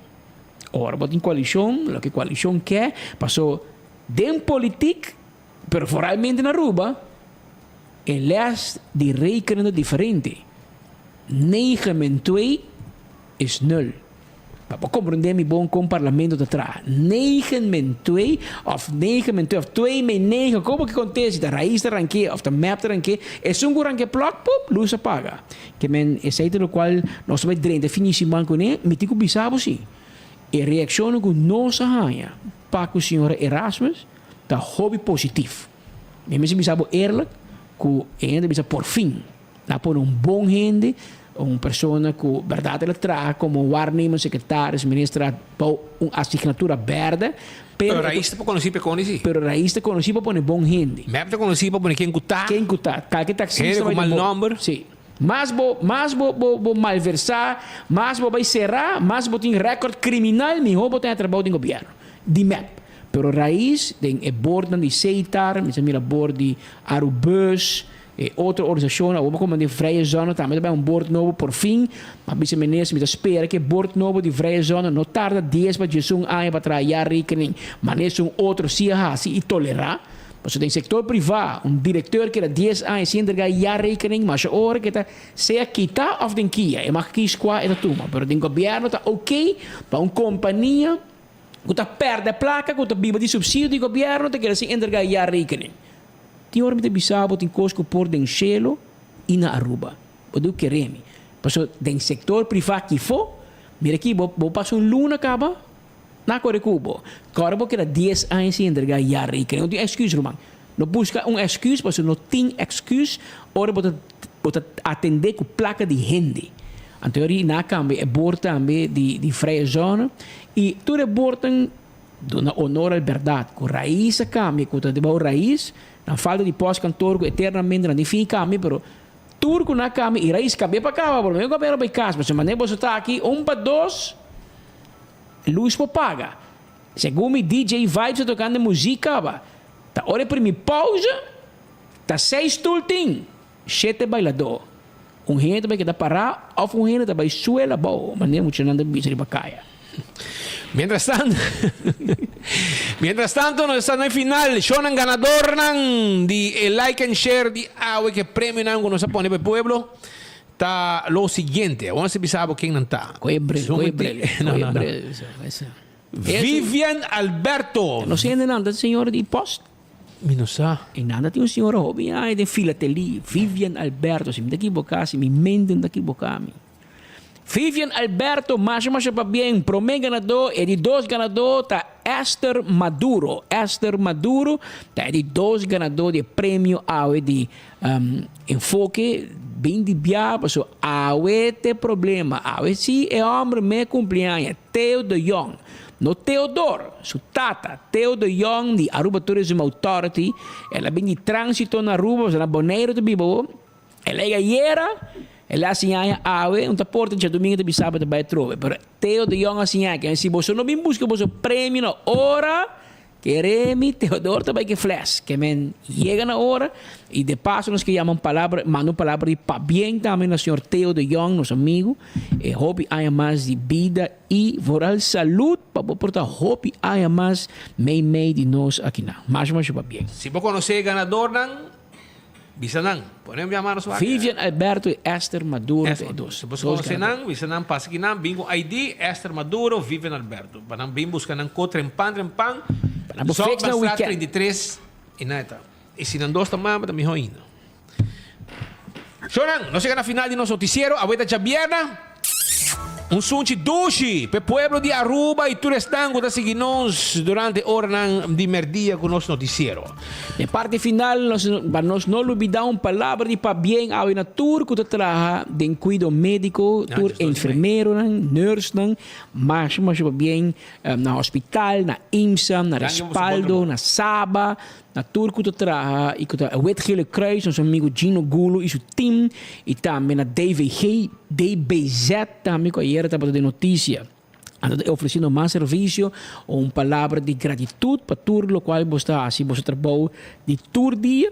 Ora bo tin koalishon, loke koalishon ke, paso den politik, pero foralmente na Aruba, e lès di rekenen ta diferente. Negen min twee is nul. Pa bo komprendé mi bon kon parlamento ta traha. Negen min twee òf negen min twee òf twee min negen, kon bo ke kont'é si ta Raiz ta ranké òf ta mep ta ranké, esun ku ranké plòk, pup, lus a paga. Ke men esei ta lokual nos ta bai drenta fin di siman kuné, mi tin ku bisa bo si e reakshonnan ku nos a haña pa ku señora Erasmus ta hopi positif. Mi mester bisa bo eerlijk ku e hende ta bisa porfin. Na pone un bon hende, un persona cu berdad el a traha como waarnemend secretaris, minister a bou un asignatura berde, pero Pero Raiz ta pa conoci pa e coni si. Pero Raiz ta conoci pa pone bon hende. Mep ta conoci pa pone ken cu ta. Ken cu ta. Calke taxista Hende cu bai mal den bo. nomber. Si. Mas bo, mas bo, bo, bo malversa, mas bo bai cera, mas bo tin record criminal, miho bo tin trabou den gobierno. Di mep. Pero Raiz den e bordnan di Setar, mi sa mira bord di Arubus, E otro organisashon awor bo komand'é Vrije Zonne tambe ta bai un bord nobo porfin. Ma bisa minister mi ta spera ku e bord nobo di Vrije Zonne no tarda dies pa diesun aña pa traha jaarrekening manera esun otro si a hasi i tolerá. Pasobra den sektor privá un direkteur keda dies aña sin entregá jaarrekening masha ora ke ta sea kita òf den kia e mag kis kua e ta tuma. Pero den gobièrnu ta oké pa un kompania ku ta pèrdè plaka ku ta biba di supsidio di gobièrnu ta keda sin entregá jaarrekening. Tin ora mi ta bisa bo tin kos ku por den shelo i na Aruba. Bo debe kere mi. Pasobra den sektor privá kifó, mira aki bo bo pasa un luna kaba, nan a kore ku bo. Kòrda bo keda dies aña sin entregá jaarrekening. No tin èksküs ruman. No buska un èksküs pasobra no tin èksküs ora bo ta bo ta atendé ku plaka di hende. Anto yori nan a kambia e bord tambe di di vrije zone i tur e bordnan Duna honor al bèrdat ku rais a kambia, ku ta debou rais, nan falta di pòstkantor ku eternamente nan tin fin kambia, pero tur ku nan a kambia i rais kambia pa kaba, por lo menos gobierno bai kas, pasobra manera boso ta aki un pa dos lus por paga. Segun mi DJ Vibes ta tokando muzik kaba, ta ora e primi pausa ta seis stul tin, shete bailadó. Un hende ta bai keda pará òf un hende ta bai suela abou, manera muchanan ta bisa riba kaya. Mientras tanto, mientras tanto nos ta na e final. Shownan ganadornan di e like and share di awe ke premionan ku nos a pone pa e pueblo ta lo siguiente. Awor nos ta bisa bo ken nan ta. Koe bril, koe bril, No, koe no, no. bril. Esa. Vivian Alberto. No sé nan ta señora di post. Mi no sa. E nan ta tin un señora hopi aña den filatelia, Vivian Alberto, si mi ta ekiboká, si mi mente no ta ekiboká mi. Vivian Alberto masha masha pabien, prome ganadó, e di dos ganadó ta Esther Maduro. Esther Maduro ta e di dos ganadó di e premio awe di Enfoke bin di bia paso awe t'e problema, awe si e homber me cumpleaña, Theo de Jong, no Theodor, su tata, Theo de Jong di Aruba Tourism Authority, el a bin di transito na Aruba pasobra na Boneiru ta biba awo, el a yega ayera, el a haci aña awe, un ta porta djadumingo ta bisa bo ta bay atrobe, pero Theo de Jong a siña ke si boso no bin busca boso premio na ora, Kere mi Theodor ta bai ke fles, ke men yega na ora, i de paso nos ke yama un palabra, manda un palabra di pabien tambe na señor Theo de Jong, nos amigu, e hopi aña mas di bida i vooral salud pa bo por ta hopi aña mas mei mei di nos akinan. Masha masha pabien. Si bo konosé e ganadornan, Bisa nan, pone un biaha mano su aki. Vivian Alberto y Esther Maduro ta e dos. Si bo conoce nan, bisa nan pasa aki nan, bin cu ID, Esther Maduro, Vivian Alberto. Pa nan bin busca nan co trempan trempan, Pa nan bo fix nan weekend. 33 y nan e ta. Y si nan dos ta mama ta miho ainda. Shownan, nos yega na final di nos noticiero, awor ta djabièrnè. Un sunchi dushi p'e pueblo di Aruba y tur esnan cu ta sigui nos durante oranan di merdia cu nos noticiero. Den parti final nos pa nos no lubida un palabra di pabien awe na tur cu ta traha den cuido medico, tur enfermeronan, nursenan, masha masha pabien na hospital, na IMSA, na Respaldo, na Saba, Na tur ku ta traha i ku ta Wit Gele Kruis, nos amigu Gino Gulo i su team, i tambe na DVG, DBZ tambe ku ayera tabata den notisia. Anto ta ofresiendo mas servisio, un palabra di gratitut pa tur lokual bo ta hasi boso trabou di tur dia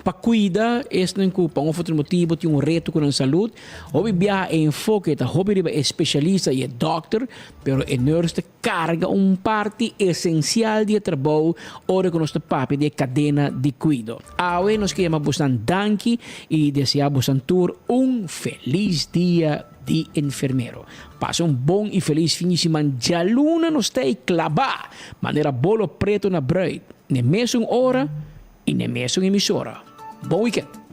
pa kuida esnan ku pa un of otro motibu tin un reto ku nan salud. Hopi biaha e enfoke ta hopi riba e spesialista i e dòkter, pero e nurse ta Carga un parti esencial di e trabou ora cu nos ta papia di e cadena di cuido. Awe nos ke yama bosnan danki y desea bosnan tur un feliz dia di enfermero. Pasa un bon y feliz fin di siman. Djaluna nos ta ey claba manera bolo preto na bruid, n'e mesun ora y n'e mesun emisora. Bon weekend!